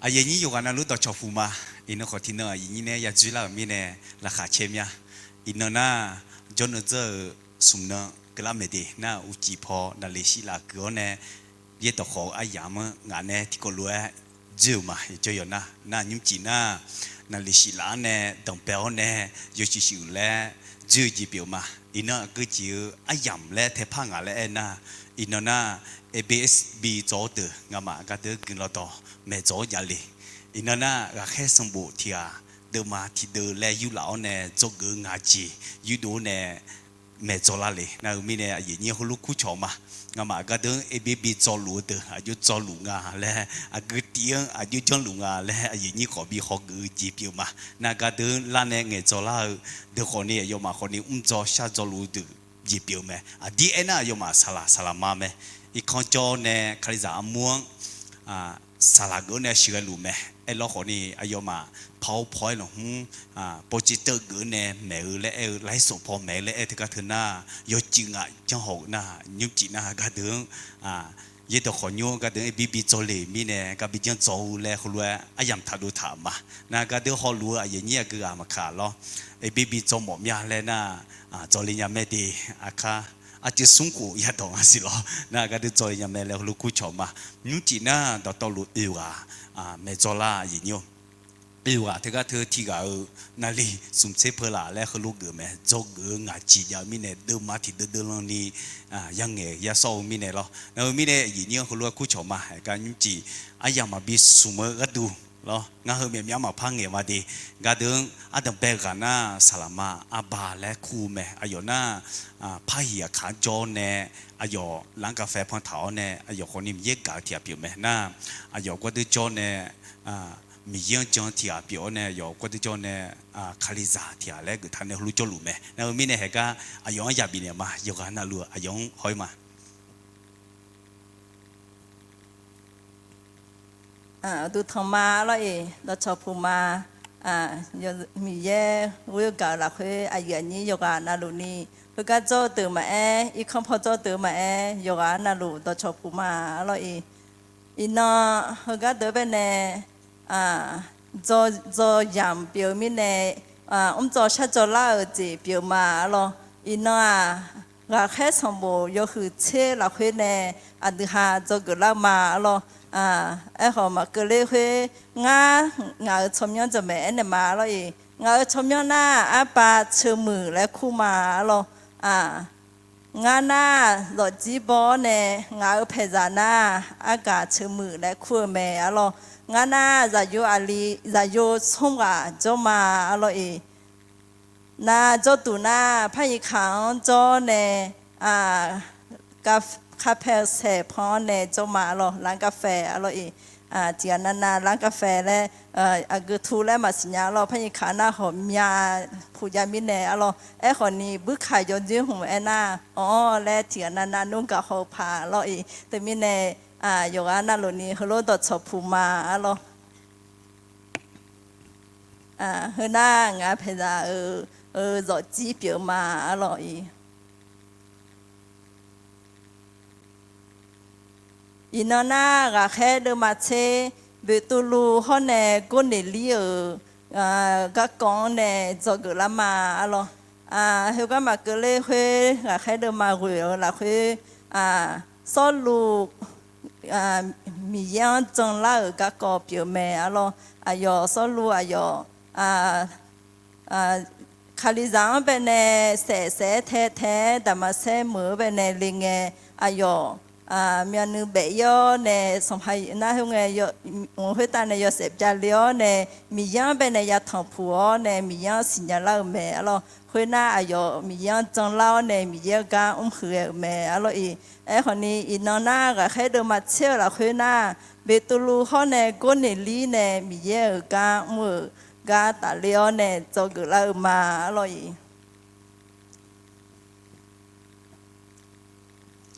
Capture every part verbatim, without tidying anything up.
Aqyuif aqnyir yawqghaq navluf dawqcawq puq ma. Iqnan khawf tiqnan aqyuif aqnyir nae ya dzoerlar-euq mirnae laqkhaq caer mya. Iqnan nar, jawrnan dzeur-euq smq nan keuvlar maeq de nar, uqcif paw naqliq shif laf keuv-awr nae, yaerdawq khawf-eu aryamq-anr ngaq nae tiqkawv lof-aer dzoer-euq ma. Jawr yawq nar, nar nymrcif nar, naqliq shif laf-anr nae danqbae-awr nae, yawshuif shuif laer dzoer-eu jeq pyeuf-eu ma. Iqnan aqgeu jeq-eu aryamq laer taepar ngaq laer aer nar, iqnan nar, A B S B dzaw-awr deuq ngamaf gardeuq guiqlanq dawq maeqdzawq-awr jav le. Iqnan nar, ghaqkhaer sanqbof tiq ghaq deuvma tiqdeuv laer yurlaf-awr nae dzawgeuf-eu ngaq jeq yurdov-awr nae maeqdzawq lar le. Nar-eu mirnae aqyuif aqnyir heulof kurcawq ma. Ngamaf gardeuq-anr A B S B dzaw luf-eu deuq aqjox dzaw luf nga laer, aqgeu tiv-anr aqjox janrluf nga laer aqyuif aqnyir khawf bi hawgeuf-eu jeq pyeuf-eu ma. Nar gardeuq-anr lar nae ngaeqdzawq lar-eu deuq khawfni, aqyawfmaf khawfni mrdzaw shardzaw luf-eu deuq jeq pyeuf-eu mae. Aqdir aernar, aqyawfmaf saqlaq saqlaq ma mae. Irkanr jawr-awr nae Kalizaq armur-anr saqlaq geuf-awr nae sheuqghae luf mae. Aerlawr khawfni, aqyawfmaf paq-awr paw-aer lanqhmr, pawciv teuv geuf-awr nae maeq-eu laer aer-eu, laisawq paw maeq-eu laer aer-eu teugar teu nar, yawcuiv ngaq janr haw-eu nar, nymrcif nar gardeuq-anr yaerdawq khawf nymr gardeuq-anr A B S B dzaw le mirnae gar bi janr dzaw-eu laer heulof-aer aryamq taqdov taq ma. Nar gardeuq hawluf-eu aqyuif aqnyir aqgeu ghaq maqkaq lawr, A B S B dzaw mawf mya laer nar, dzaw le nya mae de. Aqkar arcuiv smr khof yadawq nga siq lawr. Nar gardeuq dzaw le nya mae laer heulof kurcawq ma. Nymrcif nar dawqtawvluf oeq ghaq maeqdzawq lar aqyuif aqnyir-or. Oeq ghaq teugar teu tiq ghaq-euq naqliq smq tser peu laf laer heulof geuf mae. Dzawgeuf-eu ngaq jeq jav-eu mirnae deuvma tiqdeuv deuvlanni yangaeq yasawr-eu mirnae lawr. Nar-eu mirnae aqyuif aqnyir-anr heulof-aer kurcawq ma. Aergar nymrcif aryamq maqbi smq-eu gharduq lawr, ngar heu myavmyav maqpar ngaeq ma de. Gardeuq-anr ardanqbae ghaq nar saqlaqma arba laer kur-eu mae. Aqyawf nar, parhiq aqkaq-anr jawr-awr nae, aqyawf lanr gaqfae pan taq-awr nae, aqyawf khawfni Miqyaer gaq-eu tiq ghaq pyeuf mae nar, aqyawf gardeuq jawr nae, Miqyaer-anr jan tiq ghaq pyeuf-awr nae, aqyawf gardeuq jawr nae, Kalizaq tiq ghaq laer geuf taq nae heulof jawrluf mae. Nar-eu mirnae haeqgar aqyawf-anr yabif naeq ma. Yawqghaq navluf-eu aqyawf-anr haw-ir ma. Uqduq tanq ma lawr-iq, dawqcawq puq ma. Miqyaer ghoer gaq-eu lafkhoer aqyuif aqnyir yawqghaq navluf ni, heugar dzawr-eu deuq maqaer, irkanr paw dzawr-eu deuq maqaer, yawqghaq navluf dawqcawq puq ma lawr-iq. Iqnan heugar deuq bae nae dzaw, dzaw yamq pyeuf-eu mirnae, mrdzaw shardzaw lar-euq jeq pyeuf ma lawr. Iqnan-aq, ghaqkhaer sanqbof yawhuiq tser lafkhoer nae aqdui ha dzawgeuf lar ma lawr. Aerkhawf maqkeuv ler khoer, ngar ngaq-euq tsawrmyanr jamaeq aernaeq ma lawr-iq. Ngaq-euq tsawrmyanr nar, arpav ceuq muiq laer kur ma lawr. Ngar nar, zawqjir baw-awr nae, ngaq-euq paeqzaq nar, argaq ceuq muiq laer kur-eu mae arlawr. Ngar nar, zaqyo aqli, zaqyo smr ghaq jawr ma arlawr-iq. Nar jawrduq nar, paryiq kaq-anr jawr nae, kaqpae saeq pan-awr nae jawr ma arlawr, lanr gaqfae arlawr-iq. Tiqghaq navnav lanr gaqfae laer, aqgeu tu laer maqsiq nya arlawr, paryiq kaq nar hawq mya puq jav mirnae arlawr. Aerkhawf ni buirkaq yawdzoer hmq aernar, anr-awr laer tiqghaq navnav nmr gaq haw-eu paq lawr-iq. Teumirnae, yawqghaq navluf ni heulof dawqcawq puq ma arlawr. Heu nar ngaq paeqzaq-euq zawqjir pyeuf ma arlawr-iq. Iqnan nar, ghaqkhaer deuvma tser, Beqtuvluv hawr nae Gorneqlir-euq garkawv-anr nae dzawgeuf lar ma arlawr. Heugar maqkeuv ler khoer, ghaqkhaer deuvma ghoeq-eu lafkhoer, Sawrluv Miqyaer-anr janlar-euq garkawv pyeuf mae arlawr. Aqyawf Sawrluv aqyawf Kalizaq-anr bae nae saef saef-aer tae tae-aer Daqmaqsaer meuq-anr bae nae le ngae, aqyawf myavnuiv baef-ir-awr nae, sanqpaq nar khoerngae, khoertav nae yawshaef bya le-awr nae, Miqyaer-anr bae nae yatanq puq-awr nae, Miqyaer-anr siqnya lar-euq mae arlawr. Khoernar, aqyawf Miqyaer-anr janlar-awr nae, Miqyaer-euq gar mrhuiq ghae-euq mae arlawr-iq. Aerkhawf ni, iqnan nar, ghaqkhaer deuvma tser-eu lafkhoer nar, Beqtuvluv hawr nae Gorneqlir nae Miqyaer-euq gar mr-euq gar tafler-awr nae dzawgeuf lar-eu ma arlawr-iq.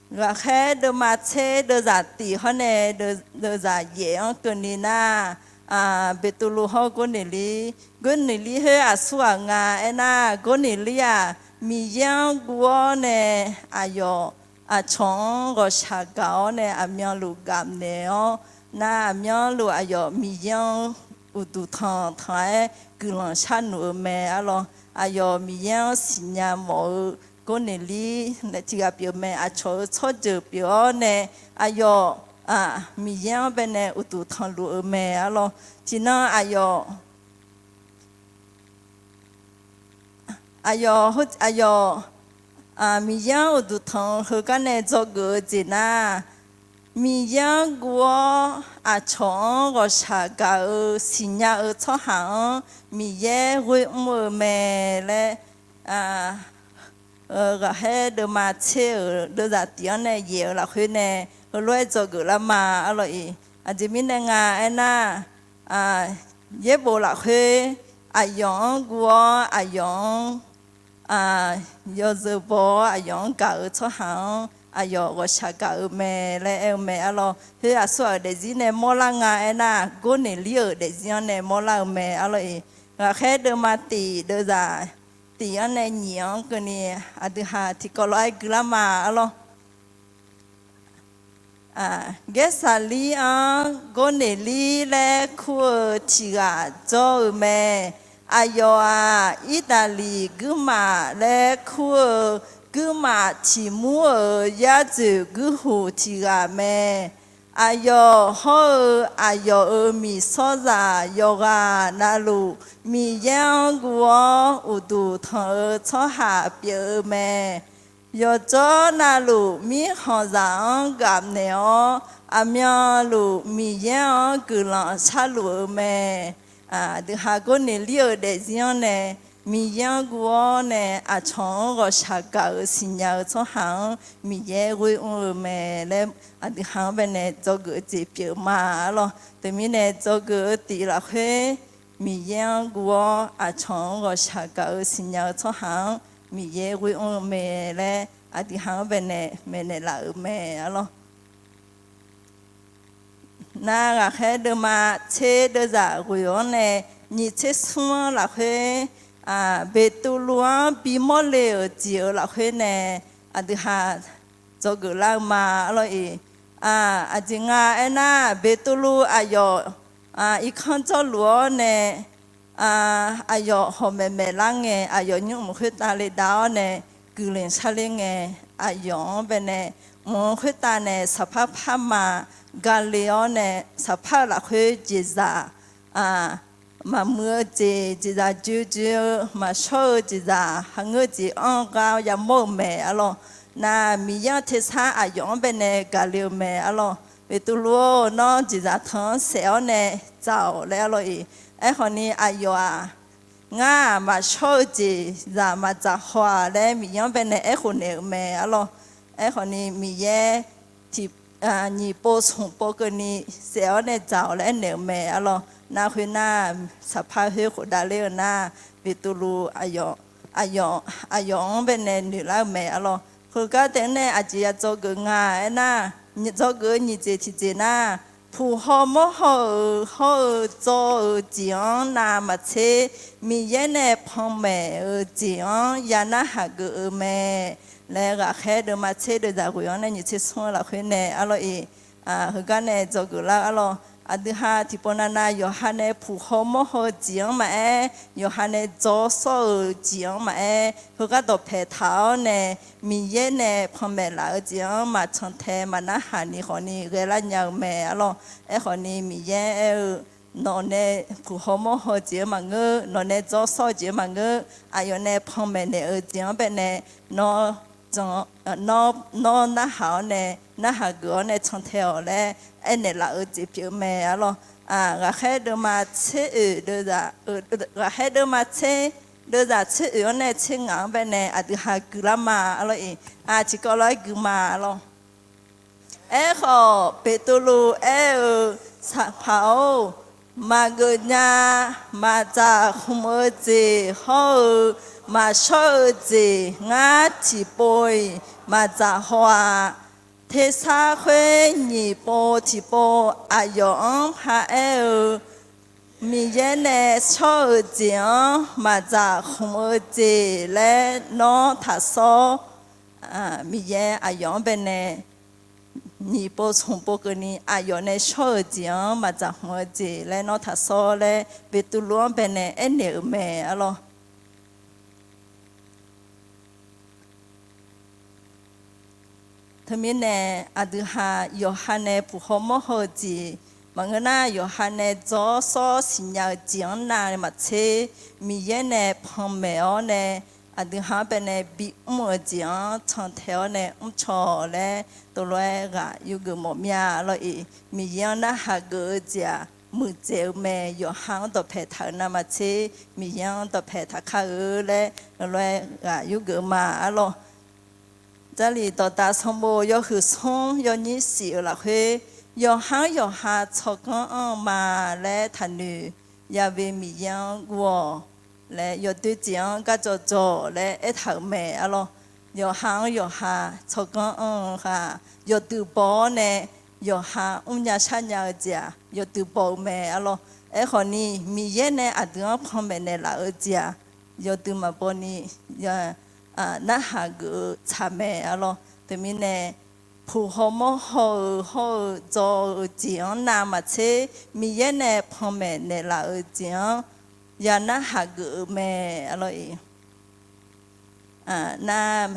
Ghaqkhaer deuvma tser deuvzaq tiq hawr nae deuvzaq yaef-anr keuvni nar, Beqtuvluv hawr Gorneqlir, Gorneqlir khoer aqsur ghaq nga aernar, Gorneqlir-aq, Miqyaer-anr guv-awr nae, aqyawf aqcawq-anr ghawqshaq gaq-awr nae aqmyanluf gaf naeq-awr, Nar aqmyanluf aqyawf Miqyaer-anr uqduq tanq tanq-aer guiqlanq sharluf-eu mae arlawr. Aqyawf Miqyaer-anr siqnya mawf-eu Gorneqlir nae tiqghaq pyeuf mae. Aqcawq-euq tsawrjeuq pyeuf-awr nae aqyawf Miqyaer-anr baenae uqduq tanqluf-eu mae arlawr. Tiqnan aqyawf aqyawf, aqyawf Miqyaer-anr uqduq tanq-eu heugar nae dzawgeuf-eu jeq nar, Miqyaer-anr guv-awr aqcawq-anr ghawqshaq gaq-eu siqnya-eu tsawrhaq-anr Miqyaer ghoer mr-eu mae laer, ghaqkhaer deuvma tser-euq deuvzaq tiq-anr nae yaeq-eu lafkhoer nae heulof-aer dzawgeuf lar ma arlawr-iq. Aqjeq mirnae nga aernar, yaerbof lafkhoer aqyawf-anr guv-awr aqyawf-anr yawzeu baw-awr aqyawf-anr gaq-eu tsawrhaq-anr aqyawf ghawqshaq gaq-eu mae laer aer-eu mae arlawr. Khoer aqsurghaq-euq daefzir nae mawrlar nga aernar, Gorneqlir-euq daefzir-anr nae mawrlar-eu mae arlawr-iq. Ghaqkhaer deuvma tiq deuvzaq tiq-anr nae nyiq-anr keuvni aqdui ha tiqkawv lof-aer guilar ma arlawr. Gaersaqlir-anr Gorneqlir laer kur-eu tiq ghaq jawr-eu mae. Aqyawf-aq, Irdaqliq guirmaf laer kur-eu guirmaf tiq mur-euq yar dzoeq guirhuq tiq ghaq mae. Aqyawf hawr-eu aqyawf-euq miqsawrzaq yawqghaq navluf Miqyaer-anr guv-awr uqduq tanq-eu tsawrhaq pyeuf-eu mae. Yawqjawr navluf mirkhanqzaq-anr gafnaeq-awr, aqmyanluf Miqyaer-anr guiqlanq sharluf-eu mae. Aqdui ha Gorneqlir-euq daefzir-anr nae Miqyaer-anr guv-awr nae aqcawq-anr ghawqshaq gaq-euq siqnya-eu tsawrhaq-anr Miqyaer ghoer mr-eu mae laer aqdui ha-anr baenae dzawgeuf-eu jeq pyeuf ma arlawr. Teumirnae dzawgeuf-eu tiq lafkhoer Miqyaer-anr guv-awr aqcawq-anr ghawqshaq gaq-euq siqnya-eu tsawrhaq-anr Miqyaer ghoer mr-eu mae laer aqdui ha-anr baenae maeqnaeq laf-euq mae arlawr. Nar ghaqkhaer deuvma tser deuvzaq ghoeq-anr nae nyiq tser smr-anr lafkhoer, Beqtuvluv-anr bimawr le-euq jeq-euq lafkhoer nae aqdui ha dzawgeuf lar-eu ma arlawr-iq. Aqjeq nga aernar, Beqtuvluv aqyawf irkanr jawrluf-awr nae aqyawf hawq maeqmaeq lar ngae, aqyawf nymr mq khoertav le dav-awr nae guiqlanq sharler ngae, aqyawf-anr baenae mq khoertav nae saqpar par ma gale-awr nae, saqpar-eu lafkhoer jeqzaq maqmuiq-eu jeq, jeqzaq joe joe-eu maqshawr-eu jeqzaq, haqngeur jeq anr-eu gar yamawr-eu mae arlawr. Nar Miqyaer-anr tersar aqyawf-anr baenae gaq le-eu mae arlawr. Beqtuvluv-or, nawr jeqzaq tanq-anr saef-awr nae dzaq-awq laer arlawr-iq. Aerkhawf ni aqyawf-aq, ngar-aq maqshawr-eu jeqzaq maqdzaq haw-aq laer Miqyaer-anr baenae aerkhof naeq-euq mae arlawr. Aerkhawf ni Miqyaer tiq nyiq pov smq pov keuvni saef-awr nae dzaq-awq laer aernaeq-euq mae arlawr. Nar khoernar, saqpar khoer khofdav ler-eu nar, Beqtuvluv aqyawf, aqyawf-anr baenae noeq lar-eu mae arlawr. Heugar taef-anr nae aqjeq ya dzawgeuf nga aernar, dzawgeuf-eu nyiq jeq tiqjeq nar, puq haw mawr haw-euq hawr-eu dzaw-eu jeq-anr navmaqtser, Miqyaer nae panmaeq-eu jeq-anr ya narhaq geuf-eu mae laer ghaqkhaer deuvma tser deuvzaq ghoeq-anr nae nyiq tser smr-eu lafkhoer nae arlawr-iq. Heugar nae dzawgeuf lar arlawr. Aqdui ha tiqpov navnav yawqha nae puq haw mawr haw-eu jeq-anr maqaer, yawqha nae dzaw sawr-euq jeq-anr maqaer, heugar dawqpaeq taq-awr nae Miqyaer nae panmaeq laf-eu jeq-anr maqcan tae maqnarhaq ni khawf ni ghae lar nya-eu mae arlawr. Aerkhawf ni Miqyaer aer-eu, nawq nae puq haw mawr haw-eu jeq-anr maqngeur, nawq nae dzaw sawr-eu jeq-anr maqngeur, aqyawf nae panmaeq naeq-eu jeq-anr baenae nawr nawr narhaq-awr nae, narhaq geuf-awr nae can tae-awq laer aernaeq laf-eu jeq pyeuf mae arlawr. Ghaqkhaer deuvma tser oeq deuvzaq, ghaqkhaer deuvma tser deuvzaq tser oeq-anr nae tser ngaq-anr baenae aqdui ha gui lar ma arlawr-iq. Tiqkawv lof-aer gui ma arlawr. Aerkhawf Beqtuvluv aer-eu, Sanqpaq-or, maqgeuf nya, maqdzaq khmq-eu jeq hawr-eu maqshawr-eu jeq ngar tiqpov-iq maqdzaq haw-a. Tersar khoer nyiq pov tiqpov aqyawf-anr paraer-eu, Miqyaer nae shawr-eu jeq-anr maqdzaq khmq-eu jeq laer nawr taqsawr. Miqyaer aqyawf-anr baenae nyiq pov smq pov keuvni aqyawf nae shawr-euq jeq-anr maqdzaq hmq-eu jeq laer nawr taqshawr laer, Beqtuvluv-anr baenae aernaeq-euq mae arlawr. Teumirnae aqdui ha yawqha nae puq haw mawr haw-eu jeq maqngeur nar, yawqha nae dzawr sawr siqnya-eu jeq-anr navmaqtser, Miqyaer nae panmaeq-awr nae aqdui ha-anr baenae bimr-euq jeq-anr cantae-awr nae mrcaw laer teulof-aer ghaq yurgeuf mawf mir-a arlawr-iq. Miqyaer-anr narhaq geuf-eu jeq-aq muiqdzaeq-eu mae. Yawqha-anr dawqpae taq-euq navmaqtser, Miqyaer-anr dawqpae taq kar-eu laer teulof-aer ghaq yurgeuf ma arlawr. Jarlif dawqdaq sanqbof yawhuiq smr yawnyir shif-euq lafkhoer, yawqha-anr yawqha tsawrganr anr-eu ma laer taqnoeq, Yaqve Miqyaer-anr guv-awq laer, yawdoer jeq-anr gardzawq dzawq laer aertaq-euq mae arlawr. Yawqha-anr yawqha tsawrganr anr-eu ha, yawdui baw-awr nae yawqha mrnya sharnya-eu jeq-aq yawdui baw-eu mae arlawr. Aerkhawfni Miqyaer nae aqdui-anr panmaeq naeqlaf-eu jeq-aq yawdui maqbaw ni narhaq geuf-eu tsaq mae arlawr. Teumirnae puq haw mawr haw-eu hawr-eu dzaw-eu jeq-anr navmaqtser, Miqyaer nae panmaeq naeqlaf-eu jeq-anr ya narhaq geuf-eu mae arlawr-iq. Nar,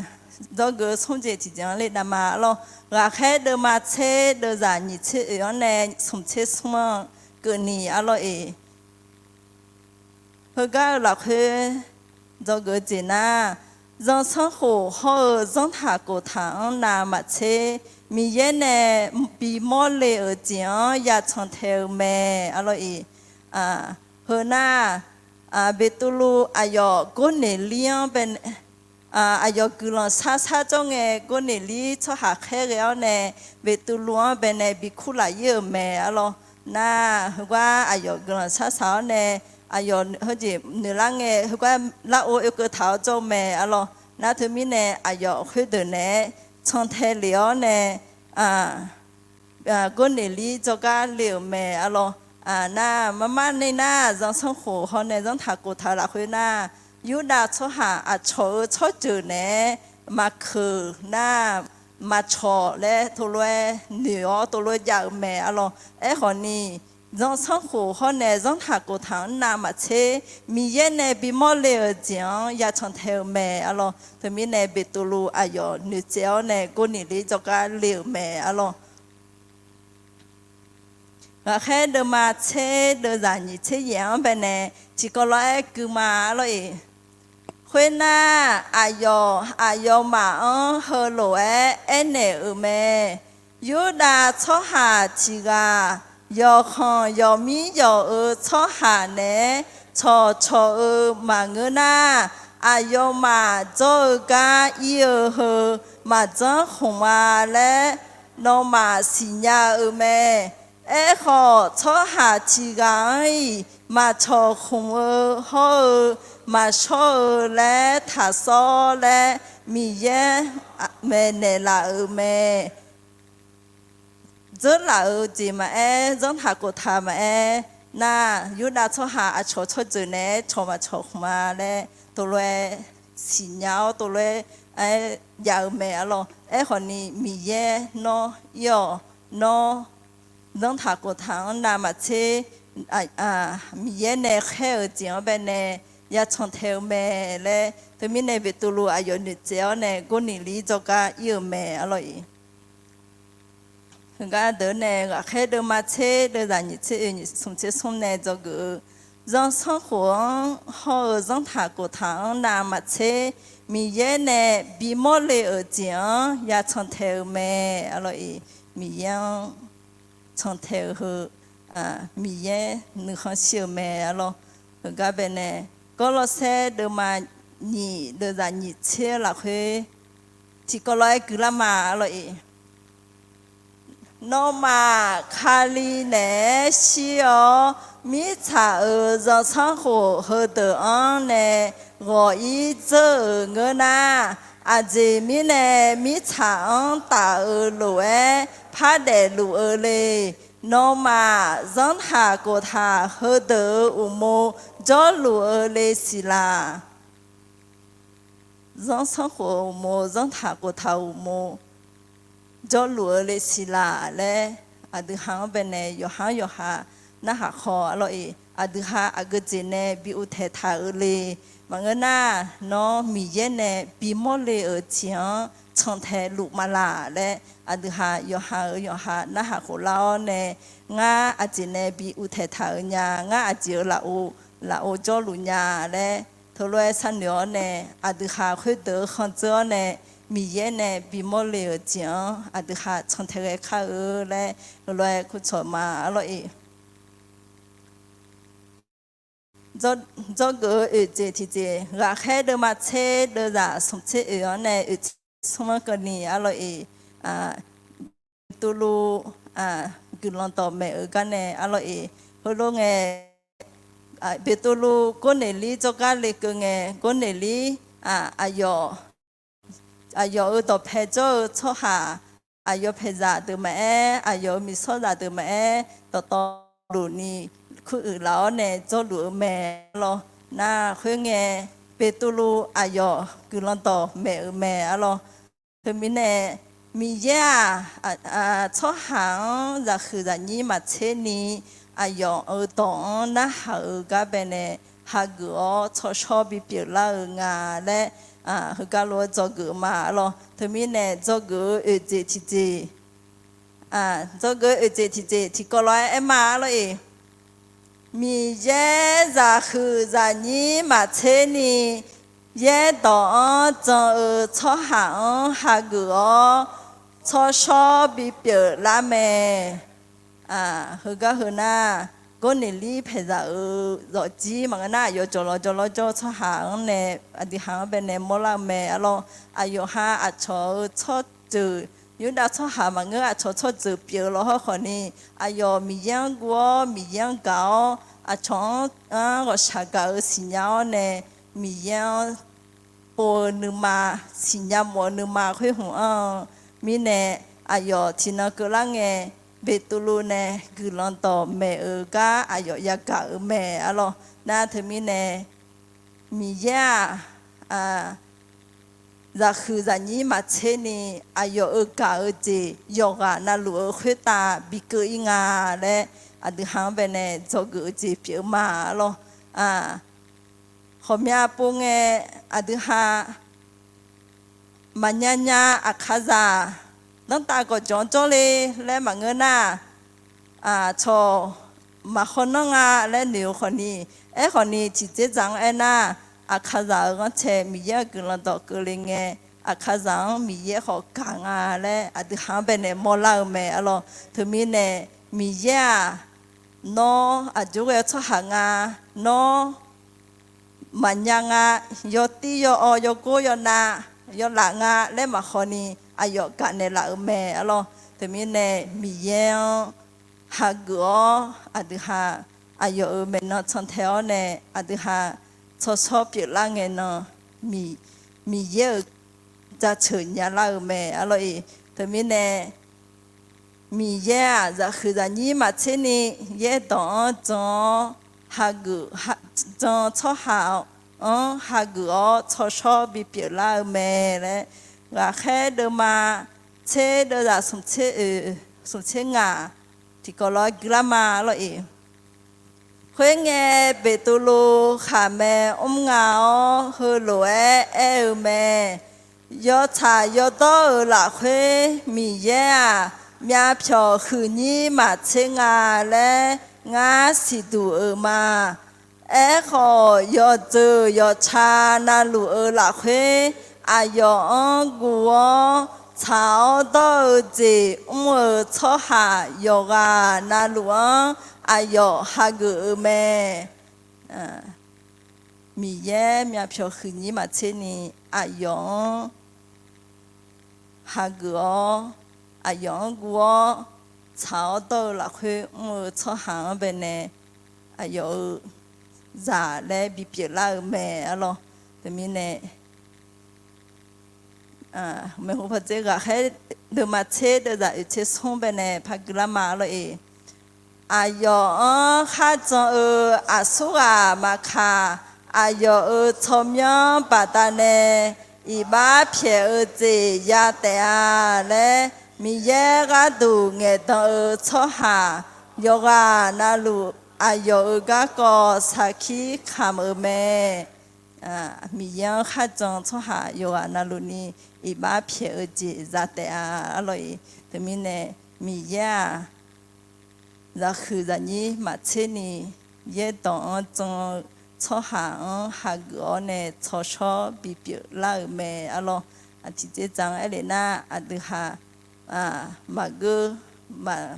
dzawgeuf-eu smr jeq tiqjeq-anr le dav ma arlawr. Ghaqkhaer deuvma tser deuvzaq nyiq tser oeq-anr nae smq tser smr-anr keuvni arlawr-iq. Heugar-eu lafkhoer dzawgeuf-eu jeq nar, zanrsanrkhof hawr-eu zanrtaq koftaq-anr navmaqtser, Miqyaer nae bimawr le-euq jeq-anr ya cantae-eu mae arlawr-iq. Heu nar, Beqtuvluv aqyawf Gorneqlir-anr bae aqyawf guiqlanq shar shar jawr ngae, Gorneqlir tsawrhaq khaerghae-awr nae Beqtuvluv-anr baenae bikur laf ir-euq mae arlawr. Nar, heugar aqyawf guiqlanq shar shaq-awr nae aqyawf heujeq noeqlar ngae, heugar lar-or oekeuv taq-awr jawr-eu mae arlawr. Nar, teumirnae aqyawf khoerdeuq naeq-aer cantae lef-awr nae Gorneqlir jawrgar le-euq mae arlawr. Nar, marmar nae nar, zanrsanrkhof hawr nae zanrtaq koftaq lafkhoer nar, Yurdav tsawrhaq aqcawq-euq tsawrjeuq naeq-aer maqkeuq nar, maqcawq laer teulof-aer noeq-awr teulof-aer jav-eu mae arlawr. Aerkhawfni, zanrsanrkhof hawr nae zanrtaq koftaq-anr navmaqtser, Miqyaer nae bimawr le-euq jeq-anr ya cantae-eu mae arlawr. Teumirnae Beqtuvluv aqyawf noeqtsaev-awr nae Gorneqlir jawrgar le-euq mae arlawr. Ghaqkhaer deuvma tser deuvzaq nyiq tser yaef-anr baenae tiqkawv lof-aer guima arlawr-iq. Khoernar, aqyawf aqyawfmaf-anr heulof-aer aernaeq-euq mae. Yurdav tsawrhaq tiq ghaq yawqkhanq yawqmir yawq-euq tsawrhaq naeq-aer cawqcawq-eu maqngeur nar, aqyawfmaf jawr-eu gar ir-eu heu maqjanr khmq-a laer nawmaf siqnya-eu mae. Aerkhawf, tsawrhaq tiq ghaq-anr-iq maqcawq khmq-eu hawr-eu maqshawr-eu laer taqsawr laer Miqyaer maeqnaeq laf-euq mae. Dzeurlaf-eu jeq maqaer, zanrtaq koftaq maqaer, nar, Yurdav tsawrhaq aqcawq tsawrjeuq naeq-aer cawq maqcawq khmq-a laer teulof-aer siqnya-awr teulof-aer aer jav-eu mae arlawr. Aerkhawfni, Miqyaer nawr ir-awq. Nawr zanrtaq koftaq-anr navmaqtser, Miqyaer nae khaer-euq jeq-anr baenae ya cantae-eu mae laer, teumirnae Beqtuvluv aqyawf noeqtsaev-awr nae Gorneqlir jawrgar ir-eu mae arlawr-iq. Heugar deuq nae ghaqkhaer deuvma tser deuvzaq nyiq tser oe nyiq smq tser smr nae dzawgeuf-eu, zanrsanrkhof-anr hawr-eu zanrtaq koftaq-anr navmaqtser, Miqyaer nae bimawr le-euq jeq-anr ya cantae-eu mae arlawr-iq. Miqyaer-anr cantae-eu heu, Miqyaer nuikhanr shir-eu mae arlawr. Heugar baenae Gawrlawrsaer deuvma nyiq deuvzaq nyiq tser lafkhoer tiqkawv lof-aer guilar ma arlawr-iq. Nawmaf Kali naeq-aer shir-awr, mirtsaq-euq zanrsanrkhof heudeuq-anr nae ghawq-ir dzeur-euq ngeur nar, aqjeq mirnae mirtsaq-anr taf-eu lof-aer pardaef luf-eu le. Nawmaf zanrtaq koftaq heudeuq-euq uqmov jawrluf-eu le siq laq. Zanrsanrkhof-euq uqmov, zanrtaq koftaq-euq uqmov, jawrluf-eu le siq laf laer, aqdui ha-anr baenae yawqha-anr yawqha narhaq khaw arlawr-iq, aqdui ha aqgeu jeq nae bi uvtaeq taq-euq le. Maqngeur nar, nawr Miqyaer nae bimawr le-euq jeq-anr cantae luf ma laq laer, aqdui ha yawqha-euq yawqha narhaq khof lar-awr nae, ngar aqjeq nae bi uvtaeq taq-euq nya, ngar aqjeq-euq lafov lafov jawrluf nya laer, teulof-aer sharnoeq-awr nae, aqdui ha khoerdeuq-eu khanqdzeur-awr nae, Miqyaer nae bimawr le-euq jeq-anr aqdui ha cantae ghae kar-eu laer, heulof-aer kurcawq ma arlawr-iq. Dzawr-, dzawrgeuf-eu oeq jeq tiqjeq, ghaqkhaer deuvma tser deuvzaq smq tser oeq-anr nae oeq tser smr-anr keuvni arlawr-iq, Beqtuvluv guiqlanq dawqmaeq-euq gar nae arlawr-iq, heulof ngae, Beqtuvluv Gawrneqlir jawrgar lekeuv ngae, Gawrneqlir aqyawf, aqyawf-euq dawqpae jawr-eu tsawrhaq, aqyawf paeqzaq deuq maqaer, aqyawf-euq miqsawrzaq deuq maqaer, dawqtawvluf ni kuruiq laf-awr nae jawrluf-eu mae arlawr. Nar khoerngae, Beqtuvluv aqyawf guiqlanq dawqmaeq-euq mae arlawr. Teumirnae, Miqyaer-aq, tsawrhaq-anr zaqhuiq zaqnyir maqtser ni, aqyawf-euq dawq-anr narhaq-euq gar baenae hageuf-awr tsawrshawr bipyeuf lar-eu nga laer, heugar lof-aer dzawgeuf ma arlawr. Teumirnae dzawgeuf-eu oeqjeq tiqjeq, dzawgeuf-eu oeqjeq tiqjeq tiqkawv lof-aer aer ma arlawr-iq. Miqyaer zaqhuiq zaqnyir maqtser ni, yaerdawq-anr jan-eu tsawrhaq-anr hageuf-awr tsawrshawr bipyeuf lar mae. Heugar heu nar, Gawrneqlir paeqzaq-euq zawqjir maqngeur nar, aqyawf jawqlawq jawqlawr jawr-eu tsawrhaq-anr nae aqdui ha-anr baenae mawrlar-eu mae arlawr. Aqyawf ha aqcawq-euq tsawrjeuq, Yurdav tsawrhaq maqngeur aqcawq tsawrjeuq pyeuf-eu lawhawr khawfni, aqyawf Miqyaer-anr guv-awr Miqyaer-anr gaq-awr aqcawq-anr ghawqshaq gaq-eu siqnya-awr nae, Miqyaer-anr pov-eu nuima, siqnya mawf-eu nuima khoer hmq anr-eu mirnae, aqyawf tiqnan keuvlar ngae, Beqtuvluv nae guiqlanq dawqmaeq-euq gar aqyawf yagaq-euq mae arlawr. Nar teumirnae, Miqyaer-aq, zaqhuiq zaqnyir maqtser ni, aqyawf-euq gaq-eu jeq yawqghaq navluf-eu khoertav bi keuv-ir nga laer, aqdui ha-anr baenae dzawgeuf-eu jeq pyeuf-eu ma arlawr. Ghawqmya pov ngae, aqdui ha maqnya nya, aqkaqzaq danrtav gawqjawq-anr jawrle laer maqngeur nar, aqcawq maqhaw nanr nga laer noeq-eu khawfni, aerkhawfni tiqdzer dzaq-anr aernar, aqkaqzaq-euq ghanrcae Miqyaer-euq guiqlanq dawq keuvle ngae, aqkaqzaq-anr Miqyaer khawf gaq nga laer aqdui ha-anr baenae mawrlar-eu mae arlawr. Teumirnae, Miqyaer-aq, nawr aqjox ghae-eu tsawrhaq nga, nawr maqnya nga, yawtir yawawv yawgor yawnav yawlaf nga laer maqkhawfni, aqyawf gaq naeqlaf-euq mae arlawr. Teumirnae, Miqyaer-anr hageuf-awr aqdui ha, aqyawf-euq maeqnan cantae-awr nae, aqdui ha tsawrshawr pyeuflar ngae nan, Miqyaer-euq jaceuq nyalar-eu mae arlawr-iq. Teumirnae, Miqyaer-aq, zaqhuiq zaqnyir maqtser ni, yaerdawq-anr jan-awr hageuf, jan-eu tsawrhaq-anr hageuf-awr tsawrshawr bipyeuf lar-eu mae laer, ghaqkhaer deuvma tser deuvzaq smq tser oeq smq tser ngaq tiqkawv lof-aer guilar ma arlawr-iq. Khoerngae, Beqtuvluv khaqmae mr nga-awr, heulof-aer aer-eu mae. Yawtsaq yawdawr-euq lafkhoer Miqyaer-aq, myavpyawq huiqnyir maqtser nga laer ngar siqduq-euq ma. Aerkhawf, yawqdzeuq yawqtsa navluf-eu lafkhoer, aqyawf-anr guv-awr tsaq-awr dawr-eu jeq mr-euq tsawrhaq yawqghaq navluf-anr aqyawf hageuf-eu mae. Miqyaer myavpyawq huiqnyir maqtser ni aqyawf-anr hageuf-awr, aqyawf-anr guv-awr tsaq-awr dawr-eu lafkhoer mr-eu tsawrhaq-anr baenae aqyawf-euq zaq laer bipyeuf lar-eu mae arlawr. Teumirnae, maeqhu paw dzer ghaqkhaer deuvma tser deuvzaq oeq tser smr baenae par guilar ma arlawr-iq. Aqyawf-anr kharjan-eu aqsurghaq maqkaq, aqyawf-euq tsawrmyanr baqdanae iqbax pyaeq-eu jeq ya taef-a laer, Miqyaer gharduq ngaeqdan-eu tsawrhaq yawqghaq navluf aqyawf-euq garkawv sarkir kamq-euq mae. Miqyaer-anr kharjan-eu tsawrhaq yawqghaq navluf ni iqbax pyaeq-eu jeq za taef-a. Arlawr-iq, teumirnae Miqyaer-aq, zaqhuiq zaqnyir maqtser ni yaerdawq-anr jan-eu tsawrhaq-anr hageuf-awr nae tsawrshawr bipyeuf lar-euq mae. Arlawr, aqtiqtser dzaq-anr aerlef nar, aqdui ha maqgeur,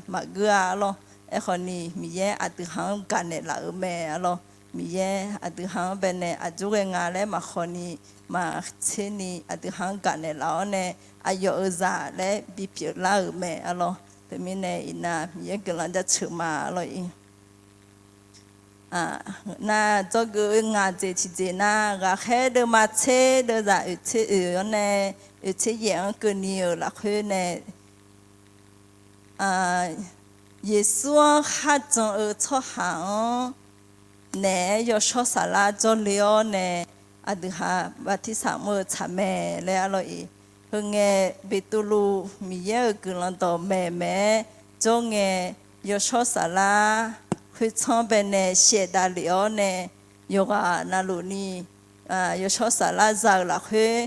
maqgeur-a. Arlawr, aerkhawf ni Miqyaer aqdui ha-anr gaqnaeq laf-euq mae. Arlawr, Miqyaer aqdui ha-anr baenae aqjox ghae nga laer maqkhawf ni, maqtser ni aqdui ha-anr gaqnaeq laf-awr nae aqyawf-euq zaq laer bipyeuf lar-euq mae. Arlawr, teumirnae iqnan Miqyaer guiqlanq jaceuq ma. Arlawr-iq, nar dzawgeuf-eu ngaq jeq tiqjeq nar, ghaqkhaer deuvma tser deuvzaq oeq tser oeq-anr nae oeq tser yaef-anr keuvni-euq lafkhoer nae, Yeqsur-anr kharjan-eu tsawrhaq-anr naeq-aer yawshawr saflar jawrle-awr nae, aqdui ha bartirsaq mr-eu tsaq mae laer. Arlawr-iq, heungae Beqtuvluv Miqyaer-euq guiqlanq dawqmaeq maeq-aer jawr ngae, yawshawr saflar khoertsanr baenae shaevdav lef-awr nae, yawqghaq navluf ni yawshawr saflar za-euq lafkhoer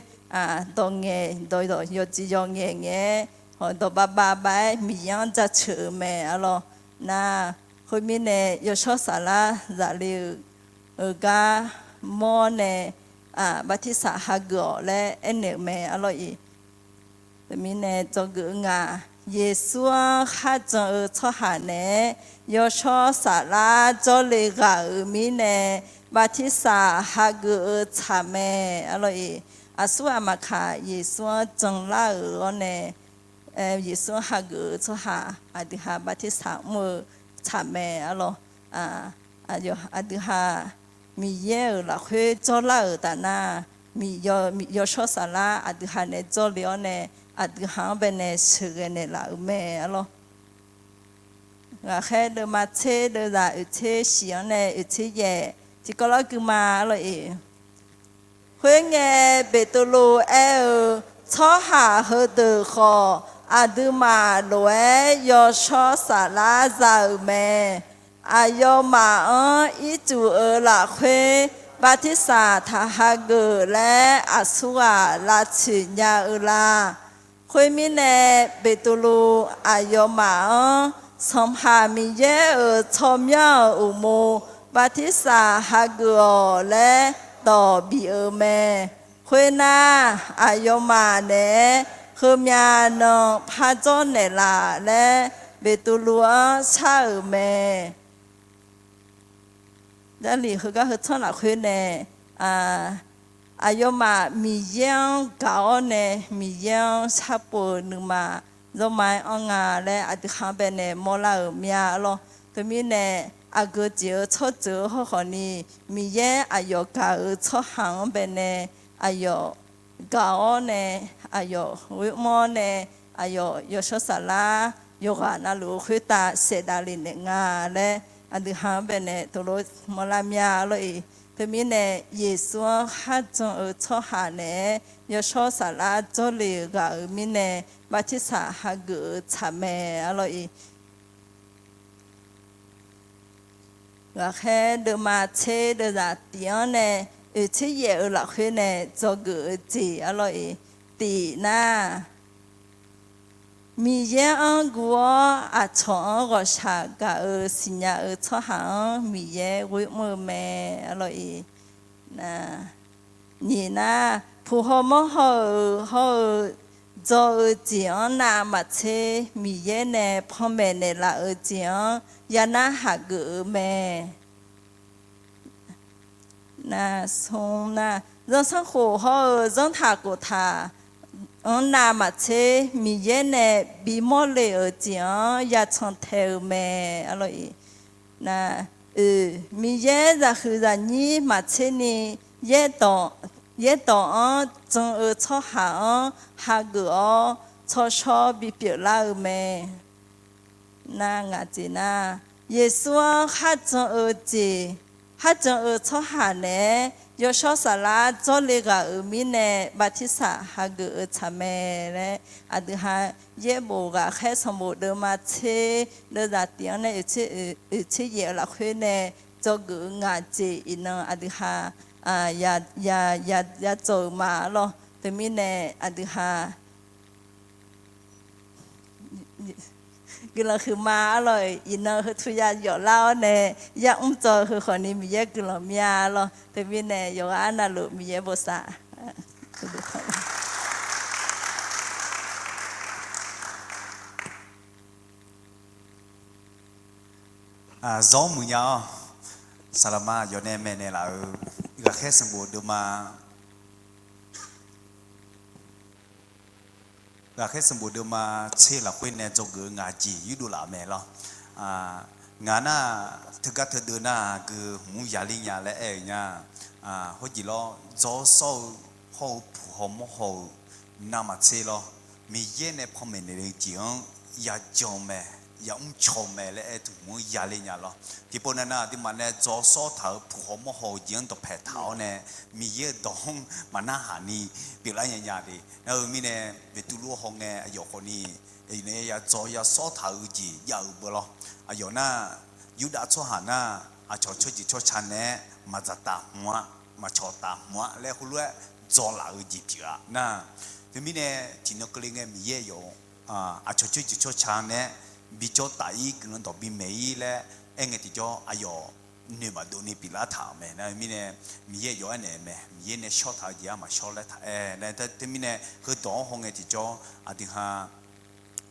dawq ngaeq dawq yawqjeq yawq ngaeq ngae-aer dawq bavbav bav-aer Miqyaer-anr jaceuq-euq mae. Arlawr, nar khoermirnae yawshawr saflar zaf le-euq gar mawr nae bartirsaq hageuf-awq laer aernaeq-euq mae. Arlawr-iq, teumirnae dzawgeuf-eu nga, Yeqsur-anr kharjan-eu tsawrhaq naeq-aer yawshawr saflar jawrle ghaq-euq mirnae bartirsaq hageuf-eu tsaq mae. Arlawr-iq, aqsur aqmaqkaq Yeqsur-anr janlar-euq-awr nae, Yeqsur-anr hageuf-eu tsawrhaq aqdui ha bartirsaq mr-eu tsaq mae. Arlawr, aqdui ha Miqyaer-euq lafkhoer jawrlar-euq taf nar, yawshawr saflar aqdui ha nae jawrle-awr nae, aqdui ha-anr baenae sheuqghae naeqlaf-euq mae. Arlawr, ghaqkhaer deuvma tser deuvzaq oeq tser shif-anr nae oeq tser yaef tiqkawv lar gui ma. Arlawr-iq, khoerngae Beqtuvluv aer-eu, Tsawrhaq heudeuq khawf aqduimaf lof-aer yawshawr saflar za-euq mae. Aqyawfmaf-anr ircuf-eu lafkhoer bartirsaq taq hageuf laer aqsurghaq lavtsoeq nya-eu la? Khoermirnae, Beqtuvluv aqyawfmaf-anr Sanqpaq Miqyaer-euq tsawrmyanr-euq uqmov bartirsaq hageuf-awq laer dawq bif-eu mae. Khoernar, aqyawfmaf naeq-aer heumyav nan pardzawr naeqlaf laer Beqtuvluv-anr shar-euq mae. Jarlif heugar heu tsanr lafkhoer nae, aqyawfmaf Miqyaer-anr gaq-awr nae Miqyaer-anr sharpov-euq nuima zawrma-aer anr nga laer aqdui khanq-anr baenae mawrlar-euq mya lawr. Teumirnae aqgeu jeq-eu tsawrjeuq-eu hawrkhawf ni, Miqyaer aqyawf gaq-euq tsawrhaq-anr baenae aqyawf gaq-awr nae, aqyawf ghoer mr-awr nae, aqyawf yawshawr saflar yawqghaq navluf-eu khoertav saef davle naeq nga laer aqdui khanq-anr baenae teulof mawrlar mya lawr-iq. Teumirnae Yeqsur-anr kharjan-eu tsawrhaq naeq-aer yawshawr saflar dzawrle-euq ghaq-euq mirnae bartirsaq hageuf-eu tsaq mae arlawr-iq. Ghaqkhaer deuvma tser deuvzaq tiq-anr nae oeq tser yaef-euq lafkhoer nae dzawgeuf-eu jeq arlawr-iq. Tiq nar, Miqyaer-anr guv-awr aqcawq-anr ghawqshaq gaq-eu siqnya-eu tsawrhaq-anr Miqyaer ghoer mr-eu mae arlawr-iq. Nyiq nar, puq haw mawr haw-euq hawr-eu dzaw-eu jeq-anr navmaqtser Miqyaer nae panmaeq naeqlaf-eu jeq-anr yanar haqgeuf-eu mae. Nar, smr nar, zanrsanrkhof hawr-eu zanrtaq khoftaq-anr navmaqtser Miqyaer nae bimawr le-euq jeq-anr yacan tae-eu mae arlawr-iq. Nar, oeq, Miqyaer zaqhuiq zaqnyir maqtser ni yaerdawq-anr jan-eu tsawrhaq-anr hageuf-awr tsawrshawr bipyeuf lar-eu mae. Nar, ngaq jeq nar, Yeqsur-anr kharjan-eu jeq, kharjan-eu tsawrhaq naeq-aer Yawshawr Saflar dzawrle ghaq-euq mirnae bartirsaq hageuf-eu tsaq mae laer, aqdui ha yaerbof ghaqkhaer sanqbof deuvma tser deuvzaq tif-anr nae oeq tser yaef-eu lafkhoer nae dzawgeuf-eu ngaq jeq iqnan aqdui ha ya, ya, ya, ya dzawq-euq ma lawr. Teumirnae aqdui ha guiqlanq huiqma arlawr-euq iqnan heu tu ya yawflar-awr nae yar mr dzaw heu khawfni Miqyaer guiqlanq mya lawr. Teumirnae yawqghaq arnavluf Miqyaer bosav. Zawr muiq nya-awr, saqlaqma yawf nae maeqnaeq laf-euq ghaqkhaer sanqbof deuvma ghaqkhaer sanqbof deuvma tser lafkhoer nae dzawgeuf-eu ngaq jeq yurdov laf-eu mae lawr. Ngaq nar, teugar teudeuv nar gui hmq-anr yaler nya laer aer-eu nya. Hawrjeq lawr, dzawr sawr-eu hawr-eu puq haw mawr haw-eu navmaqtser lawr, Miqyaer nae panmaeq naeq le-eu jeq-anr ya jan mae, ya mrcaw mae laer aer-eu hmq-anr yaler nya lawr. Tiqpov nav nav aqduimaf nae dzawr sawr taq-euq puq haw mawr haw-eu jeq-anr dawqpaeq taq-awr nae, Miqyaer-euq dawq-anr maqnarhaq ni pyeuflar nya nya de. Nar-eu mirnae, Beqtuvluv hawngae aqyawf khawfni nae ya dzawr ya sawr taq-eu jeq jav-euq beu lawr. Aqyawf nar, Yurdav tsawrhaq nar, aqcawq tsawrjeuq tsawrca nae-aer maqdzaq taf hmq-a, maqcawq taf hmq-a laer heulof-aer dzawr laf-eu jeq pyeuf-a nar. Teumirnae, tiqnan keuvle ngae Miqyaer yawf aqcawq tsawrjeuq tsawrca nae-aer bijawr taf-ir guiqlanq dawq bimaeq-ir laer aer ngae tiqjawr aqyawf noeq maqdov ni pyeuflar taq-euq mae. Nar-eu mirnae, Miqyaer yawf aernaeq mae, Miqyaer nae shawr taq-eu jeq-anr maqshawr laer taq aer. Teumirnae, heudawq-anr hawngae tiqjawr aqdui ha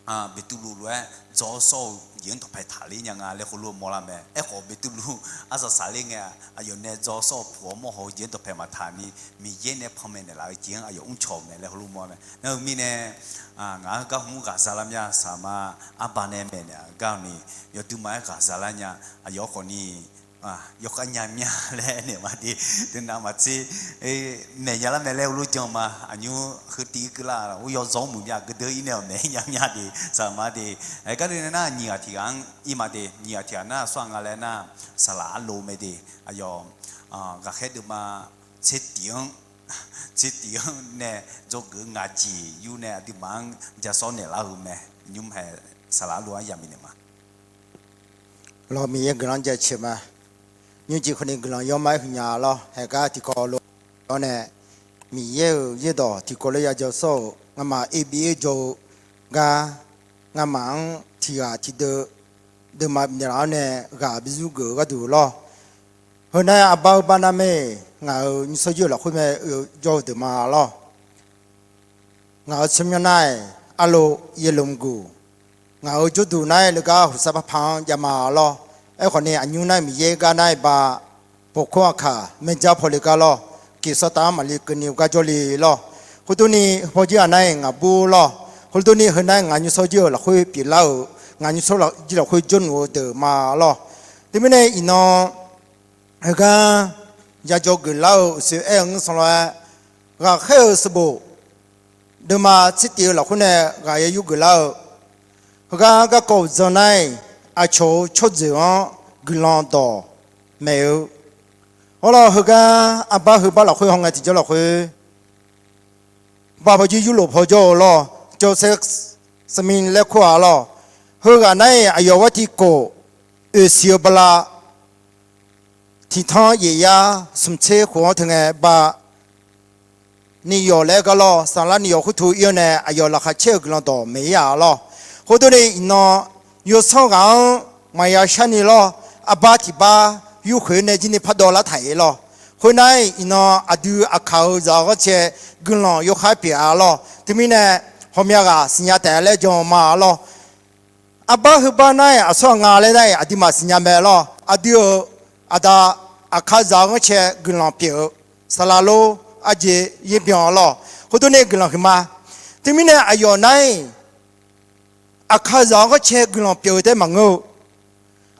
Beqtuvluv lof-aer dzawr sawr-eu jeq-anr dawqpae taqler nya nga laer heulof-aer mawrlar mae. Aerkhawf Beqtuvluv arsaq saqler ngae, aqyawf nae dzawr sawr-eu puq haw mawr haw-eu jeq-anr dawqpae maqtaq ni, Miqyaer nae panmaeq naeqlaf-eu jeq-anr aqyawf mrcaw-eu mae laer heulof-aer mawrlar mae. Nar-eu mirnae, ngaq-anr gar hmq-anr ghaqza lar mya saqma arbar nae maeqnaeq-a gar ni, yawduima-aer ghaqza lar nya, aqyawf khawfni yawkhav nya mya laer aernaeq ma de. Teunav maqtser, maeq nya lar mae laer heulof-aer jan ma. Aqnymr heu tiv-ir keuvlar-a, or yawzanr muiq mya, geudeu-ir nae-awq maeq-ir nya mya de, saqma de. Aer gar de nar nyiq ghaq tiq ghaq-anr ir ma de, nyiq ghaq tiq ghaq nar aqsur aq nga laer nar, saqlaq arlo mae de. Aqyawf ghaqkhaer deuvma tser tif-anr, tser tif-anr nae dzawgeuf-eu ngaq jeq yur nae aqduimaf-anr ja sawr naeqlar-eu mae. Nymr hae saqlaq arlo-anr yamq naeq ma. Lawr, Miqyaer guiqlanq jaceuq ma. Nymrjeq khawfni guiqlanq yawma-aer huiqnya lawr. Haeq gar tiqkawv lof-awr nae, Miqyaer-euq yaerdawq tiqkawv lof-aer ya jawr sawr-euq ngamaf ev bif-aer jawr-eu gar, ngamaf-anr tiq ghaq tiqdeuv deuvma bifnaeq laf-awr nae ghaq bi yurgeuf-eu gharduq lawr. Heu nar-aer arbar heubar nar mae, ngaq-euq nymrshawr jir-euq lafkhoer mae oe jawr-eu deuq ma lawr. Ngaq-euq tsawrmyanr nar-aq, arlo yaelmq guq, ngaq-euq jawrduq nar-aer leugar huqsar parpar-anr jav ma lawr. Aerkhawf ni aqnymr nar-aer Miqyaer gar nar-aer ba, pawqkawr aqkaq maerjar paw le gar lawr, keq sawrtav-anr maqle keuvni gar jawrle lawr. Khoerdur ni heupaw jir-aq nar-aer ngaq bur lawr. Khoerdur ni heu nar-aer ngaq nymrshawr jir-euq lafkhoer pyeuflar-euq, ngaq nymrshawr jir lafkhoer jawrluf-eu deuq ma lawr. Teumirnae iqnan heugar ya jawr geuflar-eu uqshoe aer-eu ngeur sanr lawr-aer, ghaqkhaer-euq sanqbof deuvma tser tif-eu lafkhoer nae ghaq ya yurgeuf lar-eu, heugar garkawv uqdzan nar-aq, aqcawq-euq tsawrjeuq-anr guiqlanq dawq maeq-eu, hawr lawr heugar arbar heubar lafkhoer hawngae tiqjawr lafkhoer, ba pawjir yurlof paw jawr-eu lawr, Joseph Smith laer kur-aq lawr. Heughaq nar-aq aqyawf gharduq kof oeqsiq-eu bala tiqtanr yaef yar smq tser khof-anr teu ngae ba ni yawf laer gar lawr, saflar ni yawf khoertu ir-awr nae aqyawf laqkhaq caer-eu guiqlanq dawq maeq-ir-aq lawr. Khoerdur ni iqnan yawsanr ghaq-anr maqya sharni lawr, arbar tiq bar yurkhoeq nae jir ni pardawv lar taq-ir lawr. Khoernar-aq iqnan aqdui aqkaq-euq zaq-eu ghanrcae guiqlanq yawkhav pyeuf-a lawr. Teumirnae hawmya ghaq siqnya taef laer jan ma lawr. Arbar heubar nar-aq aqsur aq nga laer nar-aq aqduimaf siqnya mae lawr. Aqdui-euq aqda aqkar zaq-eu ghanrcae guiqlanq pyeuf-eu, saqlaq lor, arjeq yaer byan lawr. Khoerdur ni guiqlanq huiqma. Teumirnae aqyawf nar-aq aqkar zaq-eu ghanrcae guiqlanq pyeuf-eu taef maqngeur-eu,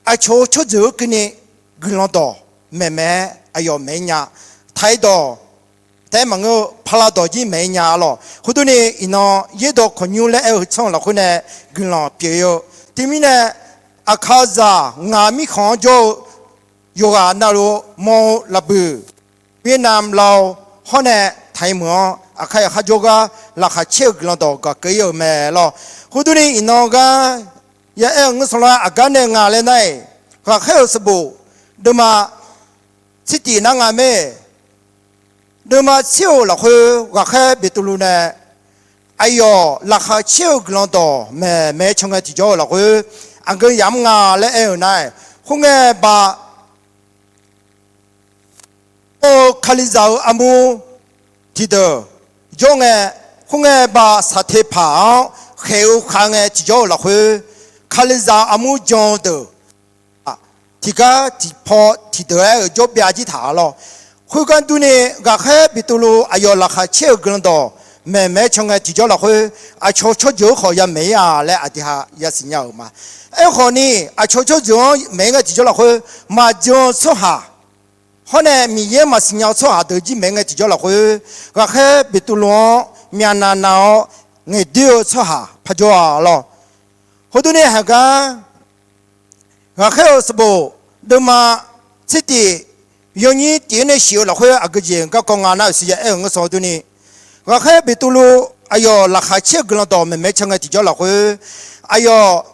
aqcawq-eu tsawrjeuq-eu keuvni guiqlanq dawq maeqmaeq-aer aqyawf maeq-ir nya. Taq-ir dawq taef maqngeur-eu paqlaq dawq jir maeq-ir nya lawr. Khoerdur ni iqnan yaerdawq kawqnymr laer aer-eu heu tsanr-eu lafkhoer nae guiqlanq pyeuf-eu. Teumirnae aqkar zaq ngaq mirkhanq-anr jawr-eu yawqghaq navluf mawr-eu lafbuiq Vietnam, Laos hawr nae Thai meuq-anr aqkar yaqkhar jawrgar laqkhaq caer-eu guiqlanq dawq gaq keuv-ir-euq mae lawr. Khoerdurni iqnan gar ya aer-eu ngeur sanqlanr aqgar nae nga laer nar-iq, ghaqkhaer-euq sanqbof deuvma tsertif nar nga mae. Deuvma tser-euq lafkhoer ghaqkhaer Beqtuvluv nae aqyawf laqkhaq caer-eu guiqlanq dawq maeqmaeq-aer can ngae tiqjawr-euq lafkhoer aqgeu yamq nga laer aer-euq nar-iq, khoerngae ba Or, Kalizaq-euq armur tiqdeuq jawr ngae, khoerngae ba saqteq paq-anr khaeq-eu khav ngae tiqjawr-euq lafkhoer, Kalizaq armur jan-eu deuq tiqgar tiqpaw tiqdeuq-aer-euq jawr byav jir taq-a lawr. Khoergar durni, ghaqkhaer Beqtuvluv aqyawf laqkhaq caer-euq guiqlanq dawq maeqmaeq-aer can ngae tiqjawr lafkhoer, aqcawq tsawrjeuq-anr khawf ya maeq-ir-a laer aqdui ha yasiq nya-euq ma. Aerkhawf ni, aqcawq tsawrjeuq-anr maeq-ir ngae tiqjawr lafkhoer, maqjan-eu tsawrhaq hawr nae Miqyaer-anr maqsiq nya-eu tsawrhaq deuq jir maeq ngae tiqjawr lafkhoer, ghaqkhaer Beqtuvluv-anr myavnav nav-awr ngaeqdoer-eu tsawrhaq parjawr-a lawr. Khoerdurni haiq gar, ghaqkhaer-euq sanqbof deuvma tsertif yawnyir tif-aer nae shif-eu lafkhoer aqgeu jeq garkawv nga nar-euq siqnya aer-euq ngeur sanq durni, ghaqkhaer Beqtuvluv aqyawf laqkhaq caer-eu guiqlanq dawq maeqmaeq-aer can ngae tiqjawr lafkhoer, aqyawf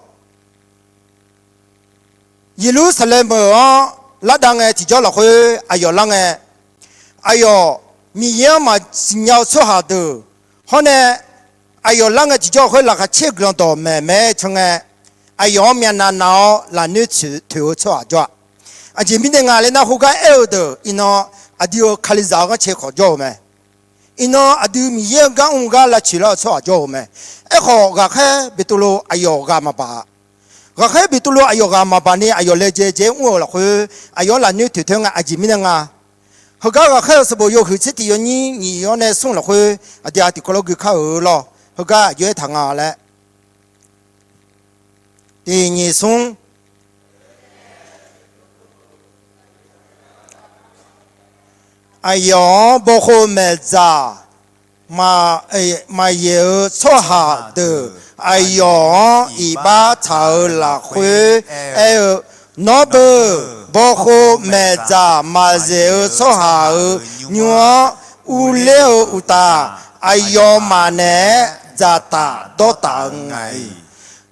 Yeqlursaqlaeq meuq-anr lardav ngae tiqjawr lafkhoer aqyawf lar ngae, aqyawf Miqyaer-anr maqsiq nya-eu tsawrhaq deuq hawr nae aqyawf lar ngae tiqjawr lafkhoer laqkhaq caer-eu guiqlanq dawq maeqmaeq-aer can ngae, aqyawf-anr myavnav nav-awr lafnoer toeq-eu tsawrhaq jawr-a. Aqjeq mirnae nga laer nar, khoergar aer-eu deuq iqnan aqdui-euq Kalizaq-euq ghanrcae khawf jawr-eu mae. Iqnan aqdui Miqyaer-euq gar mr-eu gar lavtsoeq lar-eu tsawrhaq jawr-eu mae. Aerkhawf, ghaqkhaer Beqtuvluv aqyawf ghaq maqbaq-a. Ghaqkhaer Beqtuvluv aqyawf ghaq maqbaq ni aqyawf laejae jae-aer mr-eu lafkhoer, aqyawf-anr lafnoer toeq toeq-aer ngae, aqjeq mirnae nga. Heugar ghaqkhaer-euq sanqbof yawhuiq tsertif yawnyir nyiq-awr nae smr lafkhoer, aqdui-aq tiqkawv lawr gui kar-euq lawr. Heugar aqjox-aer taq nga laer. Tiq nyiq smr. Aqyawf-anr bawkhov maeqdzaq maqyaeq-eu tsawrhaq deuq aqyawf-anr iqbax taq-euq lafkhoer aer-eu, Nawr beu, bawkhov maeqdzaq maqyaeq-eu tsawrhaq-euq nymr-anr urler-eu uqtaf, aqyawfmaf naeq-aer dzaqtaf dawrtaf-eu nga-iq.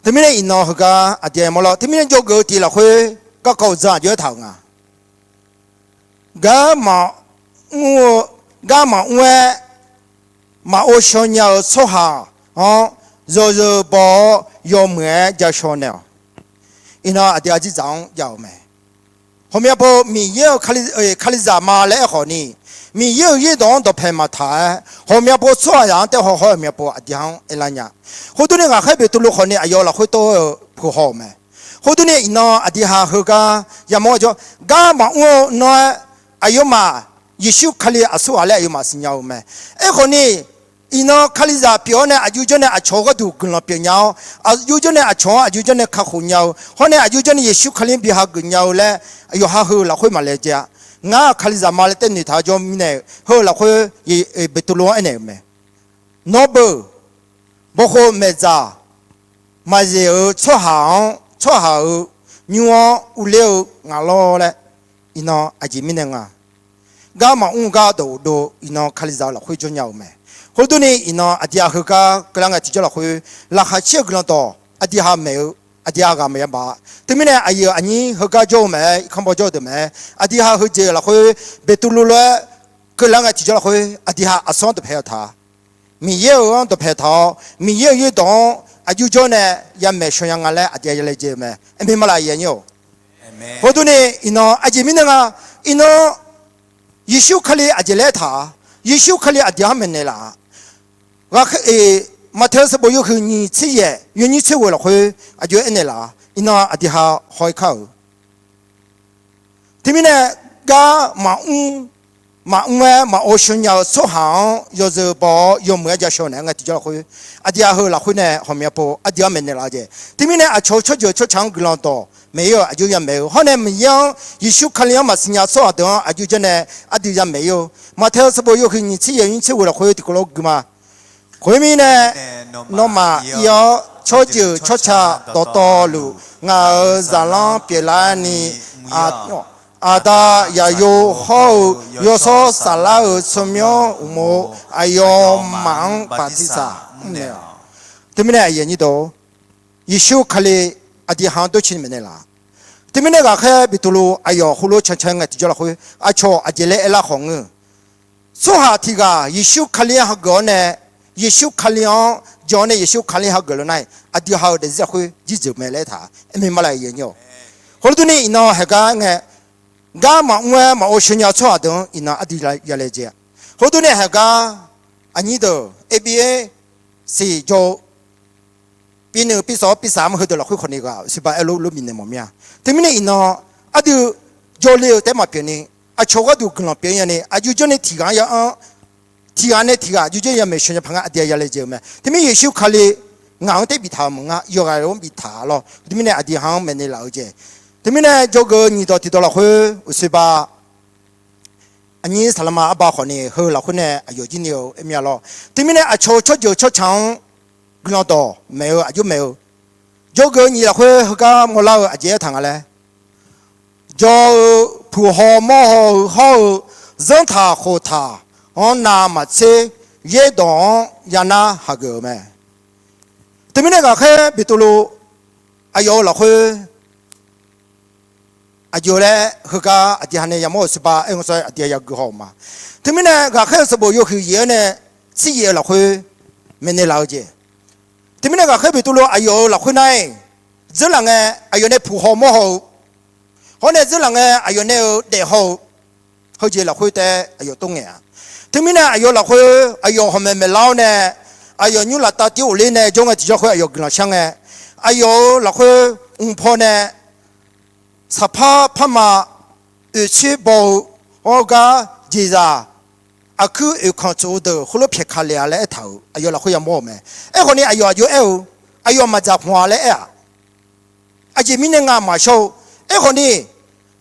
Teumirnae iqnan heugar aqdui-aq mawrlar, teumirnae jawrgeuf-eu tiq lafkhoer garkawv uqdzan aqjox-aer taq-euq nga. Gar maqmr-eu, gar maqmr-aer maqov shaw nya-eu tsawrhaq-anr yawzeu baw-awr yawmuiq-aer ja shaw naeq-awq. Iqnan aqdui-aq dzirdzaq-anr jav-euq mae. Ghawqmya pov Miqyaer-euq Kali, Kalizaq ma laer aerkhawf ni, Miqyaer-euq yaerdawq-anr dawqpaeq maqtaq-aer ghawqmya pov tsawrhaqzaq-anr taef haw haw-aer ghawqmya pov aqdui-anr aerlar nya. Khoerdurni ghaqkhaer Beqtuvluv khawf ni aqyawf lafkhoer tov-eu puq haw-euq mae. Khoerdurni iqnan aqdui ha heugar yamawr-eu jawr, gar maqmr-eu nawr-aer aqyawfmaf Yeqsur Kali aqsurghaq laer aqyawfmaf siqnya-eu mae. Aerkhawf ni, iqnan Kalizaq pyeuf-awr nae aqjox janr nae aqcawq-eu gharduq guiqlanq pyeuf nya-awr, aqjox janr nae aqcawq-anr aqjox janr nae kakhof nya-eu hawr nae aqjox janr nae Yeqsur Kali-anr bi hageuf nya-eu laer yawqha heu lafkhoer maqlaejae-a. Ngar Kalizaq ma laer taef noeqtaq-eu jawr mirnae-eu heu lafkhoer Beqtuvluv-anr aernaeq-euq mae. Nawr beu, bawkhov maeqdzaq maqyaeq-eu tsawrhaq-anr, tsawrhaq-euq nymr-anr urler-eu nga lawr laer, iqnan aqjeq mirnae nga. Gar maqmr gar dawq uqdov iqnan Kalizaq-eu lafkhoer jawr nya-eu mae. Khoerdurni iqnan aqdui-aq heugar keuvlar ngae tiqjawr lafkhoer laqkhaq caer-eu guiqlanq dawq aqdui ha maeq-eu, aqdui ha ghaq maqya baf-a. Teumirnae aqyuif aqnyir heugar jawr-eu mae-aer, irkanr baw jawr-eu deuq mae-aer, aqdui ha heudeuq lafkhoer Beqtuvluv lof-aer keuvlar ngae tiqjawr lafkhoer aqdui ha aqsur-anr dawqpaeq-eu taq-a. Miqyaer-euq-anr dawqpaeq taq-awr, Miqyaer-euq yaerdawq-anr aqjox janr nae ya maeqshaw nya nga laer aqdui-aq ya laejae-eu mae. Aqmeq maqlaq yaeq nyir-awq. Khoerdurni iqnan aqjeq mirnae nga, iqnan Yeqsur Kali aqjeq laer taq-a. Yeqsur Kali aqdui-anr maeqnaeq laf-a. Ghaq, Maqtaeq-eu sanqbof yawhuiq nyiq tser yaef yawnyir tser ghoeq lafkhoer aqjox aernaeq laf-a. Iqnan aqdui ha haw-ir kar-euq Teumirnae gar maqmr, maqmr-aer maqov shaw nya-eu tsawrhaq-anr yawzeu baw-awr yawmuiq-aer ja shaw naeq-aer ngae tiqjawr lafkhoer, aqdui-aq heu lafkhoer nae ghawqmya pov aqdui-anr maeqnaeq laf-eu jeq. Teumirnae aqcawq-eu tsawrjeuq tsawrca-anr guiqlanq dawq maeq-ir-eu aqjox ya maeq-eu hawr nae Miqyaer-anr Yeqsur Kali-anr maqsiq nya tsawrhaq deuq-anr aqjox janr nae aqdui ya maeq-ir-eu. Maqtaeq-eu sanqbof yawhuiq nyiq tser yaef nyiq tser ghoeq lafkhoer tiqkawv lawr gui ma. Khoermirnae, nawmaf ir-awr tsawrjeuq tsawrca dawqtawvluf ngaq-euq zaqlanr pyeuflarni, aq, Aqda, Zaqyo hawr-eu Yawshawr Saflar-euq tsawrmyanr uqmov aqyawfmaf-anr bartirsaq mrnaeq-awq. Teumirnae aqyuif aqnyir deuq, Yeqsur Kali aqdui ha-anr dawrcoeni maeqnaeq laf. Teumirnae ghaqkhaer Beqtuvluv aqyawf heulof cancan ngae tiqjawr lafkhoer aqcawq aqjeq laer aerlar khawf ngeur, tsawrhaq tiq ghaq Yeqsur Kali-anr hageuf-awr nae, Yeqsur Kali-anr jan-awr nae Yeqsur Kali hageuf laf nar-aq, aqdui ha-euq daefzir lafkhoer jirdzeuq mae laer aertaq-a. Aermir marlaq aqyuif aqnyir-awq. Khoerlof durni iqnan heugar ngae, gar maqmr-aer maqghov sheu nya-eu tsawrhaq deuq-anr iqnan aqdui yalaejae-a. Khoerlof durni heugar aqnyir deuq, A B A siq jawr-eu pirnuiv pirsawq-awr pirsaq-anr heudeuq lafkhoer khawf ni ghaq siqba aerlof lof bifnaeq mawf mir-a. Teumirnae iqnan aqdui jawrle-eu taef-aer maqpyeuf ni, aqcawq gharduq guiqlanq pyeuf-ir nya ni, aqjox jawr ni tiq ghaq-anr ya-anr, tiq ghaq nae tiq ghaq aqjox jawr ya maeqshi nya paq ngar aqdui yalaejae-eu mae. Teumirnae Yeqsur Kali ngaq-anr taef biftaq-euq maqngeur, yawqghaq-anr biftaq lawr. Teumirnae aqdui ha-anr maeqnaeq laf-eu jeq. Teumirnae jawrgeuf-eu nyiq dawq tiq dawq lafkhoer uqsiqba aqnyir saqlaqma arbar khawf ni heu lafkhoer nae aqyawf jir ni-eu aer mir-a lawr. Teumirnae aqcawq-eu tsawrjeuq tsawrca-anr guiqlanq dawq maeq-eu aqjox maeq-eu, jawrgeuf-eu nyiq lafkhoer heugar mawrlar-eu aqjeq aertaq nga laer, jawr-eu puq haw mawr haw-eu hawr-eu zanrtaq khoftaq-anr navmaqtser yaerdawq-anr yanar hageuf-euq mae. Teumirnae ghaqkhaer Beqtuvluv aqyawf-euq lafkhoer aqjox laer heugar aqdui ha nae yamawr-euq siqba aer-eu sawr aqdui ha yagui haw-euq ma. Teumirnae ghaqkhaer-eu sanqbof yawhuiq yaef-aer nae tsir yaef-eu lafkhoer maeqnaeq laf-eu jeq. Teumirnae ghaqkhaer Beqtuvluv aqyawf-euq lafkhoer nar-aq, dzeurlaf ngae aqyawf nae puq haw mawr haw-eu, hawr nae dzeurlaf ngae aqyawf nae-eu daef haw-eu, heujeq lafkhoer taef-aer aqyawf tov ngaeq-a. Teumirnae aqyawf lafkhoer aqyawf hawq maeq maeq lar-awr nae, aqyawf nymr laftav tiv ghofler nae jawr ngae tiqjawr khoer aqyawf guiqlanq shar ngae, aqyawf-euq lafkhoer mq paw nae saqpar parma oeqtsoer baw-eu hawr gar jeqzaq aqkuir oeqkanq tsof-eu deuq heulof pyaeq ka le-a laer aertaq-euq aqyawf lafkhoer yamawr-euq mae. Aerkhawf ni aqyawf aqjox aer-eu, aqyawf maqdzaq khmq-a laer aer-aq, aqjeq mirnae nga maqshawr-eu. Aerkhawf ni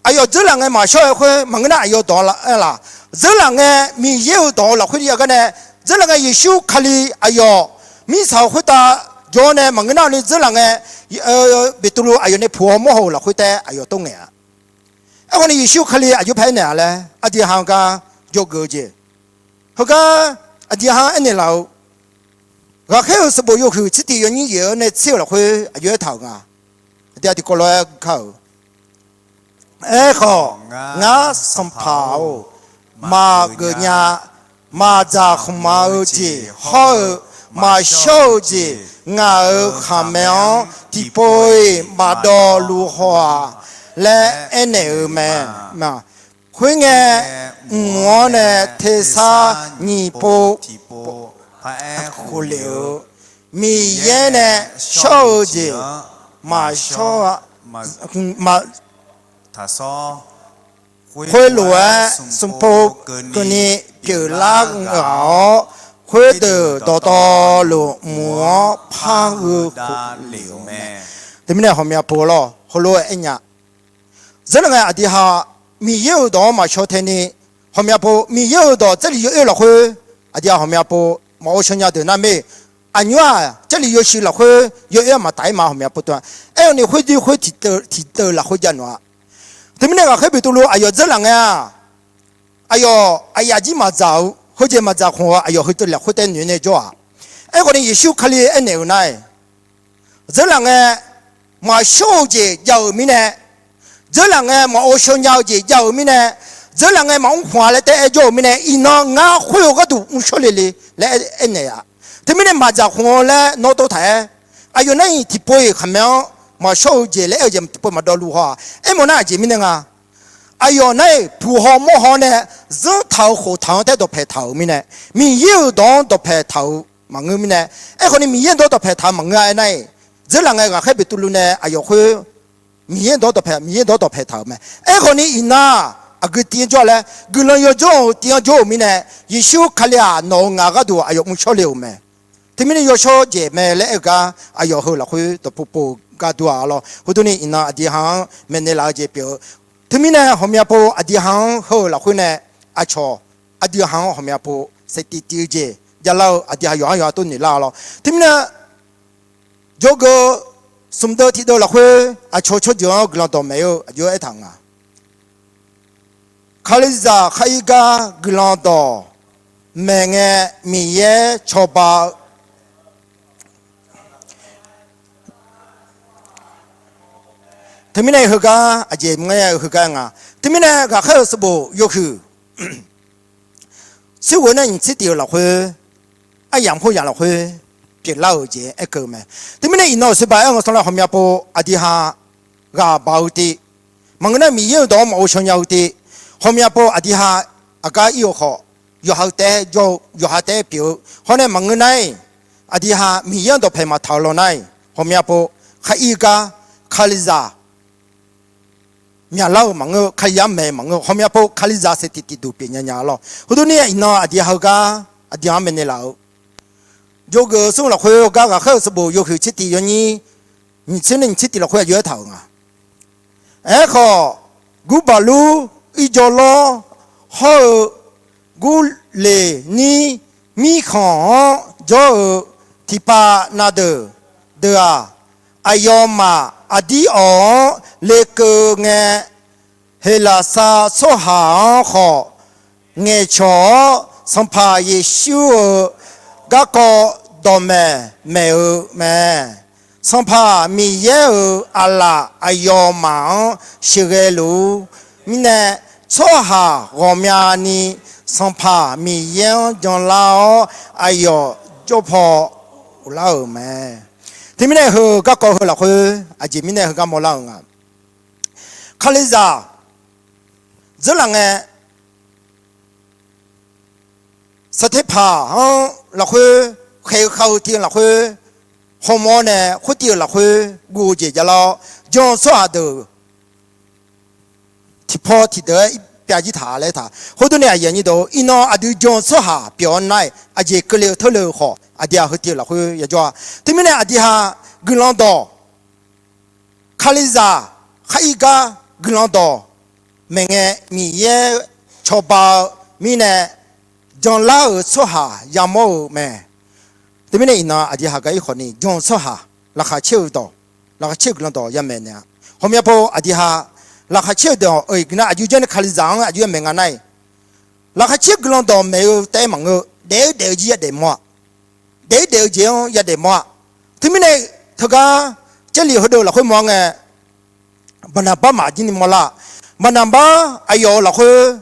aqyawf dzeurlaf ngae maqshawr-eu khoer maqngeur nar aqyawf dawq-anr aer laf, dzeurlaf ngae Miqyaer-euq dawq-eu lafkhoer yagar nae, dzeurlaf ngae Yeqsur Kali aqyawf mirtsaq-euq khoertav jawr nae maqngeur nar ni dzeurlaf ngae, Beqtuvluv aqyawf nae puq haw mawr haw-euq lafkhoer taef-aer aqyawf tov ngaeq-a. Aerkhawf ni Yeqsur Kali aqjox pae aernaeq-a laer aqdui ha-eu gar jawrgeuf-eu jeq. Heugar aqdui ha-anr aernaeq laf-eu, ghaqkhaer-euq sanqbof yawhuiq tser tiq yawnyir yaef-aer nae tser-euq lafkhoer aqjox aertaq-euq nga. Aqdui ha tiqkawv lof-aer kar-euq Aerkhawf, ngar Sanqpaq-or, maqgeuf nya, maqdzaq khmq-eu jeq hawr-eu maqshawr-eu jeq, ngaq-euq khaqmae-anr tiqpov-iq maqdawv luf haw-aq laer aernaeq-eu mae. Khoerngae, mq-anr nae tersar nyiq pov khof lef-eu, Miqyaer nae shawr-eu jeq maqshawr-a. Khoerlof-aer smq pov keuvni pyeuflar ghaq-awr, khoerdeuq dawqtawvluf mq-anr par gheu khof lef-eu mae. Teumirnae ghawqmya pov lawr heulof-aer aer nya. Dzeurlaf ngae aqdui ha Miqyaer-euq dawq-anr maqshawr tae ni, ghawqmya pov Miqyaer-euq dawq Jarlif yawoer lafkhoer aqdui ha ghawqmya pov maqghov shawr nya deuq nar mae. Aqnymr-aq Jarlif yawshuif lafkhoer yawoer-anr maqtaf-ir ma ghawqmya pov teu-a. Aer-eu ni khoerdui khoer tiqdeuv lafkhoer jav noeq-a. Teumirnae ghaqkhaer Beqtuvluv aqyawf dzeurlaf ngae-aq, aqyawf aqyaf jir maqdzaq-eu heujeq maqdzaq khmq-eu aqyawf heu teu lafkhoer tae noeq nae jawr-aq. Aerkhawf ni Yeqsur Kali aernaeq-euq nar-aq, dzeurlaf ngae maqshawr-eu jeq jav-euq mirnae, dzeurlaf ngae maqghov shawr nya-eu jeq jav-euq mirnae, dzeurlaf ngae maqmr khmq-a laer taef-aer jawr-euq mirnae, iqnan ngar khoer-eu gharduq mrshawr le le laer aernaeq-a. Teumirnae maqdzaq khmq-eu laer nawr tov taq-aer, aqyawf nar-iq tiqpov-iq khaqmae-anr maqshawr-eu jeq laer aer-eu jeq tiqpov maqdawv luf haw-aq. Aermawf nar aqjeq mirnae nga. Aqyawf nar-iq puq haw mawr haw-awr nae zanrtaq-euq khoftaq-anr taef dawqpaeq taq-euq mirnae, Miqyaer-euq dawq-anr dawqpaeq taq-euq maqngeur mirnae, aerkhawf ni Miqyaer-euq dawq dawqpaeq taq-eu maqngeur-a aernar-iq, dzeurlaf ngae ghaqkhaer Beqtuvluv nae aqyawf khoer Miqyaer-euq dawq dawqpaeq, Miqyaer-euq dawq dawqpaeq taq-euq mae. Aerkhawf ni iqnan aqgeu tiv-anr jawr-a laer guiqlanq yawjawr-euq tiv-anr jawr-euq mirnae, Yeqsur Kali-aq nawq-euq ngaq gharduq aqyawf mrshawr le-euq mae. Teumirnae yawshawr jeq mae laer aer-eu gar aqyawf heu lafkhoer dawqpov pov-eu gar dur-a lawr. Khoerdurni iqnan aqdui ha-anr maeqnaeq laf-eu jeq pyeuf-eu. Teumirnae ghawqmya pov aqdui ha-anr heu-euq lafkhoer nae aqcawq aqdui ha-anr ghawqmya pov saef tiv tiv-eu jeq javlar-eu aqdui ha yawqha yawqha tov noeq lar-a lawr. Teumirnae jawrgeuf smq deuv tiq deuv lafkhoer aqcawq tsawrjeuq-anr guiqlanq dawqmaeq-eu aqjox aertaq-euq nga. Kalizaq khar ir gar guiqlanq dawq maeq ngae, Miqyaer cawba-eu Teumirnae heugar aqjeq mr-aer-eu heugar nga. Teumirnae ghaqkhaer-euq sanqbof yawhuiq tser ghoe nar nyiq tser tif-euq lafkhoer, aryamq khoeryamq lafkhoer pyeuflar-euq jeq aerkeuv-eu mae. Teumirnae iqnan-euq soerba aer-eu sanqbof ghawqmya pov aqdui ha ghaq baq-eu tiv, maqngeur nar Miqyaer-euq dawq-anr maqghov shaw nya-eu tiv, ghawqmya pov aqdui ha aqgar ir-eu khawf, yawqha-eu taef-aer jawr-eu, yawqha taef-aer pyeuf-eu, hawr nae maqngeur nar-iq, aqdui ha Miqyaer-anr dawqpaeq maqtaq-eu law nar-iq, ghawqmya pov khar ir gar Kalizaq myaqlar-euq maqngeur, Kalizaq-anr maeq-eu maqngeur, ghawqmya pov Kalizaq saeqtiq tiqduq pyeuf nya nya lawr. Heudurni iqnan aqdui ha-eu gar aqdui-anr maeqnaeq laf-eu jawrgeuf-eu smr lafkhoer gar ghaqkhaer-euq sanqbof yawhuiq tser tif yawnyir nyiq tser nar nyiq tser tif lafkhoer aqjox aertaq-euq nga. Aerkhawf, gurbaq lur irjawr lawr hawr-eu gurleq nir mirkhanq-anr jawr-eu tiqpav na deuq deuq-aq, aqyawfmaf aqdir awq-anr lekeuv ngae, Heqlaqsar tsawrhaq-anr khawf ngaeqcawq-awr, Sanqpaq Yeqsur-euq garkawv dawqmaeq maeq-eu mae. Sanqpaq Miqyaer-euq aqlaf aqyawfmaf-anr sheuqghae luf-ur. Mirnae, tsawrhaq ghawqmyani Sanqpaq Miqyaer-anr janlar-awr, aqyawf jawr paw lar-euq mae. Teumirnae heu garkawv heu lafkhoer aqjeq mirnae heugar mawrlar-euq nga. Kalizaq dzeurlaf ngae, Saqteqpaq-anr lafkhoer khaeq-eu khav-eu tiv-eu lafkhoer hawmawr nae khoertiv-euq lafkhoer guv-eu jeq javlar-awr, jan-eu tsawrhaq deuq tiqpaw tiqdeuq-aer irpyav jir taq laer taq. Khoerdov nae aqyuif aqnyir deuq, iqnan aqdui jan-eu tsawrhaq pyeuf-awr nar-iq, aqjeq keuvle-eu teurle-eu khawf, aqdui-aq heu tiv-eu lafkhoer yajawr-a. Teumirnae aqdui ha guiqlanq dawq Kalizaq khar ir gar guiqlanq dawq maeq ngae, Miqyaer cawba-eu mirnae janlar-euq tsawrhaq yamawr-eu mae. Teumirnae iqnan aqdui ha gar ir khawfni jan-eu tsawrhaq laqkhaq caer-eu dawq, laqkhaq caer-eu guiqlanq dawq yamaeq naeq-a. Ghawqmya pov aqdui ha laqkhaq caer-eu dawq-euq iqnan aqjox janr nae Kalizaq-anr aqjox yamaeq nga nar-iq, laqkhaq caer guiqlanq dawq maeq-eu taef-aer maqngeur, daef-eu daef-eu jir yadaef mawr-a. Daef-ir daef-eu jeq-anr yadaef mawr-a. Teumirnae teugar Jarlif heudeuq lafkhoer mawr-a ngae, Baqnaqbar maqjir ni mawrlar-a. Baqnaqbar aqyawf-euq lafkhoer,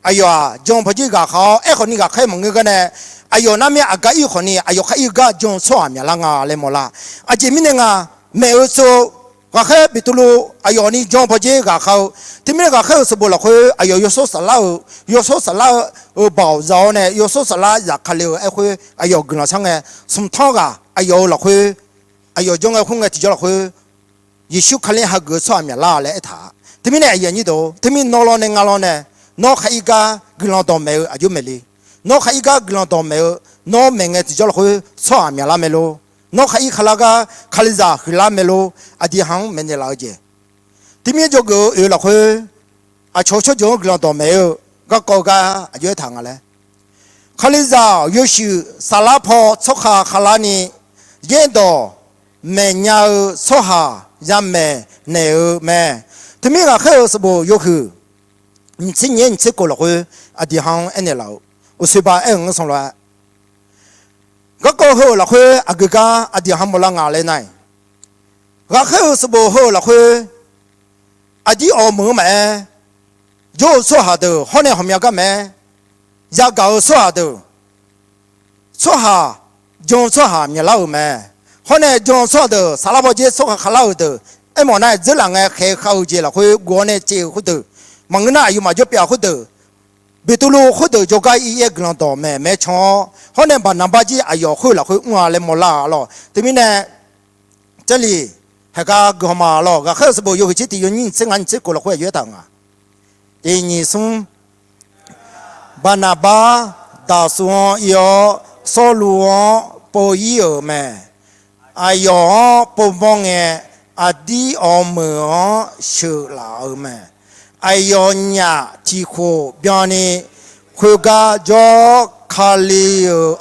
aqyawf-aq jan pawjir ghaqkhav-awr, aerkhawfni ghaqkhaer maqngeur gar nae, aqyawf narmir aqgar ir khawfni aqyawf khar ir gar jan-eu tsawrhaq myaqlar nga laer mawrlar. Aqjeq mirnae nga, maeq-eu tsov, ghaqkhaer Beqtuvluv aqyawf ni jan pawjir ghaqkhav-eu, teumirnae ghaqkhaer-euq sanqbof lafkhoer aqyawf yawshawr saflar-eu, yawshawr saflar-eu baoq za-awr nae yawshawr saflar zafkale-eu aerkhoer aqyawf guiqlanq shar ngae, smq tanr ghaq aqyawf-euq lafkhoer, aqyawf jawr ngae khoerngae tiqjawr lafkhoer Yeqsur Kali hageuf-eu tsawrhaq myaqlar laer aertaq-a. Teumirnae aqyuif aqnyir deuq, teumirnae nawr lawr nae ngar lawr nae, nawr khar ir gar guiqlanq dawq maeq-eu aqjox maeq le. Nawr khar ir gar guiqlanq dawq maeq-eu, nawr maeq ngae tiqjawr lafkhoer tsawrhaq myaqlar mae lor. Nawr khar ir kharlar gar Kalizaq huiqlar mae lor. Aqdui ha-anr maeqnaeq laf-eu jeq, teumirnae jawrgeuf-eu oeq-eu lafkhoer aqcawq tsawrjeuq-anr guiqlanq dawq maeq-eu garkawv gar aqjox aertaq nga laer, Kalizaq yawshuif saflar paw tsawrkhav khavlarni yaerdawq maeqnya-eu tsawrhaq yamaeq naeq-eu mae. Teumir ghaqkhaer-euq sanqbof yawhuiq nyiq tser nyiq-aer nyiq tser kof lafkhoer aqdui ha-anr aernaeq laf-euq, uqsoeq ba aer-euq ngeur sanq lof-aer, garkawv heu-euq lafkhoer aqgeu gar aqdui ha mawrlar nga laer nar-iq, ghaqkhaer-euq sanqbof heu-euq lafkhoer aqdir awq meuq-anr maqaer, jawr-eu tsawrhaq deuq hawr nae ghawqmya gar maqaer, yagaq-eu tsawrhaq deuq, tsawrhaq, jan-eu tsawrhaq myaqlar-euq mae. Hawr nae jan-eu tsawrhaq deuq saflar paw dzer tsawrkhav khavlar-euq deuq, aermawf nar-iq dzeurlaf ngae khaeq-eu khav-eu jeq lafkhoer guv-awr nae caev-eu khoerdeuq, maqngeur nar aqyawfmaf jawr pyav khoerdeuq, Beqtuvluv khoerdeuq jawrgar ir-aer guiqlanq dawq maeq maeq can-awr, hawr nae Baqnaqbar jir aqyawf khoer lafkhoer mr-a laer mawrlar-a lawq. Teumirnae Jarlif haeqgar guiqlanq ma lawq. Ghaqkhaer-euq sanqbof yawhuiq tser tiq yawnyir nyiq tser ngaq nyiq tser kof lafkhoer aqjox aertaq-euq nga. Tiq nyiq smr, Baqnaqbar daqsuv-anr ir-awr, Sawrluv-anr pov ir-euq mae. Aqyawf-anr povmawr ngae, aqdir awq meuq-anr sheuqlaf-euq mae. Aqyawfnyaf tiq khof byanni khoergar jawr-awr, Kali-euq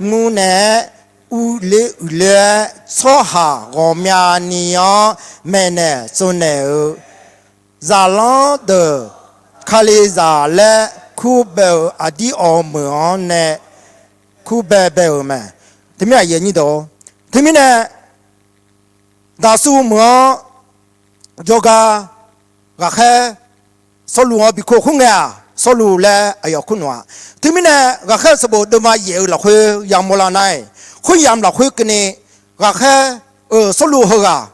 mur nae-aer urler uiqler-aer, tsawrhaq ghawqmyani-anr maeqnaeq tsovnaeq-eu zaqlanr deuq Kalizaq laer kurbae-euq aqdir awq meuq-anr nae kurbae bae-euq mae. Teumirnae aqyuif aqnyir deuq-or, teumirnae Daqsuv meuq-anr jawrgar ghaqkhaer Sawrluv-anr bi kur khoerngae-aq, Sawrluv laer aqyawf kur noeq-a. Teumirnae ghaqkhaer-eu sanqbof deuvma yaef-eu lafkhoer yamawr lar nar-iq, khoeryamq lafkhoer keuvni ghaqkhaer-euq Sawrluv heughaq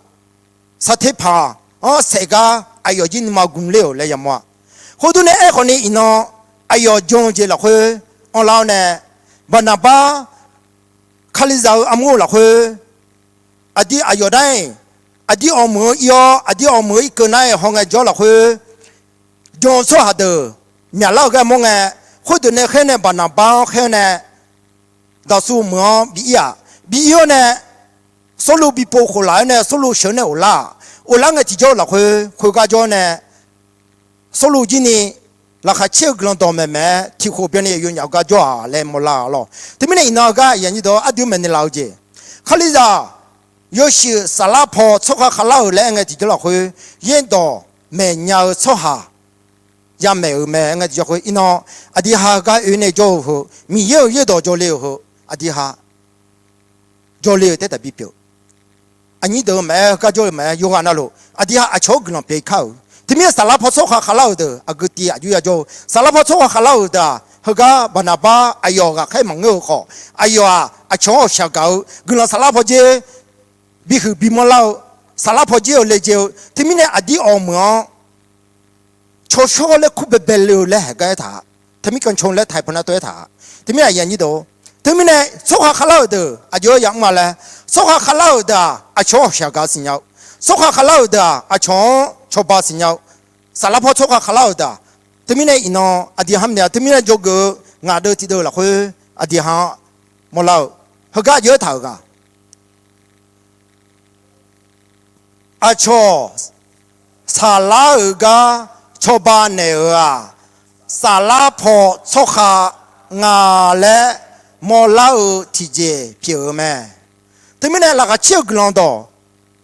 Saqteqpaq-anr saef gar aqyawf jir nuima gmq ler-euq laer yamawr-a. Khoerdur nae aerkhawf ni iqnan aqyawf jan-eu jeq lafkhoer anrlar-awr nae, Baqnaqbar Kalizaq-eu armur-eu lafkhoer aqdui aqyawf nar-iq, aqdir awq meuq-anr ir-awr aqdir awq meuq-anr irkeuv nar-iq hawngae jawr lafkhoer jan-eu tsawrhaq deuq myaqlar-eu gar mawr ngae, khoerdeuq nae khaer nae Baqnaqbar-anr khaer-awr nae Daqsuv meuq-anr bi ir-aq, bi ir-awr nae Sawrluv bi pov khof laf-aer nae Sawrluv sheuq-anr nae of lar-aq, of lar ngae tiqjawr-eu lafkhoer khoergar jawr nae Sawrluv jir ni laqkhaq caer-eu guiqlanq dawq maeqmaeq-aer tiq khof byanni yawnyaf-eu gar jawr-aq laer mawrlar-a lawr. Teumirnae iqnan-eu gar aqyuif aqnyir deuq-or, aqdui maeqnaeq laf-eu jeq, Kalizaq yawshuif saflar paw tsawrkhav khavlar-euq laer aer ngae tiqjawr lafkhoer yaerdawq maeqnya-eu tsawrhaq yamaeq-euq mae aer ngae tiqjawr lafkhoer iqnan aqdui ha gar oe nae jawr-eu heu, Miqyaer-euq yaerdawq jawrle-euq heu, aqdui ha jawrle-euq taef-aer taqbi pyeuf. Aqnyir deuq-eu maqaer, heugar jawr-eu maqaer, yawqghaq navluf aqdui ha aqcawq-anr guiqlanq pyeuf kar-euq. Teumirnae saflar paw tsawrkhav khavlar-euq deuq aqgeu tiv aqjox ya jawr-eu. Saflar paw tsawrkhav khavlar-euq deuq-aq, heugar Baqnaqbar aqyawf ghaqkhaer maqngeur-eu khawf, aqyawf-aq aqcawq-anr awqshaq gaq-eu guiqlanq saflar paw dzer bihuiq bimanrlar-eu, saflar paw dzer-eu laejae-eu. Teumirnae aqdir awq meuq-anr cawshawr laer kur baebae le-eu laer haeq gar aertaq-a. Teumirkanq caw laer taq-aer pawnav tov aertaq-a. Teumirnae aqyuif aqnyir deuq-or, teumirnae tsawrkhav khavlar-euq deuq aqjox-aer yamr-a laer, tsawrkhav khavlar-euq deuq-aq aqcawq-anr awqshaq gaq siqnya-eu, tsawrkhav khavlar-euq deuq-aq aqcawq-anr cawba siqnya-eu, saflar paw tsawrkhav khavlar-euq deuq-aq, teumirnae iqnan aqdui ha mr naeq-a, teumirnae jawrgeuf-eu ngaq deuv tiqdeuv lafkhoer aqdui ha-anr mawrlar-eu, heugar aqjox-aer taq-euq ghaq aqcawq saflar-euq gar cawba naeq-euq-aq, saflar paw tsawrkhav nga laer mawrlar-eu tiqjeq pyeuf-eu mae. Teumirnae laqkhaq caer-eu guiqlanq dawq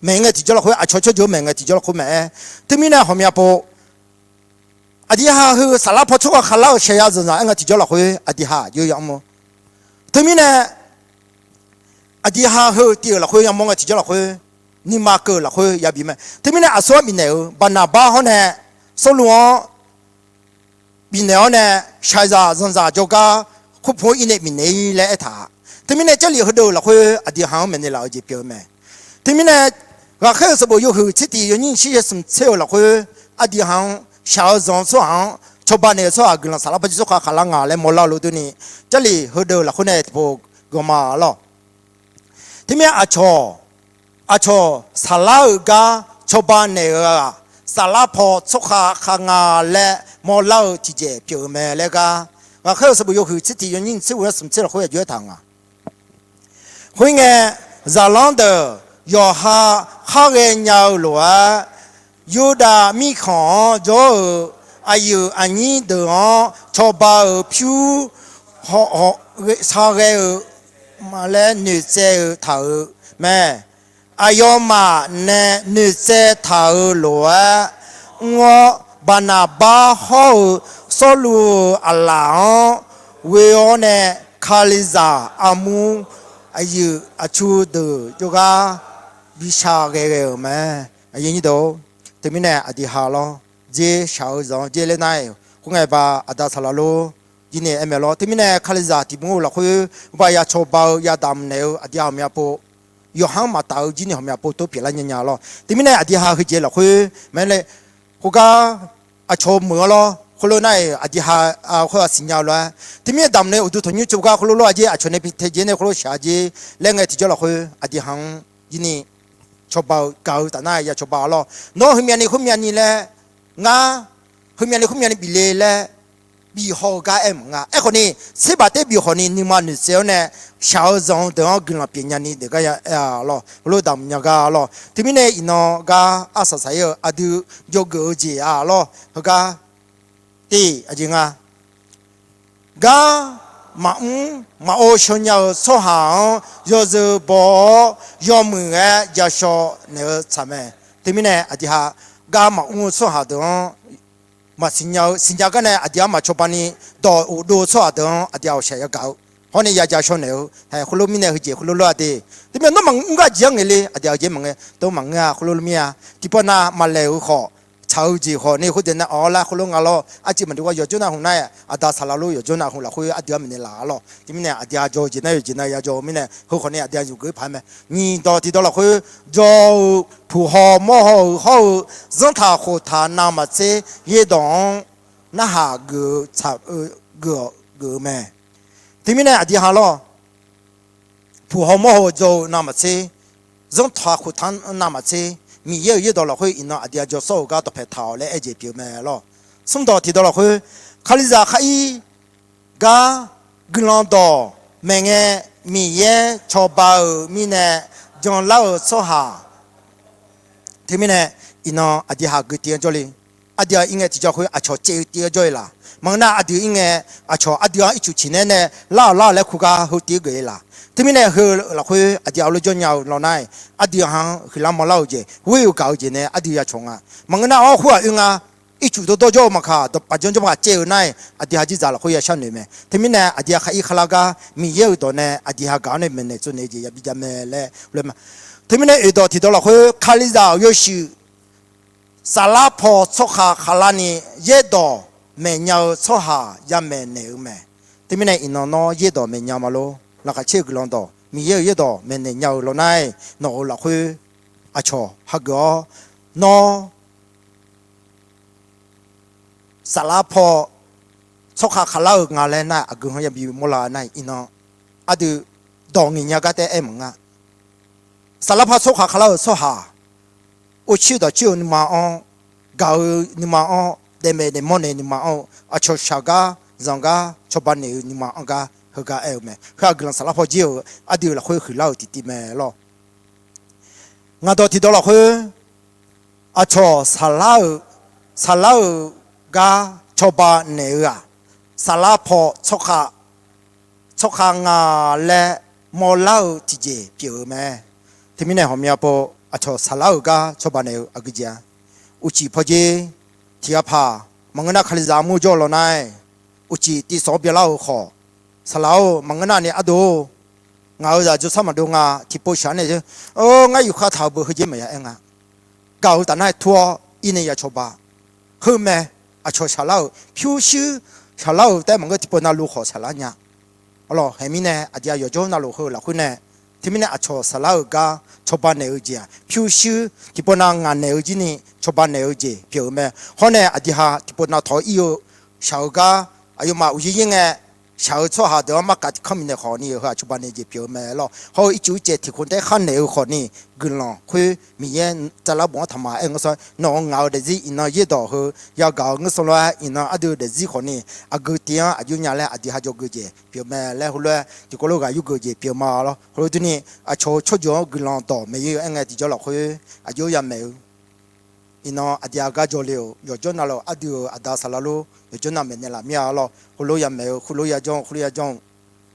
maeq ngae tiqjawr lafkhoer, aqcawq tsawrjeuq maeq ngae tiqjawr lafkhoer maqaer, teumirnae ghawqmya pov aqdui ha heu saflar paw tsawrkhav khavlar-euq shaqya zanqzaq aer ngae tiqjawr lafkhoer aqdui ha aqjox ya mr-eu. Teumirnae aqdui ha heu tiv-euq lafkhoer yamawr ngae tiqjawr lafkhoer, nuima keuv-eu lafkhoer yabi mae. Teumirnae aqsur-anr bifnaeq-eu Baqnaqbar hawr nae Sawrluv-anr bifnaeq-awr nae, shaqzaq zanqzaq jawrgar khoerpu-anr ir nae bifnaeq-ir laer aertaq-a. Teumirnae Jarlif heudeuq lafkhoer aqdui ha-anr maeqnaeq laf-eu jeq pyeuf-eu mae. Teumirnae ghaqkhaer-euq sanqbof yawhuiq tsertiq yawnyir shir yaersmq tser-euq lafkhoer aqdui ha-anr shaq-eu zanq-eu tsawrhaq-anr cawba naeq-eu tsawrhaq guiqlanq saflar paw jir tsawrkhav khavlar nga laer mawrlar-eu lof durni, Jarlif heudeuq lafkhoer nae tiqpov ganma lawr. Teumirnae aqcawq, aqcawq saflar-euq gar cawba naeq-eu-aq, saflar paw tsawrkhav khav nga laer mawrlar-eu tiqjeq pyeuf-eu mae laer gar, ghaqkhaer-euq sanqbof yawhuiq tsertiq yawnyir tser ghoe-aer smq tser lafkhoer aqjox-aer taq-eu nga. Khoerngae, zaqlanr deuq yawqha khar ghaenya-eu lof-aer, Yurdav mirkhanq-anr jawr-euq aqyuif aqnyir deuq-anr cawba-euq pyur shar ghae-eu ma laer noeqtsaev-eu taq-euq mae. Aqyawfmaf nae noeqtsaev taq-euq lof-aer mr-awr, Baqnaqbar hawr-eu Sawrluv-euq aqlaf-anr ghoe-awr nae, Kalizaq armur aqyuif aqtsu deuq jawrgar bi shar ghae ghae-euq mae. Teumirnae aqdui ha lawr, dzer shaq-eu zanq-anr dzer ler nar-iq, khoerngae ba aqda saqlaq lor, jir ni aer mae lawr. Teumirnae Kalizaq tiq mur-eu lafkhoer ba ya cawba-eu yadamq naeq-eu aqdui ha ghawqmya pov, yawqha-anr maqtaf-eu jir ni ghawqmya pov tov pyeuflar nya nya lawr. Teumirnae aqdui ha heujeq lafkhoer mae le, khoergar aqcawq meuq-anr lawr, khoerlof nar-iq aqdui ha khoer-aq siqnya-eu lof-aer, teumirnae damq nae uqduq tanqnymr tsov gar khoerlof lor-aq jer aqcawq nae bi tae jeq nae khoerlof shaq jer laer ngae tiqjawr lafkhoer aqdui ha-anr jir ni cawba-eu gaq-eu taf nar ya cawba-a lawr. Nawr heumyav ni khoermyav ni laer, ngar heumyav ni khoermyav ni bif le laer bif haw-eu gar aer maqnga. Aerkhawf ni, tserbaf taer bif haw ni nuima noeqtsaev-awr nae, shaq-eu zanq-eu deuq-anr guiqlanq pyeuf nya ni deuq gar ya aer-a lawr. Heulof damq nya gar lawr. Teumirnae iqnan gar arsaq saq-ir-eu aqdui jawrgeuf-eu jeq-a lawr. Heugar tiq aqjeq nga. Gar maqmr maqov shaw nya-eu tsawrhaq-anr yawzeu baw-awr yawmuiq-aer ja shaw naeq-eu tsaq mae. Teumirnae aqdui ha gar maqmr-eu tsawrhaq deuq-anr maqsiq nya-eu, siqnya gar nae aqdui-anr maqcawba ni dawq uqdov-eu tsawrhaq deuq-anr aqdui-aq ghawqshaq yagaq-eu hawr nae yaja shaw naeq-eu, haiq khoerlof mirnae heujeq khoerlof lof-a de. Teumirnae nawmaf mr gar jeq-anr ngaeq le, aqdui-aq jeq maqngae, tov maqngeur-a khoerlof mir-a. Tiqpawf nav maqlaeq-euq khawf, tsaq-eu jeq khawf ni khoerdeuq nae awq-awr lar khoerlof nga lawr. Arciv maqdov gar yawqjawr nav hmq nar-aq, aqda saqlaq lof yawqjawr nav hmq lafkhoer aqdui-anr maeqnaeq laf-a lawr. Teumirnae aqdui-aq jawr-eu jeq nar yawqjeq nav yajawr-eu mirnae heu khawf ni aqdui-aq yuf geuf-ir paq-aer mae. Nyiq dawq tiqdawq lafkhoer jawr-eu puq haw mawr haw-euq hawr-eu zanrtaq khoftaq navmaqtser yaerdawq-anr narhaq geuf-eu tsaq-eu geuf-awq geuf-eu mae. Teumirnae aqdui ha lawr, puq haw mawr haw-eu jawr-eu navmaqtser, zanrtaq khoftaq navmaqtser, Miqyaer-euq yaerdawq lafkhoer iqnan aqdui-aq jawr sawr-euq gar dawqpae taq-awq laer aer jeq pyeuf-eu mae lawr. Smrdawq tiqdawq lafkhoer, Kalizaq khar-ir gar guiqlanq dawq maeqngae, Miqyaer cawba-euq mirnae janlar-eu tsawrhaq. Teumirnae iqnan aqdui ha gui tiv-anr jawrle. Aqdui-aq irngae tiqjawr khoer aqcawq caev-eu tiv-anr jawr-e laq. Maqngeur nar aqdui irngae aqcawq aqdui-anr ircuf ciq naeq-aer nae lar-awq lar-awq laer kur gar heu tiv-anr geuf-e laq. Teumirnae heu lafkhoer aqdui-aq heulof jawr nya-eu lawr nar-aq, aqdui-aq ha huiqlar mawrlar-eu jeq, ghoer-eu gaq-eu jeq nae aqdui ya cawq nga. Maqngeur nar-awr khoer-aq oe nga. Ircuf dawrdawr jawr-eu maqkaq, dawqpav janr jawr maqkaq caev-eu nar-aq, aqdui ha jirzaq lafkhoer ya sharnoeq mae. Teumirnae aqdui-aq khar-ir kharlar gar Miqyaer-euq dawq nae aqdui ha gaq-awr nae maeqnaeq tsovnaeq-eu jeq yabi jav mae laer lof-aer ma. Teumirnae oeqdawq tiqdawq lafkhoer Kalizaq-euq yawshuif saflar paw tsawrkhav khavlar ni yaerdawq maeqnya-eu tsawrhaq yamaeq naeq-eu mae. Teumirnae iqnan nawr yaerdawq maeqnya ma lor. Laqkhaq caer-eu guiqlanq dawq Miqyaer-euq yaerdawq maeqnaeq nya-eu lawr nar-aq, nawq-euq lafkhoer aqcawq hageuf-awr, nawr saflar paw tsawrkhav khavlar-euq nga laer nar-aq, aqgeu-anr yabi mawrlar nar-aq, iqnan aqdui dawq ngaeqnya gar taef-aer maqnga. Saflar paw tsawrkhav khavlar-euq tsawrhaq, or coer dawq coer-eu nuima-anr, gaq-eu nuima-anr, daefmaeq daefmawr naeq nuima-anr-eu aqcawq shaq gar zanq gar cawba naeq-eu nuima-anr gar heugar aer-eu mae. Heu-aq guiqlanq saflar paw jir-euq aqdui-euq lafkhoer huiqlar-euq tiqtiv mae lawr. Ngaq dawq tiqdawq lafkhoer aqcawq saflar-eu, saflar-euq gar cawba naeq-eu-aq, saflar paw tsawrkhav, tsawrkhav nga laer mawrlar-eu tiqjeq pyeuf-eu mae. Teumirnae hawqmya pov aqcawq saflar-euq gar cawba naeq-eu aqgeu jeq-a. Uqcif pawjer tiq ghaq-aq, maqngeur nar Kalizaq armur jawr-eu lawr nar-aq, uqcif tiv sawq-awr byanlar-euq khawf, saqlaq-or, maqngeur nar ni ardov-or, ngaq-euq zaq jawrsar maqdov nga, tiqpov shaq-anr nae, ngar yufkhav taq-euq beu heujeq maqya aer nga. Gaq-euq taf nar-aer tur-awr ir nae ya cawba. Heu mae, aqcawq shaqlar-euq pyurshuir shaqlar-euq taef maqngeur tiqpov navluf khawf shaqlar nya. Arlawq, haeq mirnae aqdui-aq yawqjawr navluf heu lafkhoer nae, teumirnae aqcawq saflar-euq gar cawba naeq-eu jeq-aq, pyurshuir tiqpov nav ngaq naeq-eu jir ni cawba naeq-eu jeq pyeuf-eu mae. Hawr nae aqdui ha tiqpov nav tawq-ir-eu shaq-eu gar, aqyawfmaf uqyir yir ngae, shaq-eu tsawrhaq deuq-anr markaq tiqkanr bifnaeq khawf ni heu-aq cawba naeq jeq pyeuf-eu mae lawr. Hawr-eu ircuf ircaev tiq khof taef-aer khar naeq-eu khawf ni, guiqlanq khoer Miqyaer tsavlar bof-anr taqma aer-eu ngeur sanr, nawq-euq ngaq-euq daefzir iqnan yaerdawq heu yagaq-eu ngeur sanr lof-aer iqnan aqdui-eu daefzir khawf ni, aqgeu tiv-anr aqjox nya laer aqdui ha jawr geu jeq pyeuf mae laer heulof-aer tiqkawv lof ghaq yurgeuf jeq pyeuf ma lawr. Heulof durni, aqcawq-eu tsawrjeuq-anr guiqlanq dawq maeq-ir-eu aer ngae tiqjawr lafkhoer aqjox ya maeq-eu iqnan aqdui-aq gar jawrle-euq yawqjawr navluf aqdui-euq aqda saqlaq lof yawqjawr nav maeqnaeq laf mir-a lawr. Heulof ya maeq-eu, heulof ya janr-eu, heulof ya janr-eu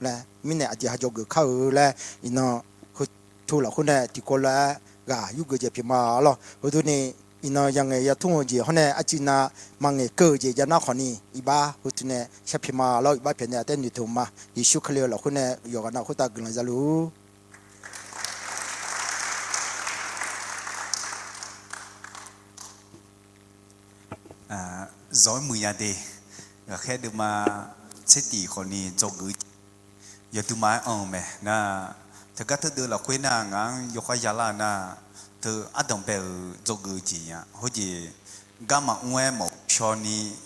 laer mirnae aqdui ha jawr geuf kar-eu laer iqnan heu tu lafkhoer nae tiqkawv lof-aer ghaq yurgeuf jeq pyeuf ma lawr. Heu durni, iqnan ya ngaeq ya tmr-eu jeq hawr nae arcuiv nav maqngaeq keuv-eu jeq jav nar khawf ni, iqbax heu tu nae sharpyaeq ma lawr. Iqbax pyaeq nae aqtaer noeqtmq ma. Yeqsur Kali-euq lafkhoer nae yawqghaq nav khoertav guiqlanq za luf. Zawq-aer muiq ya de. Ghaqkhaer deuvma tser tif khawf ni dzawgeuf yawduima-aer anr-eu mae nar, teugar teudeuv lafkhoer nar ngaq-anr yawkhav yalar-eu nar, teu ardanq bae-euq dzawgeuf jeq ya. Khoerjeq gar maqmr-aer mawf shaw ni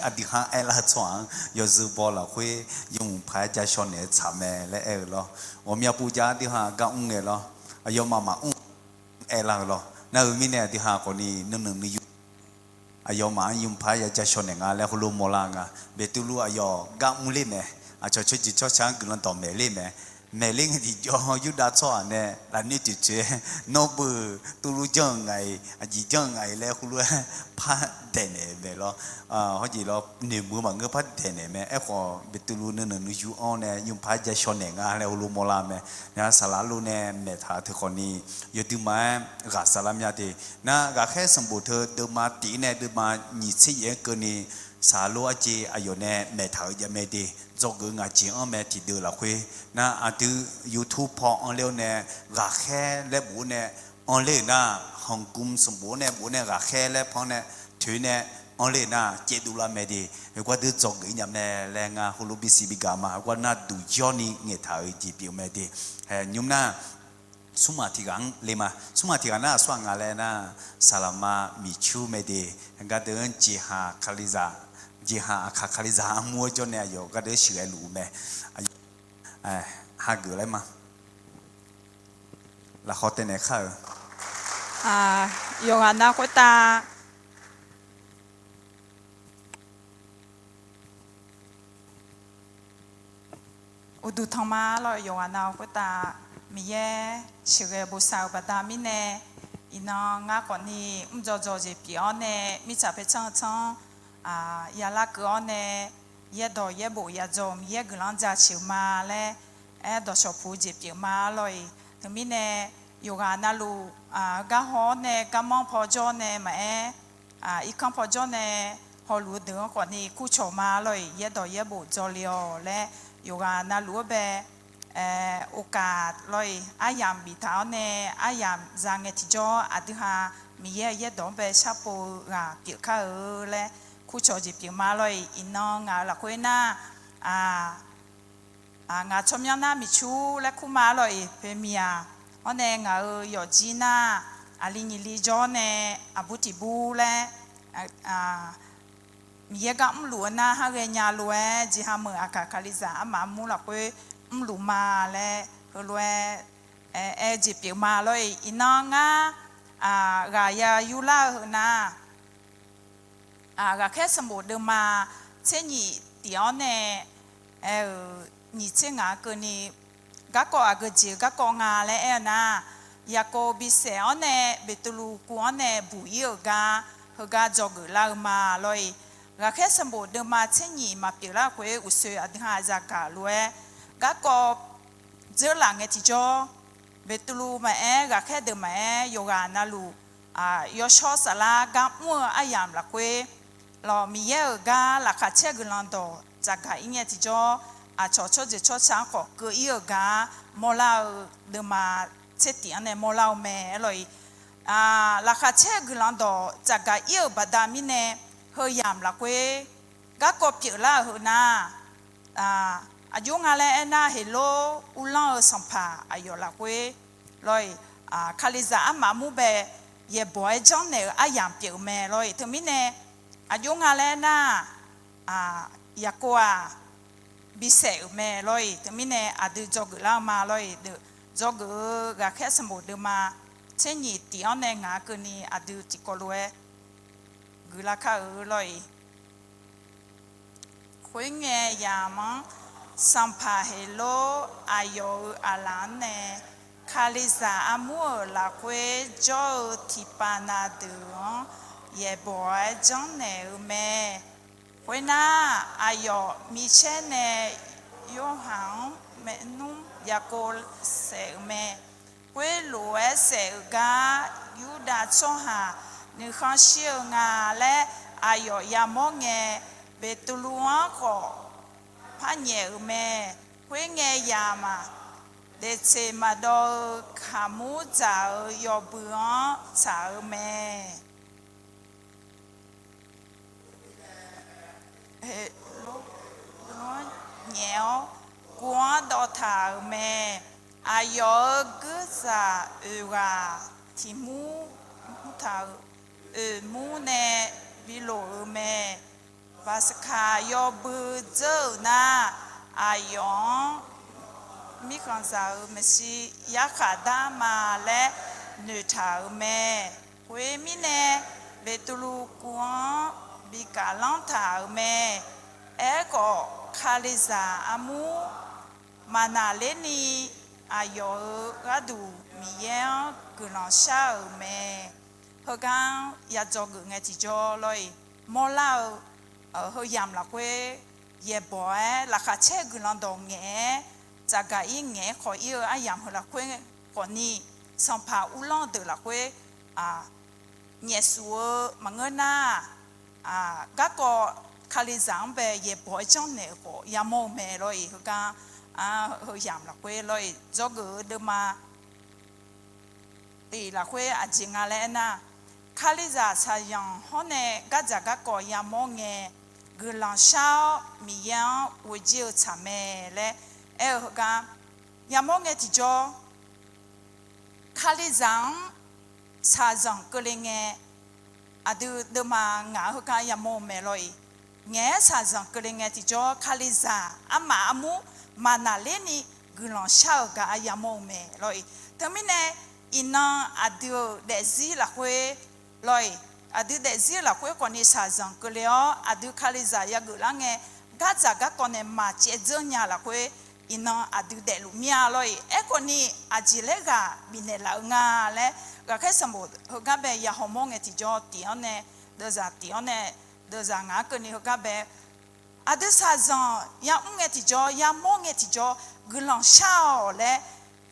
aqdui ha aerlar-eu tsawrhaq-anr yawzeu baw lafkhoer yawmuiq paq-aer ja shaw naeq-eu tsaq mae laer aer-eu lawr. Ghawqmya pov jav aqdui ha gar mr ngae lawr. Aqyawfmaf maqmr aerlar-eu lawr. Nar-eu mirnae aqdui ha khawf ni nuinanq nuiyu aqyawfmaf-anr yawmuiq paq-aer ya ja shaw naeq nga laer heulof mawrlar nga. Beqtuvluv aqyawf gar mr ler mae. Aqcawq tsawrjeuq tsawrca-anr guiqlanq dawq maeq ler mae. maeqler ngae tiqjawr Yurdav tsawrhaq nae lafnoer toeqtoeq-aer, nawr beu-euq Tuvluv janr-euq ngaq-iq, aqjeq janr-eu ngaq-iq laer heulof-aer par daeqnaeq-eu mae lawr. Hawjeq lawr, noeqmuiq-eu maqngeur par daeqnaeq mae. Aerkhawf, Beqtuvluv nuinanq nuiyu-anr nae nymrpaq-aer jashawnaeq nga laer heulof mawrlar-eu mae. Nar saqlaq lof nae maeqtaq-euq teukhawf ni, yawduima-aer ghaq saflar mya de. Nar ghaqkhaer sanqbof teu deuvma tiq-ir nae deuvma nyiq tser yaef-anr keuvni, saqlaq lof arjeq aqyawf nae maeqtaq-euq jav mae de. Dzawgeuf-eu ngaq jeq-anr mae tiqdeuv lafkhoer. Nar aqdui YouTube paw anrler-awr nae, ghaqkhaer laer bof-awr nae anrler-euq nar, hanqgum sanqbof-awr nae bof-awr nae ghaqkhaer laer pan-awr nae toeq nae anrler-euq nar caevdov lar mae de. Heugar dui dzawgeuf-ir nya mae laer ngar heulof bisiq bigaq ma. Heugar nar duq yawrni ngaeqtaq-euq jeq pyeuf mae de. Nymr nar, smrmaq tiq ghaq-anr le ma. Smrmaq tiq ghaq nar aqsur-aq nga laer nar, saqlaqma miqcur mae de. Gardeuv-anr jeqhaq kalizaq, jeqhaq aqkaq kalizaq armur-aer jawr nae aqyawf gardeuv sheuqghae luf-eu mae. Hageuf laer ma. Lafkhawf taev naeq kar-euq yawqghaq nav khoertav uqduq tanq ma lawr. Yawqghaq nav khoertav Miqyaer sheuqghae bosav-euq baqda mirnae, iqnan ngar khawfni mrdzaw dzaw jeq pyeuf-awr nae mirtsaq paertsanr-eu tsanr yalar keuv-awr nae, yaerdawq yaerbof yadzaw-euq Miqyaer guiqlanq jaceuq ma laer aer dawqshawq puq-eu jeq pyeuf ma lawr-iq. Teumirnae yawqghaq navluf gar haw-awr nae garmanr paw jawr nae maqaer, irkanr paw jawr nae hawluf-eu deuq-anr khawfni kurcawq ma lawr-iq, yaerdawq yaerbof dzaw le-awq laer yawqghaq navluf-anr bae โอกาส lawr-iq, aryamq biftaq-awr nae aryamq za ngae tiqjawr aqdui ha Miqyaer-euq yaerdawq-anr bae sharpov-eu ghaq pyeuf kar-eu laer kurcawq jeq pyeuf ma lawr-iq. Iqnan ngaq-euq lafkhoer nar, ngaq tsawrmyanr nar miqcur laer kur ma lawr-iq, Peumiq-aq, awr nae ngaq-euq yawfjir nar aqli nyiq li jawr nae aqbur tiq bur laer Miqyaer gar mrluf-eu nar har ghaenya lof-aer jeqha meuq aqkaq kalizaq armaf armur lafkhoer mrluf ma laer heulof-aer aer-eu jeq pyeuf ma lawr-iq. Iqnan ngar ghaq ya yurlar-eu heu nar, ghaqkhaer sanqbof deuvma tser nyiq tif-awr nae aer-euq nyiq tser ngaq-anr keuvni, garkawv aqgeu jeq-eu garkawv nga laer aer-eu nar, Yaqkov bisaef-awr nae Beqtuvluv kuv-anr nae buq-ir-euq gar heugar dzawgeuf lar-eu ma lawr-iq. Ghaqkhaer sanqbof deuvma tser nyiq maqpyeuf lar khoer uqsoeq aqdui ha zaqgaq lof-aer garkawv dzeurlaf ngae tiqjawr, Beqtuvluv maqaer, ghaqkhaer deuq maqaer, yawqghaq navluf yawshawr saflar gar mr-eu aryamq lafkhoer lawq, Miqyaer-euq gar laqkhaq caer guiqlanq dawq tsafgaq-ir ngae tiqjawr, aqcawq tsawrjeuq tsawrca-anr khawf keuv-ir-euq gar mawrlar-eu deuvma tser tif-anr nae mawrlar-eu mae aer lawq-iq. Laqkhaq caer guiqlanq dawq tsafgaq-ir-euq baqda mirnae, heu yamq lafkhoer garkawv pyeuflar-euq heu nar, aqjox nga laer aernar, Heqlor uvlanr-eu sanqpaq aqyawf lafkhoer lawr-iq, Kalizaq armaf armur bae yaeqbawq-aer janrnaeq-eu aryamq pyeuf-eu mae lawr-iq. Teumirnae aqjox nga laer aernar, Yaqkov-aq bisaef-euq mae lawr-iq. Teumirnae aqdui dzawgeuf lar-eu ma lawr-iq. Dzawgeuf-eu ghaqkhaer sanqbof deuvma tser nyiq tif-anr nae ngaq-anr keuvni aqdui tiqkawv lof-aer guiqlar kar-eu lawr-iq. Khoerngae yamq-anr, sanqpaq Heqlor aqyawf-euq aqlaf-anr nae Kalizaq armur-euq lafkhoer jawr-eu tiqpav na deuq-anr yaeqbawq-aer janrnaeq-eu mae. Khoernar, aqyawf micaer nae Yorhaq-anr maernmr Yaqkov saef-euq mae. Khoerlof-aer saef-euq gar Yurdav tsawrhaq nuikhanr shir-eu nga laer aqyawf yamawr ngae, Beqtuvluv-anr khawf parnyaef-euq mae. Khoerngae yamq-aq, daeqtseq maqdawv-eu kaqmur dzaq-eu yawbui-anr tsaq-eu mae. Heqlor, nyaef-awr guv-anr dawvtaq-euq mae. Aqyawf-euq guirzaq oeq ghaq tiq mur murtaq-euq oeq mur nae bilof-eu mae. Baqsaqkaq yawbui dzeur-euq nar, aqyawf-anr mirkhanqzaq-euq maeqshi yarkhaq dar ma laer noeqtaq-euq mae. Khoermirnae, Beqtuvluv kuv-anr bi kaflanr taq-euq mae. Aerkhawf, Kalizaq armur maqnaqlerni aqyawf-euq gharduq Miqyaer-anr guiqlanq shar-euq mae. Heugar ya dzawgeuf ngae tiqjawr lawr-iq, mawrlar-eu heu yamq lafkhoer yaeqbawq-aer laqkhaq caer-eu guiqlanq dawq ngaeq-aer, tsafgaq-ir ngaeq-aer khawf-ir-eu aryamq heu lafkhoer khawfni, sanqpaq uvlanr deuq lafkhoer nyaefsuf-eu maqngeur nar, garkawv Kalizaq-anr bae yaeqbawq-aer janrnaeq-euq khawf yamawr-eu mae lawr-iq. Heugar heu yamq lafkhoer lawr-iq, dzawgeuf-eu deuvma tiq lafkhoer aqjeq nga laer aernar, Kalizaq shaqzanq hawr nae gardzaq garkawv yamawr ngae, guiqlanq shar-awr Miqyaer-anr ghoejir-eu tsaq mae laer aer-eu heugar, yamawr ngae tiqjawr Kalizaq-anr shaqzanq keuvle ngae, aqdui deuvma ngaq-anr heugar yamawr-eu mae lawr-iq. Ngaeq-aer shaqzanq keuvle ngae tiqjawr Kalizaq armaf armur maqnaqlerni guiqlanq shar-eu gar yamawr-eu mae lawr-iq. Teumirnae iqnan aqdui-euq daefzir lafkhoer lawr-iq, aqdui daefzir-eu lafkhoer khawfni shaqzanq keuvle-awr aqdui Kalizaq yageuf lar ngae, gardzaq garkawv nae maqcaev dzeur nya lafkhoer iqnan aqdui daefluf mir-a lawr-iq. Aerkhawfni aqjeq laer ghaq bifnaeq laf-eu nga laer, ghaqkhaer sanqbof heugar bae ya hawmawr ngae tiqjawr tiq-anr nae deuvzaq tiq-anr nae deuvzaq ngaq-anr keuvni heugar bae aqdui shaqzanq yamr ngae tiqjawr, yamawr ngae tiqjawr, guiqlanq shar-awq laer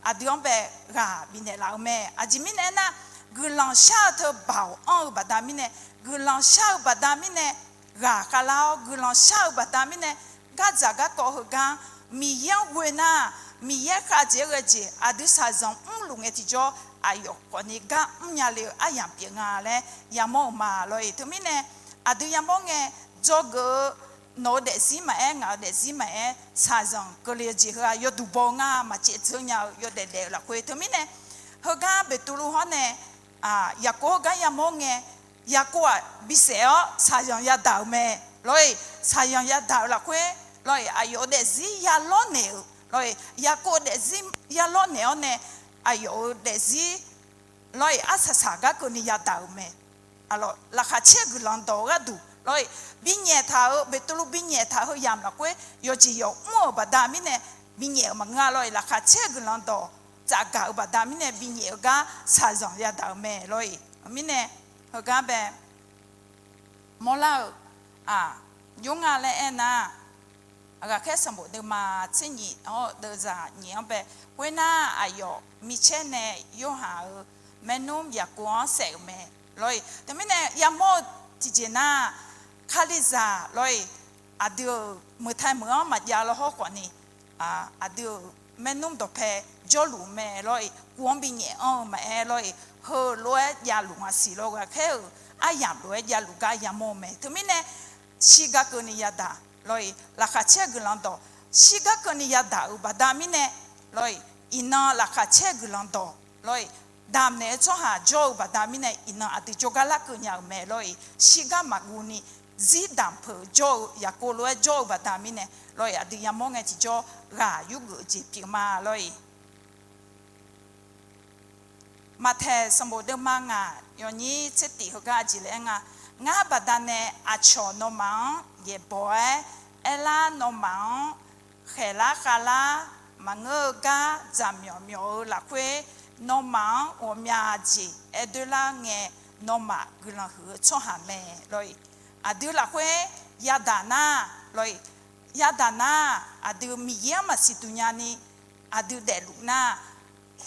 aqdui-anr bae ghaq bifnaeq laf-eu mae. Aqjeq mirnae aernar, guiqlanq shar-eu teu baoq anr-eu baqda mirnae, guiqlanq shar-eu baqda mirnae, ghaq khavlar-awr guiqlanq shar-eu baqda mirnae, gardzaq garkawv heugar Miqyaer-anr ghoe nar, Miqyaer khavjeq-aer ghae jeq aqdui shaqzanq mrluf ngae tiqjawr, aqyawf khawfni gar mrnya le-eu aryamq pyeuf nga laer yamawr-euq ma lawr-iq. Teumirnae aqdui yamawr ngae, dzawgeuf-eu nawq-eu daefzir maqaer, ngaq-eu daefzir maqaer, shaqzanq keuvle-eu jeq heu-aq yawduq baw-eu ngar, maqcaev dzeur nya-eu yawdaef daef-eu lafkhoer. Teumirnae heugar Beqtuvluv hawr nae Yaqkov heugar yamawr ngae, Yaqkov-aq bisaef-awr shaqzanq yadaq-euq mae lawr-iq. Shaqzanq yadaq-eu lafkhoer lawr-iq, aqyawf-euq daefzir yalawrnaeq-euq lawr-iq, Yaqkov-eu daefzir yalawrnaeq-awr nae aqyawf-euq daefzir lawr-iq arsaq saq gar keuvni yadaq-euq mae. Laqkhaq caer guiqlanq dawq-eu gharduq lawr-iq, binyaef taq-euq, Beqtuvluv binyaef taq-eu heu yamq lafkhoer yawqjeq yawq mr-euq baqda mirnae, binyaef-euq maqngeur-a lawr-iq, laqkhaq caer guiqlanq dawq tsafgaq-eu baqda mirnae binyaef-eu gar shaqzanq yadaq-euq mae lawr-iq. Mirnae heugar bae mawrlar-euq aq jov nga laer aernar, ghaqkhaer sanqbof deuvma tser nyiq-awr deuvzaq nyiq-anr bae, khoernar aqyawf micaer nae Yorhaq-euq maernmr Yaqkov-anr saef-euq mae lawr-iq. Teumirnae yamawr-eu tiqjeq nar, Kalizaq lawr-iq, aqdui-euq meuqtae meuq-anr maqjav lawr hawr khawfni, aqdui-euq maernmr dawqpae jawrluf mae lawr-iq, kuv-anr binyaef anr-eu maqaer lawr-iq, heulof-aer javluf nga siq lawr, ghaqkhaer-euq aryamq lof-aer javluf gar yamawr-eu mae. Teumirnae shirgar keuvni yadaq lawr-iq, laqkhaq caer guiqlanq dawq shirgar keuvni yadaq-euq baqda mirnae lawr-iq, iqnan laqkhaq caer guiqlanq dawq lawr-iq, damqnaeq-eu tsawrhaq jawr-eu baqda mirnae iqnan aqdui jawrgar larkeuv nya-euq mae lawr-iq, shirgar maqguv ni zir damq peuq jawr-eu Yaqkov lof-aer jawr-eu baqda mirnae lawr-iq, aqdui yamawr ngae tiqjawr ghaq yurgeuf-eu jeq pyeuf ma lawr-iq. Maqtaeq sanqbof deuvma ngaq yawnyir tser tif heugar aqjeq laer aer nga, ngar baqdanae aqcawq nawmaf-anr yaeqbawq-aer aerlar, nawmaf-anr khaeqlar khavlar maqngeur-eu gar dzaqmyawf myawf-eu lafkhoer, nawmaf-anr ghawqmya jeq aer doerlar ngae, nawmaf guiqlanq huiq-eu tsawrhaq mae lawr-iq. Aqdui lafkhoer yadaq nar lawr-iq, yadaq nar, aqdui Miqyaer-anr maqsiq duq nyani aqdui daefluf nar,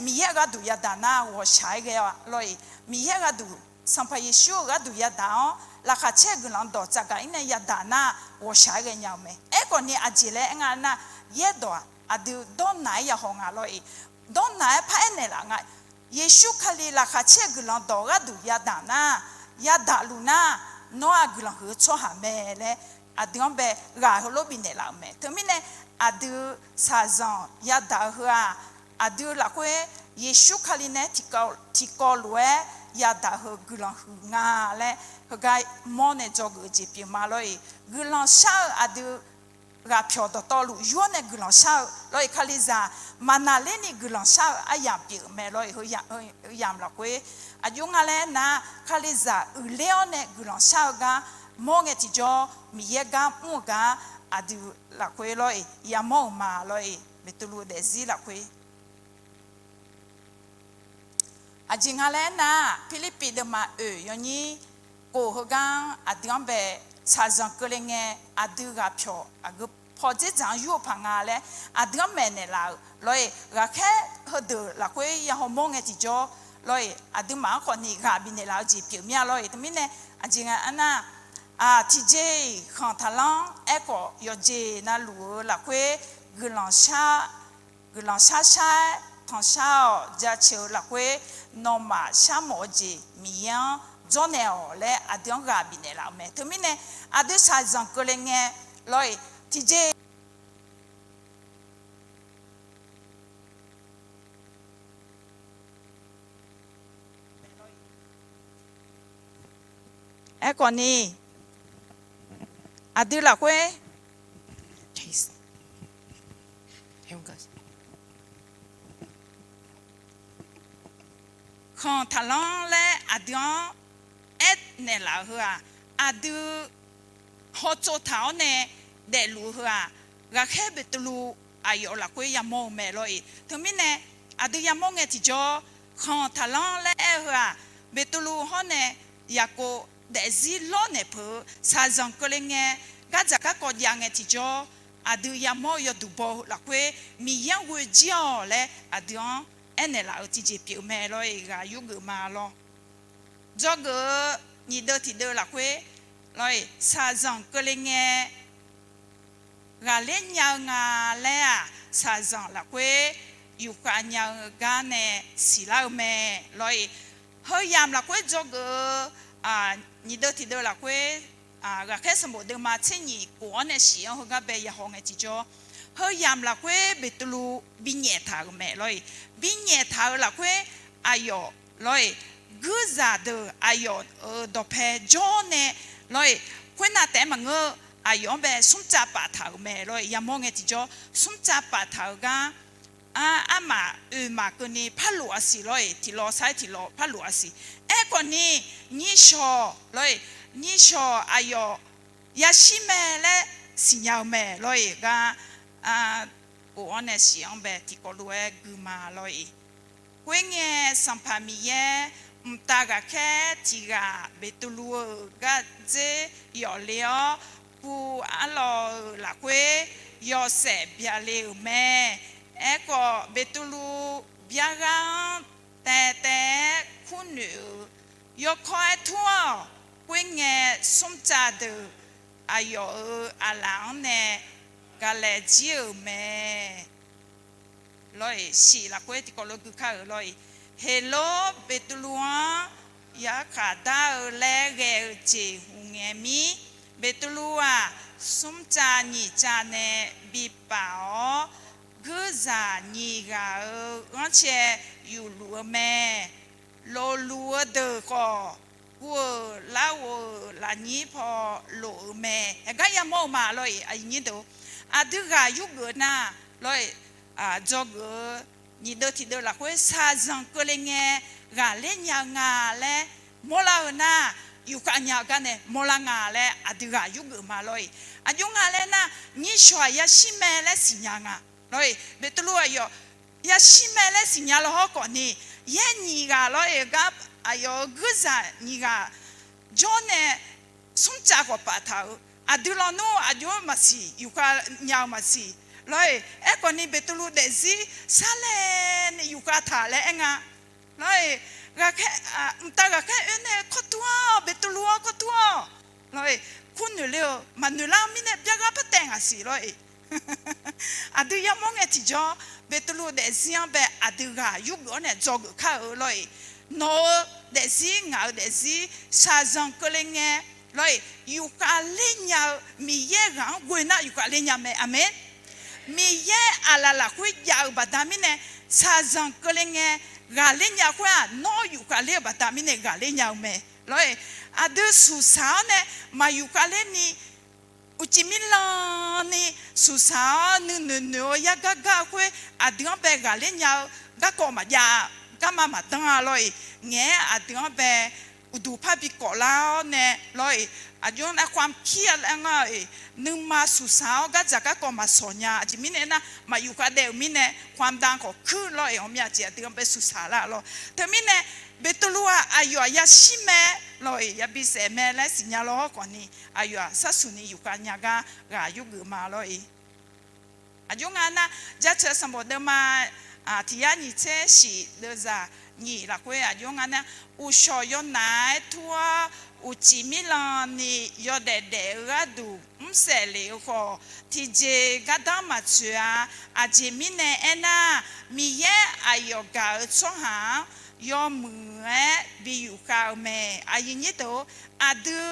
Miqyaer-euq gharduq yadaq nar ghawqshaq-aer ghae-a lawr-iq. Miqyaer-euq gharduq, Sanqpaq Yeqsur-euq gharduq yadaq-awr, laqkhaq caer guiqlanq dawq tsafgaq-ir nae yadaq nar ghawqshaq-aer ghaenya-eu mae. Aerkhawfni aqjeq laer aer nga nar, yaerdawq-aq aqdui dawrnaq-aer yahaw nga lawr-iq. Dawrnaq-aer paraer naeqlaf nga. Yeqsur Kali laqkhaq caer guiqlanq dawq gharduq yadaq nar, yadaq luf nar, nawr-aq guiqlanq huiq-eu tsawrhaq mae laer aqdui-anr bae ghaq heulof bifnaeq laf-euq mae. Teumirnae aqdui shaqzanq yadaq-eu heu-aq, aqdui lafkhoer Yeqsur Kali nae tiqkawv lof-aer yadaq heu guiqlanq huiq nga laer heugar mawr nae dzawgeuf-eu jeq pyeuf ma lawr-iq. Guiqlanq shar-eu aqdui ghaqpyawq dawqtawvluf yur-awr nae guiqlanq shar-eu lawr-iq, Kalizaq maqnaqlerni guiqlanq shar-eu aryamq pyeuf mae lawr-iq, heu yamq lafkhoer. Aqjox nga laer nar, Kalizaq uiqler-awr nae guiqlanq shar-eu gar mawr ngae tiqjawr, Miqyaer gar mr-eu gar aqdui lafkhoer lawr-iq yamawr-euq ma lawr-iq. Beqtuvluv daefzir lafkhoer, aqjeq nga laer aernar-aq, Pirlirpiv deuvma oeq yawnyir kof heugar-anr aqdui-anr bae shaqzanq keuvle ngae, aqdui ghaq pyawq aqgeu paw dzerdzaq-anr yur-eu paq nga laer aqdui-anr maeqnaeq laf-euq lawr-iq, ghaqkhaer heudeuq lafkhoer ya hawmawr ngae tiqjawr lawr-iq, aqduimaf-anr khawfni ghaq bifnaeq laf-eu jeq pyeuf mir-a lawr-iq. Teumirnae aqjeq nga aernar-aq, tiqjeq-iq khanq taqlanr aerkhawf yawqjeq navluf-eu lafkhoer guiqlanq shar, guiqlanq shar shar-aer tanqshar-awq. Jaceuq-eu lafkhoer nawmaf sharmawf-eu jeq Miqyaer-anr dzawrnaeq-awq laer aqdui-anr ghaq bifnaeq laf-eu mae. Teumirnae aqdui shaqzanq keuvle ngae lawr-iq, tiqjeq Aerkhawfni, aqdui lafkhoer khanq taqlanr laer aqdui-anr aernaeq laf-eu heu-aq, aqdui hawtsov taq-awr nae daefluf-eu heu-aq, ghaqkhaer Beqtuvluv aqyawf lafkhoer yamawr-eu mae lawr-iq. Teumirnae aqdui yamawr ngae tiqjawr, khanq taqlanr laer aer-eu heu-aq, Beqtuvluv hawr nae Yaqkov daefzir lawrnaeq peuq-eu shaqzanq keuvle ngae, gardzaq garkawv jav ngae tiqjawr, aqdui yamawr-eu yawduq baw lafkhoer Miqyaer-anr ghoe jir-awq laer aqdui-anr aernaeq laf-eu tiqjeq pyeuf-eu mae lawr-iq, ghaq yurgeuf ma lawr. Dzawgeuf-eu nyiq deuv tiq deuv lafkhoer lawr-iq, shaqzanq keuvle ngae ghaqler nya-eu nga laer-aq, shaqzanq lafkhoer yufkhav nya-eu gar nae siqlar-eu mae lawr-iq. Heuyamq lafkhoer dzawgeuf-eu nyiq deuv tiq deuv lafkhoer, ghaqkhaer sanqbof deuvma tser nyiq kof-anr nae shif-anr heugar bae yahaw ngae tiqjawr, heuyamq lafkhoer Beqtuvluv binyaef taq-euq mae lawr-iq. Binyaef taq-euq lafkhoer aqyawf lawr-iq, guirzaq deuq aqyawf-euq dawqpae jawr nae lawr-iq, khoernav taef-aer maqngeur-eu aqyawf-anr bae smrcav paftaq-euq mae lawr-iq. Yamawr ngae tiqjawr smrcav paftaq-eu gar armaf oeq maf keuvni parlof-a siq lawr-iq, tiqlawq sar-aer tiqlawq parlof-a siq. Aerkhawfni, nyirshawq lawr-iq, nyirshawq aqyawf yashir mae laer siqnya-eu mae lawr-iq, gar kof-anr nae shif-anr bae tiqkawv lof-aer gui ma lawr-iq. Khoerngae, Sanqpaq Miqyaer mqtav ghaqkhaer tiq ghaq Beqtuvluv-euq gardzer yawfle-awr, pu arlawr-euq lafkhoer yawshaef byale-euq mae. Aerkhawf, Beqtuvluv byar ghar-anr taev taev-aer kurnoeq-eu yawkawr-aer tur-awq. Khoerngae, smrcav deuq aqyawf-euq aqlaf-anr nae gaqlaeq jir-euq mae. Lawr-iq, shif lafkhoer tiqkawv lof gui kar-euq lawr-iq, Heqlor Beqtuvluv-anr yarkhaq dar-eu laer ghae-eu jeq hmq ngae mir, Beqtuvluv-aq, smrcav nyiq cav nae bipaf-awr, guirzaq nyiq ghaq-euq ghanrcae yufluf-eu mae. Lofluf-eu deuq khawf, guv-euq larghov-euq lafnyir paw lof-eu mae. Aqgar yamawr-eu ma lawr-iq, aqdui ghaq yurgeuf nar lawr-iq, dzawgeuf-eu nyiq deuv tiq deuv lafkhoer shaqzanq keuvle ngae ghaqler nya-eu nga laer mawrlar-eu nar, yufkhav nya-eu gar nae mawrlar nga laer aqdui ghaq yurgeuf ma lawr-iq. Aqjox nga laer nar, nyirshawq-aq yashir mae laer siqnya nga lawr-iq. Beqtuvluv aqyawf yashir mae laer siqnya lawr hawr khawfni, yaer nyiq ghaq lawr-iq gar aqyawf-euq guirzaq nyiq ghaq jawr nae smrcav khawf paftaq-euq, aqdui lawnmr aqjox maqsiq, yufkhav nya-eu maqsiq lawr-iq. Aerkhawfni, Beqtuvluv daefzir sarlae ni yufkhav taq laer aer nga lawr-iq. Mqtav ghaqkhaer oer nae kawr tur-awr, Beqtuvluv-anr kawr tur-awr lawr-iq, kurnoeq ler-eu maqnoeq lar-eu mirnae byar ghar par taev ngaq siq lawr-iq. Aqdui yamawr ngae tiqjawr, Beqtuvluv daefzir-anr bae aqdui ghaq yurgeuf-awr nae dzawgeuf kar-eu lawr-iq. Nawq-eu daefzir, ngaq-euq daefzir shaqzanq keuvle ngae lawr-iq, yufkhav ler nya-eu Miqyaer ghaq-anr ghoe nar yufkhav ler nya mae. Aqmeq. Miqyaer aqlaf lafkhoer jav-eu baqda mirnae shaqzanq keuvle ngae ghaqler nya khoer-aq, nawr yufkhav ler-eu baqda mirnae ghaqler nya-eu mae lawr-iq. Aqdui suqsaq-awr nae maq yufkhav ler ni, uqcif mirlan ni suqsaq-awr nuinoeq noeq-eu yar gar gar-eu khoer aqdui-anr bae ghaqler nya-eu garkawv maqjav, garma maqdanr-a lawr-iq. Ngaeq-aer aqdui-anr bae uqduq par bi kawf lar-awr nae lawr-iq, aqjox-anr nar khoam kir-a laer ngar-eu-iq, nuima suqsaq-awr gardzaq garkawv maqsawq nya. Aqjeq mirnae aernar, maq yufkhav daef-euq mirnae, khoam da khawf kuir lawr-iq, ghawqmya jeq aqdui-anr bae suqsaq lar lawr. Teumirnae, Beqtuvluv-aq aqyawf-aq yashir mae lawr-iq, yabi saef mae laer siqnya lawr hawrkhawf ni, aqyawf-aq sharsuq ni yufkhav nya gar ghaq yurgeuf ma lawr-iq. Aqjox nga nar, Jaceuq sanqbof deuvma tiq yar nyiq tser shif deuvzaq nyiq lafkhoer aqjox nga nar, uqshawq yawnaf-aer tur-awr, uqcif mirlan ni yawdaef daef-eu gharduq mrsaef lef-eu khawf, tiqjeq gardanr maqtsoeq-a. Aqjeq mirnae aernar, Miqyaer aqyawf gaq-eu tsawrhaq-anr yawmuiq-aer bi yufkhav-eu mae. Aqyuif nyir deuq-or, aqdui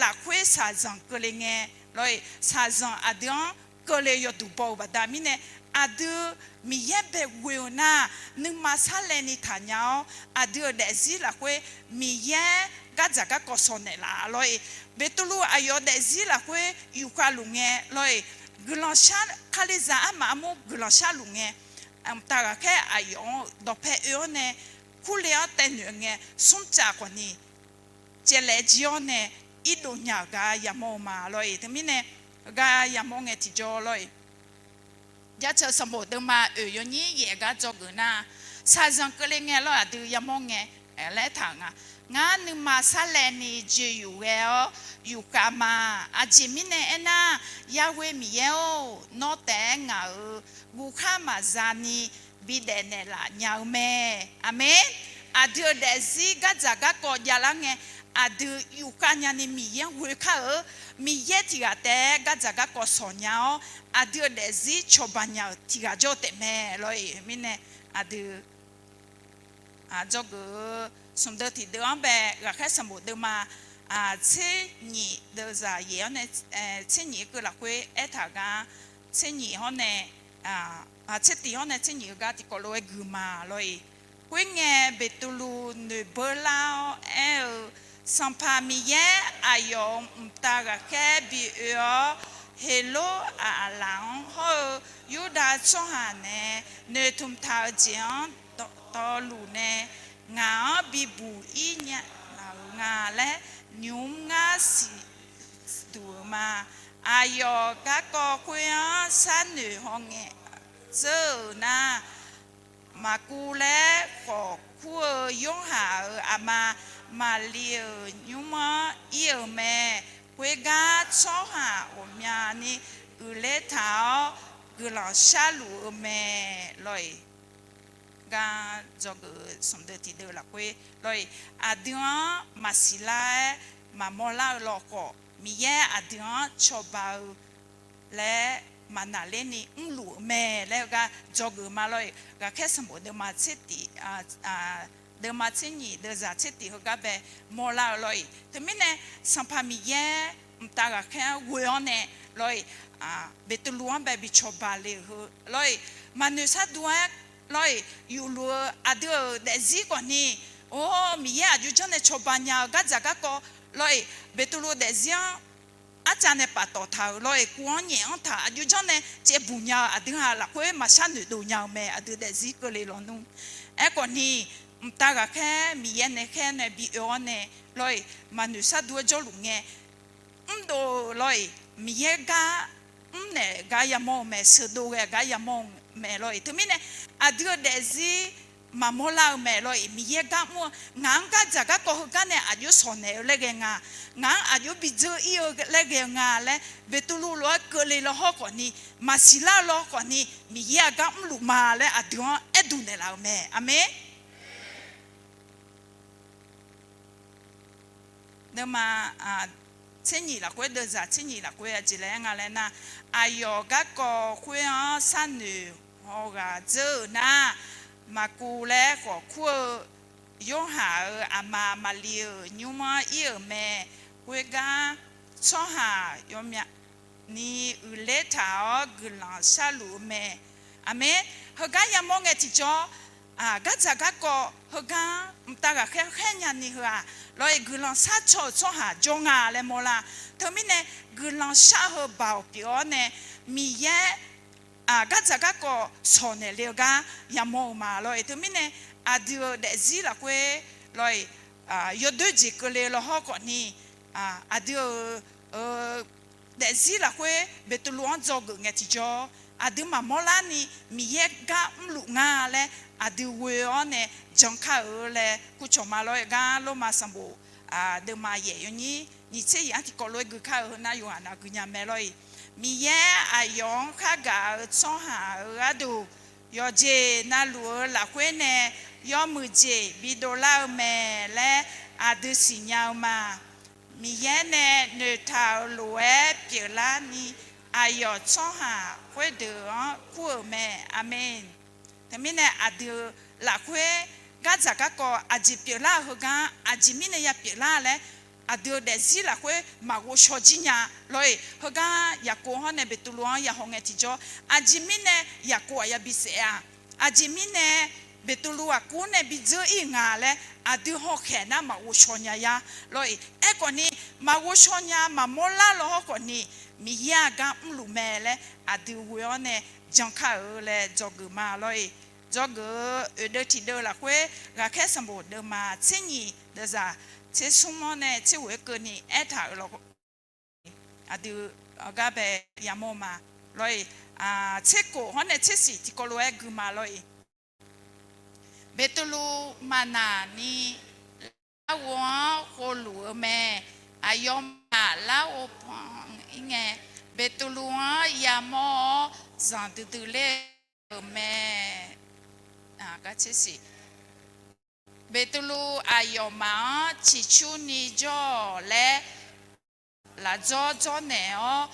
lafkhoer shaqzanq keuvle ngae lawr-iq, shaqzanq aqdui-anr keuvle yawduq baw-eu baqda mirnae, aqdui Miqyaer bae ghoe-eu nar, nuima sarlaevni taqnya-awr, aqdui-euq daefzir lafkhoer Miqyaer gardzaq garkawv sawq naeqlaf lawr-iq, Beqtuvluv aqyawf daefzir lafkhoer yufkhav luf ngae lawr-iq, guiqlanq shar, Kalizaq armaf armur guiqlanq sharluf ngae, mqtav ghaqkhaer aqyawf-anr dawqpae oe-awr nae, kurle-awr taev noeq ngae, smrcav khawf ni caevlaev jir-awr nae irdov nya-euq gar yamawr-eu ma lawr-iq. Teumirnae, heugar yamawr ngae tiqjawr lawr-iq, Jaceuq sanqbof deuvma oeq yawnyir yaef gar dzawgeuf nar, shaqzanq keuvle ngae lawr-iq, aqdui yamawr ngae laer taq-euq nga. Ngar nuima sarlaevni joeqyuf ghae-awr yufkhav ma. Aqjeq mirnae aernar, Yaghoe Miqyaer-or, nawr taef-aer ngaq-euq guvkhar maqza ni bidaef naeqlaf nya-eu mae. Aqmeq. Aqdui-euq daefzir gardzaq garkawv javlar ngae, aqdui yufkhav nyani Miqyaer-anr ghoe kar-eu, Miqyaer tiq ghaq taef-aer gardzaq garkawv sawq nya-awr, aqdui-euq daefzir cawba nya-euq tiq ghaq jawr-eu taef mae lawr-iq. Mirnae aqdui dzawgeuf-eu smq deuv tiq deuv-anr bae ghaqkhaer sanqbof deuvma tser nyiq deuvzaq yaef-awr nae, tser nyiq keuv lafkhoer aertaq-eu gar, tser nyiq hawr nae, tser tiq hawr nae tser nyiq-eu gar tiqkawv lof-aer gui ma lawr-iq. Khoerngae, Beqtuvluv noeqbeur lar-awr aer-eu, Sanqpaq Miqyaer, aqyawf-euq mqtav ghaqkhaer bi oe-awr, Heqlor aqlaf-anr hawr-eu Yurdav tsawrhaq nae noeqtmq taq-eu jeq-anr dawqtawvluf nae ngaq-anr bibuq ir nya laf-euq nga laer nymq-mr ngar siqduq-euq ma. Aqyawf garkawv khoer-anr sharnoeq hawngae dzeur-euq nar, Maqkuv laer khawf kur-eu Yorhaq-euq aqma Maqli-euq nymr-anr ir-euq mae. Khoergar tsawrhaq ghawqmyani uiqler taq-awr guiqlanq sharluf-eu mae lawr-iq. Gar dzawgeuf-eu smq deuv tiq deuv lafkhoer lawr-iq, aqdui-anr maqsiq lar-aer maqmawr lar-eu lawkhawf, Miqyaer aqdui-anr cawba-eu laer maqnaqlerni mrluf-eu mae laer heugar dzawgeuf ma lawr-iq. Ghaqkhaer sanqbof deuvma tser tiq, deuvma tser nyiq deuvzaq tser tiq heugar bae mawrlar-eu lawr-iq. Teumirnae, Sanqpaq Miqyaer mqtav ghaqkhaer-anr ghoe-awr nae lawr-iq, Beqtuvluv-anr bae bi cawba le-euq heu lawr-iq, maqnoeq sharduq-aer lawr-iq, yufluf-eu aqdui-euq daefzir khawf ni, or, Miqyaer aqjox janr nae cawba nya-eu gardzaq garkawv lawr-iq, Beqtuvluv daefzir-anr arcav nae paftawf taq-euq lawr-iq, kuv-anr nyaef-anr taq aqjox janr nae caevbuq nya-eu aqdui-aq lafkhoer maqshar noeqdov nya-eu mae. Aqdui daefzir keuvle lawnmr. Aerkhawf ni, mqtav ghaqkhaer Miqyaer nae khaer nae bi oe-awr nae lawr-iq, maqnoeq sharduq-aer jawrluf ngae, mrdov-eu lawr-iq, Miqyaer gar mrnaeq gar yamawr-eu mae. Sheuqdov ghae gar yamawr-eu mae lawr-iq. Teumirnae, aqdui-euq daefzir maqmawr lar-eu mae lawr-iq. Miqyaer gar mr-eu, ngaq-anr gardzaq garkawv heugar nae aqjox sawq naeq-eu laer ghae nga, ngaq-anr aqjox bi dzeur ir-eu laer ghae-eu nga laer, Beqtuvluv lof-aer keuvle law hawrkhawf ni, maqsiq lar-eu law khawf ni, Miqyaer-aq gar mrluf ma laer aqdui-anr aerduq naeqlaf-eu mae. Aqmeq. Deuvma tser nyiq lafkhoer, deuvzaq tser nyiq lafkhoer aqjeq laer aer nga laer nar, aqyawf garkawv khoer-anr sharnoeq hawghaq dzeur-euq nar, Maqkuv laer khawf kur-eu Yorhaq-euq aqma Maqli-euq nymr-anr ir-euq mae. Khoergar tsawrhaq ghawqmyani uiqler taq-awr guiqlanq sharluf-eu mae. Aqmeq. Heugar yamawr ngae tiqjawr, gardzaq garkawv heugar mqtav ghaqkhaer khaer nyani heu-aq lawr-iq, guiqlanq sharcaw-euq tsawrhaq jawr nga laer mawrlar. Teumirnae, guiqlanq shar-eu heu baoq pyeuf-awr nae, Miqyaer gardzaq garkawv sawq naeq le-eu gar yamawr-eu ma lawr-iq. Teumirnae, aqdui-euq daefzir lafkhoer lawr-iq, yawdoer jeq keuvle law hawr khawfni, aqdui-euq daefzir lafkhoer Beqtuvluv-anr dzawgeuf ngae tiqjawr, aqdui maqmawr larni Miqyaer gar mrluf nga laer aqdui ghoe-awr nae jan kar-eu laer kurcawq ma lawr-eu gar Lormav sanqbof deuvma yaef yawnyir nyiq tser yaf-anr tiqkawv lof-aer gui kar-eu heunar yawqghaq nav gui nya mae lawr-iq. Miqyaer aqyawf-anr khargaq-eu tsawrhaq-euq gharduq yawqjeq navluf-eu lafkhoer nae yawmuiq jeq bidov lar-eu mae laer aqdui siqnya-eu ma. Miqyaer nae noeqtaq-euq lof-aer pyeuflarni aqyawf tsawrhaq khoerdeuq-anr kur-euq mae. Aqmeq. Teumirnae aqdui lafkhoer gardzaq garkawv aqjeq pyeuflar-eu heugar aqjeq mirnae ya pyeuflar laer aqdui-eu daefzir lafkhoer maqghovshaw jir nya lawr-iq. Heugar Yaqkov hawr nae Beqtuvluv-anr ya haw ngae tiqjawr, aqjeq mirnae Yaqkov-aq ya bisaef-a, aqjeq mirnae Beqtuvluv aqkuv nae bidzeur ir-euq nga laer aqdui hawkhaeq nar maqghovshaw nya ya lawr-iq. Aerkhawfni maqghovshaw nya maqmawr lar law hawr khawfni Miqyaer-aq gar mrluf mae laer aqdui ghoe-awr nae jan kar-eu laer dzawgeuf ma lawr-iq. Dzawgeuf-eu oeqdeuv tiqdeuv lafkhoer ghaqkhaer sanqbof deuvma tser nyiq deuvzaq tser smr-awr nae tser ghof-aer keuvni aertaq-euq law aqdui gar bae yamawr ma lawr-iq. Tser khof hawr nae tser shif tiqkawv lof-aer gui ma lawr-iq. Beqtuvluv maqnaq ni larghov-anr khovluf-eu mae. Aqyawfmaf larghov pan-ir ngae, Beqtuvluv-anr yamawr-awr zanqdui dui ler-euq mae. Beqtuvluv aqyawfmaf-anr ciqcurni jawr-awq laer lafdzawr dzawrnaeq-awr,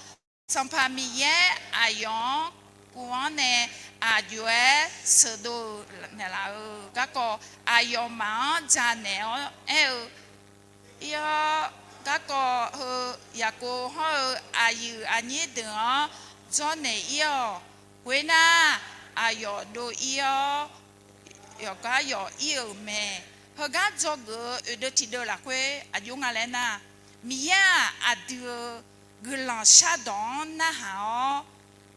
Sanqpaq Miqyaer aqyawf-anr kuv-anr nae aqjox-aer sheuqdov naeqlaf-eu garkawv aqyawfmaf-anr janaeq-awr aer-eu ir-awr, garkawv heu Yaqkov hawr-eu aqyuif aqnyir deuq-anr dzawrnaeq ir-awq. Khoernar, aqyawf dov ir-awr, yawqgar yawf ir-euq mae. Heugar dzawgeuf-eu oeqdeuv tiqdeuv lafkhoer aqjox nga laer nar, Miqyaer-aq aqdui-eu guiqlanq shardawq-anr narhaq-awr,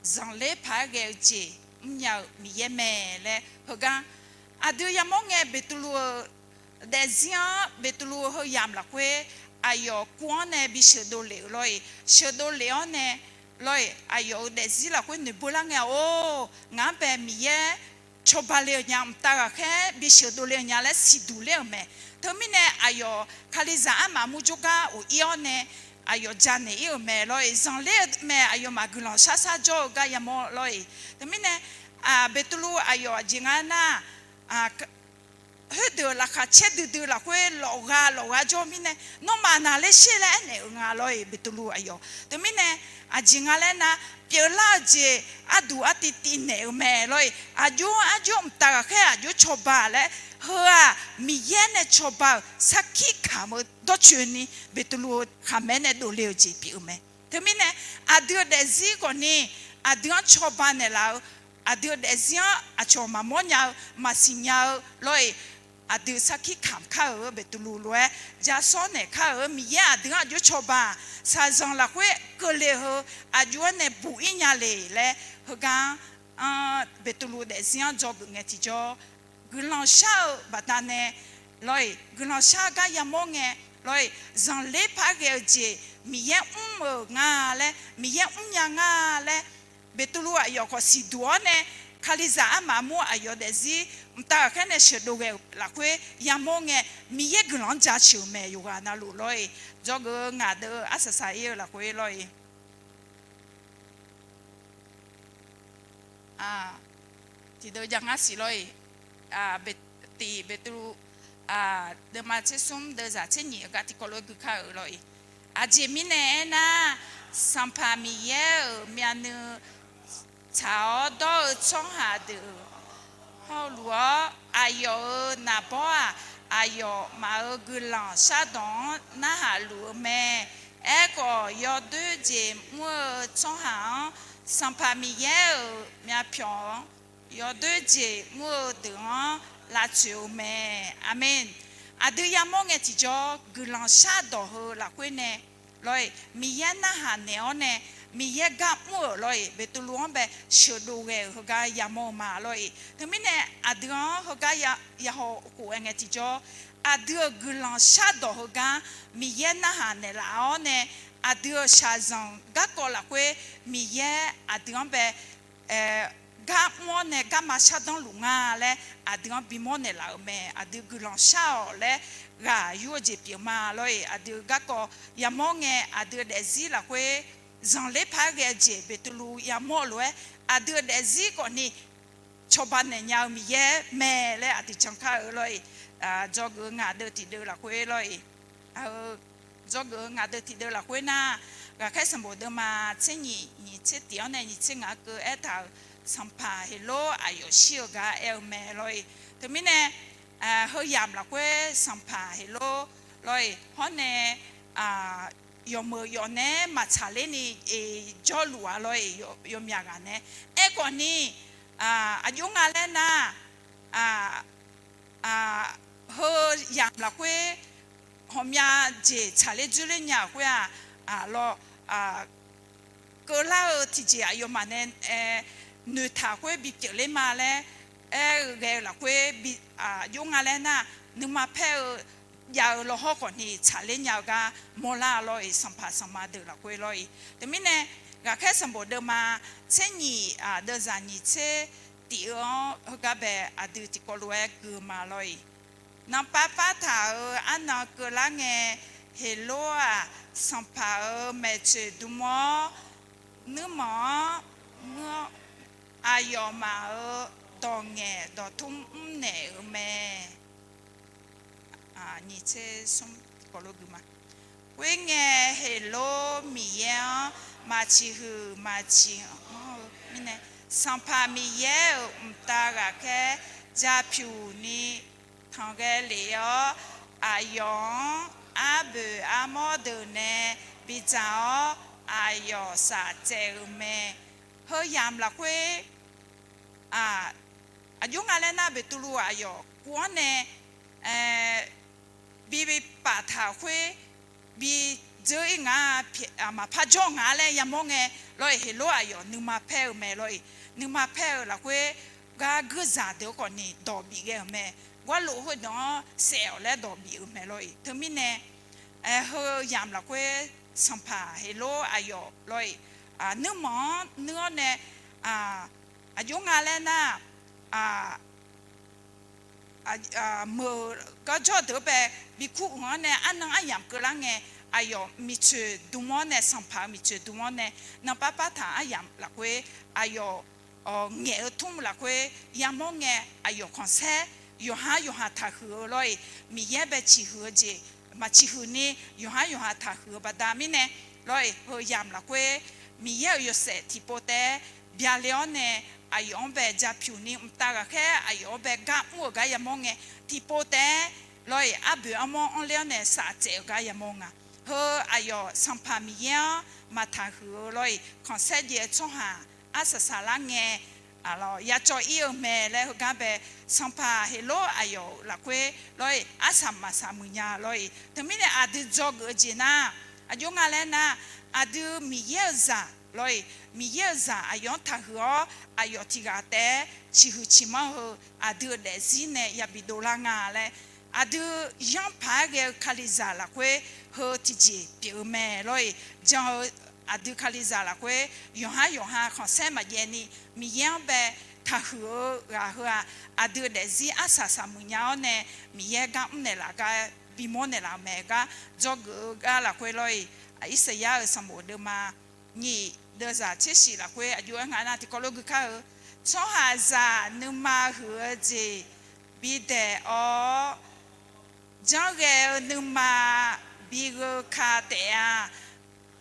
zanqler paq-aer ghae-eu jeq mrnya-eu Miqyaer mae laer heugar aqdui yamawr ngae Beqtuvluv-euq daefzir-anr Beqtuvluv-eu heu yamq lafkhoer aqyawf kuv-anr nae bi sheuqdov lef-euq lawr-iq. Sheuqdov lef-awr nae lawr-iq, aqyawf-euq daefzir lafkhoer noeqbeu lar ngae-awr, ngaq-anr bae Miqyaer cawba le-euq nya, mqtav ghaqkhaer bi sheuqdov le-euq nya laer siqduq ler-euq mae. Teumirnae aqyawf Kalizaq armaf mur jawrgar of ir-awr nae aqyawf janaeq ir-euq mae lawr-iq. Zanqler-eu mae, aqyawfmaf guiqlanq shar shar jawr-eu gar yamawr lawr-iq. Teumirnae Beqtuvluv aqyawf aqjeq nga nar, khoerdeuq laqkhaq caer duidui lafkhoer lawfgha lawfgha jawr mirnae, nawmaf naqler sher laer aernaeq-euq nga lawr-iq. Beqtuvluv aqyawf teumirnae aqjeq nga laer nar, pyeuflar-eu jeq arduq artiv tiv naeq-eu mae lawr-iq. Aqjox aqjox mqtav ghaqkhaer aqjox cawba laer heu-aq Miqyaer nae cawba-euq sarkir kamq-eu dawrcoeni Beqtuvluv-eu khaqmae nae dovle-eu jeq pyeuf-eu mae. Teumirnae aqdui-eu daefzir khawfni aqdui-anr cawba naeqlaf-eu, aqdui-eu daefzir-anr aqcawq maqmawr nya-eu maqsiq nya-eu lawr-iq. Aqdui sarkir kamq kar-euq Beqtuvluv lof-aer jasawr naeq kar-euq Miqyaer aqdui-anr aqjox cawba-aq, shaqzanq lafkhoer keuvle heu aqjox-aer nae buq ir nya le laer heugar-anr Beqtuvluv daefzir-anr dzawgeuf ngae tiqjawr, guiqlanq shar-eu baqdanae lawr-iq, guiqlanq shar gar yamawr ngae lawr-iq, zanqler paq-aer ghae-eu jeq Miqyaer mr-euq nga laer, Miqyaer mrnya nga laer, Beqtuvluv aqyawf khawf siqduq-awr nae, Kalizaq armaf mur aqyawf daefzir mqtav ghaqkhaer nae sheuqdov ghae-euq lafkhoer yamawr ngae, Miqyaer guiqlanq-anr jaceuq-euq mae. Yawqghaq navluf lawr-iq, dzawgeuf-eu ngaq deuq arsaq saq ir-eu lafkhoer lawr-iq. Tiqdeuv ja ngar siq lawr-iq, tiq Beqtuvluv deuvma tser smr deuvzaq tser nyiq-eu gar tiqkawv lof-aer gui kar-euq lawr-iq. Aqjeq mirnae aernar, Sanqpaq Miqyaer-euq myavnuiv tsaq-awr dawr-eu tsawrhaq deuq hawluf-awr, aqyawf-euq naqbawr-aq, aqyawfmaf-euq guiqlanq shardawq-anr narhaq luf-eu mae. Aerkhawf, yawdoer jeq mr-eu tsawrhaq-anr, Sanqpaq Miqyaer-euq myavpyawq-anr yawdoer jeq mr-eu deuq-anr lavtsoeq-eu mae. Aqmeq. Aqdui yamawr ngae tiqjawr, guiqlanq shardawq heu lafkhoer nae lawr-iq, Miqyaer narhaq naeq-awr nae, Miqyaer gar mr-euq lawr-iq, Beqtuvluv-anr bae sheuqdov ghae-euq heugar yamawr-eu ma lawr-iq. Teumirnae aqdui-anr heugar yahaw khof-aer ngae tiqjawr, aqdui-euq guiqlanq shardawq heugar Miqyaer narhaq naeqlaf-awr nae, aqdui-euq shaqzanq garkawv lafkhoer Miqyaer aqdui-anr bae gar mr-awr nae garma shardanr luf nga laer aqdui-anr bimawr naeqlaf-euq mae. Aqdui guiqlanq shar-awq laer ghaq yur-eu jeq pyeuf ma lor-eq. Aqdui garkawv yamawr ngae, aqdui daefzir lafkhoer zanqler paq-aer ghae-eu jeq Beqtuvluv yamawr-eu lof-aer, aqdui-euq daefzir khawfni cawba naeq nya-eu Miqyaer mae laer aqdui jan kar-eu lor-eq. Dzawgeuf-eu ngaq deuv tiqdeuv lafkhoer lor-eq. Dzawgeuf-eu ngaq deuv tiqdeuv lafkhoer nar, Ghaqkhaer sanqbof deuvma tser nyiq nyiq tser tiq-anr nae nyiq tser ngaq-anr keuv aertaq-euq sanqpaq Heqlor aqyawf shir-eu gar aer-eu mae lor-eq. Teumirnae, heu yamq lafkhoer sanqpaq Heqlor lor-eq hawr nae yawqmeuq yawfnaeq-aer maqtsaq ler ni jawrluf-a lor-eq, yawmyaq ghaq nae. Aerkhawfni, aqjox nga laer nar, heu yamq lafkhoer ghawqmya jeq tsaqler dzoerler nya-euq khoer-aq, lawr, keuvlar-eu tiqjeq aqyawfmaf nae noeqtaq khoer bipyeuf ler ma laer aer-eu ghae-eu lafkhoer, aqjox nga laer nar, nuima paer-eu jav-eu lawrhawr khawfni tsaqler nya-eu gar mawrlar lor-eq, sanqpaq sanqma deuq lafkhoer lor-eq. Teumirnae, Ghaqkhaer sanqbof deuvma tser nyiq deuvzaq nyiq tser tiq-eu-anr heugar bae aqdui tiqkawv lof-aer gui-eu ma lor-eq. Nanrpav par taq-euq arnan keuvlar ngae, Heqlor-aq, sanqpaq-euq maeqtsoeq dm-awr, nuirmanq-anr muir-awr, aqyawfmaf-euq dawq ngaeq dawqtmr mrnaeq-euq mae. Khoerngae, Heqlor Miqyaer-anr maq ciqhuiq maq ciqmanr-eu mirnae, Sanqpaq Miqyaer-euq mqtav ghaqkhaer japyuq ni tanqghae lef-awr, aqyawf-anr arboeq armawr deuq nae bidzaq-awr, aqyawf saftsaev-euq mae. Heu yamq lafkhoer, aqjox nga laer nar, Beqtuvluv aqyawf kuv-anr nae bi paftaq khoer bi dzeur-ir nga, maqpar jawr nga laer yamawr ngae, lor-eq, Heqlor aqyawf nuima paer-eu mae lor-eq. Nuima paer-eu lafkhoer gar guirzaq deuq-anr khawfni dawq bif ghae-euq mae. Garlof khoerdeuq-anr saef-awq laer dawq bif-eu mae lor-eq. Teumirnae, heu yamq lafkhoer sanqpaq Heqlor aqyawf lor-eq, nuirmanq-anr nuir-awr nae, aqjox nga laer nar, meuq garjawr deuq-anr bae bikur uq-anr nae arnan aryamq keuvlar ngae, aqyawf miqtsoeq dm-awr nae, sanqpaq-euq miqtsoeq dm-awr nae, nanrpav par taq aryamq lafkhoer aqyawf ngaeq-eu tmr lafkhoer yamawr ngae, aqyawf khanqsaer yawqha-anr yawqha taqhuiq-eu lor-eq. Miqyaer bae ciqhuiq-eu jeq maq ciqhuiq ni yawqha-anr yawqha taqhuiq-eu baqda mirnae, lor-eq, heu yamq lafkhoer Miqyaer-euq yawshaef tiqpov taef-aer byale-awr nae, aqyawf-anr bae japyuq ni mqtav ghaqkhaer aqyawf-anr bae gar mr-euq gar yamawr ngae, tiqpov taef-aer lor-eq, arboeq armawr anrler-awr nae saftsaev-euq gar yamawr nga. Heu aqyawf Sanqpaq Miqyaer-anr maq taqhuiq-eu lor-eq, khanqsaer jaev-eu tsawrhaq arsaq saqlar ngae, yacawv ir-eu mae laer heugar bae, sanqpaq Heqlor aqyawf-euq lafkhoer lor-eq, arsaq maqsaq muiq nya lor-eq. Teumirnae aqdui dzawgeuf-eu jeq nar, aqjox nga laer nar, aqdui Miqyaer-euq zaq lor-eq, Miqyaer-euq zaq aqyawf-anr taqhuiq-awr, aqyawf tiq ghaq taef-aer ciqhuiq ciqmanr heu aqdui-euq daefzir nae yabi dovlar nga laer, aqdui yanr paq-aer ghae-eu Kalizaq lafkhoer heu tiqjeq pyeuf-eu mae lor-eq. Jan-eu aqdui Kalizaq lafkhoer yawqha-anr yawqha khanqsaer maqjaev ni, Miqyaer-anr bae taqhuiq-eu ghaq heu-aq, aqdui-euq daefzir arsaq saqmuiq nya-awr nae, Miqyaer gar mr naeqlaf gar bimawr naeqlaf-eu mae. Gar dzawgeuf-eu gar lafkhoer lor-eq, Irsaqyar-euq sanqbof deuvma nyiq deuvzaq tser shif lafkhoer aqjox-aer nga nar tiqkawv lof gui kar-eu, tsawrhaqzaq nuima huiq-eu jeq bidaeq-awr, janrghae-eu nuima bigheu ka taef-a.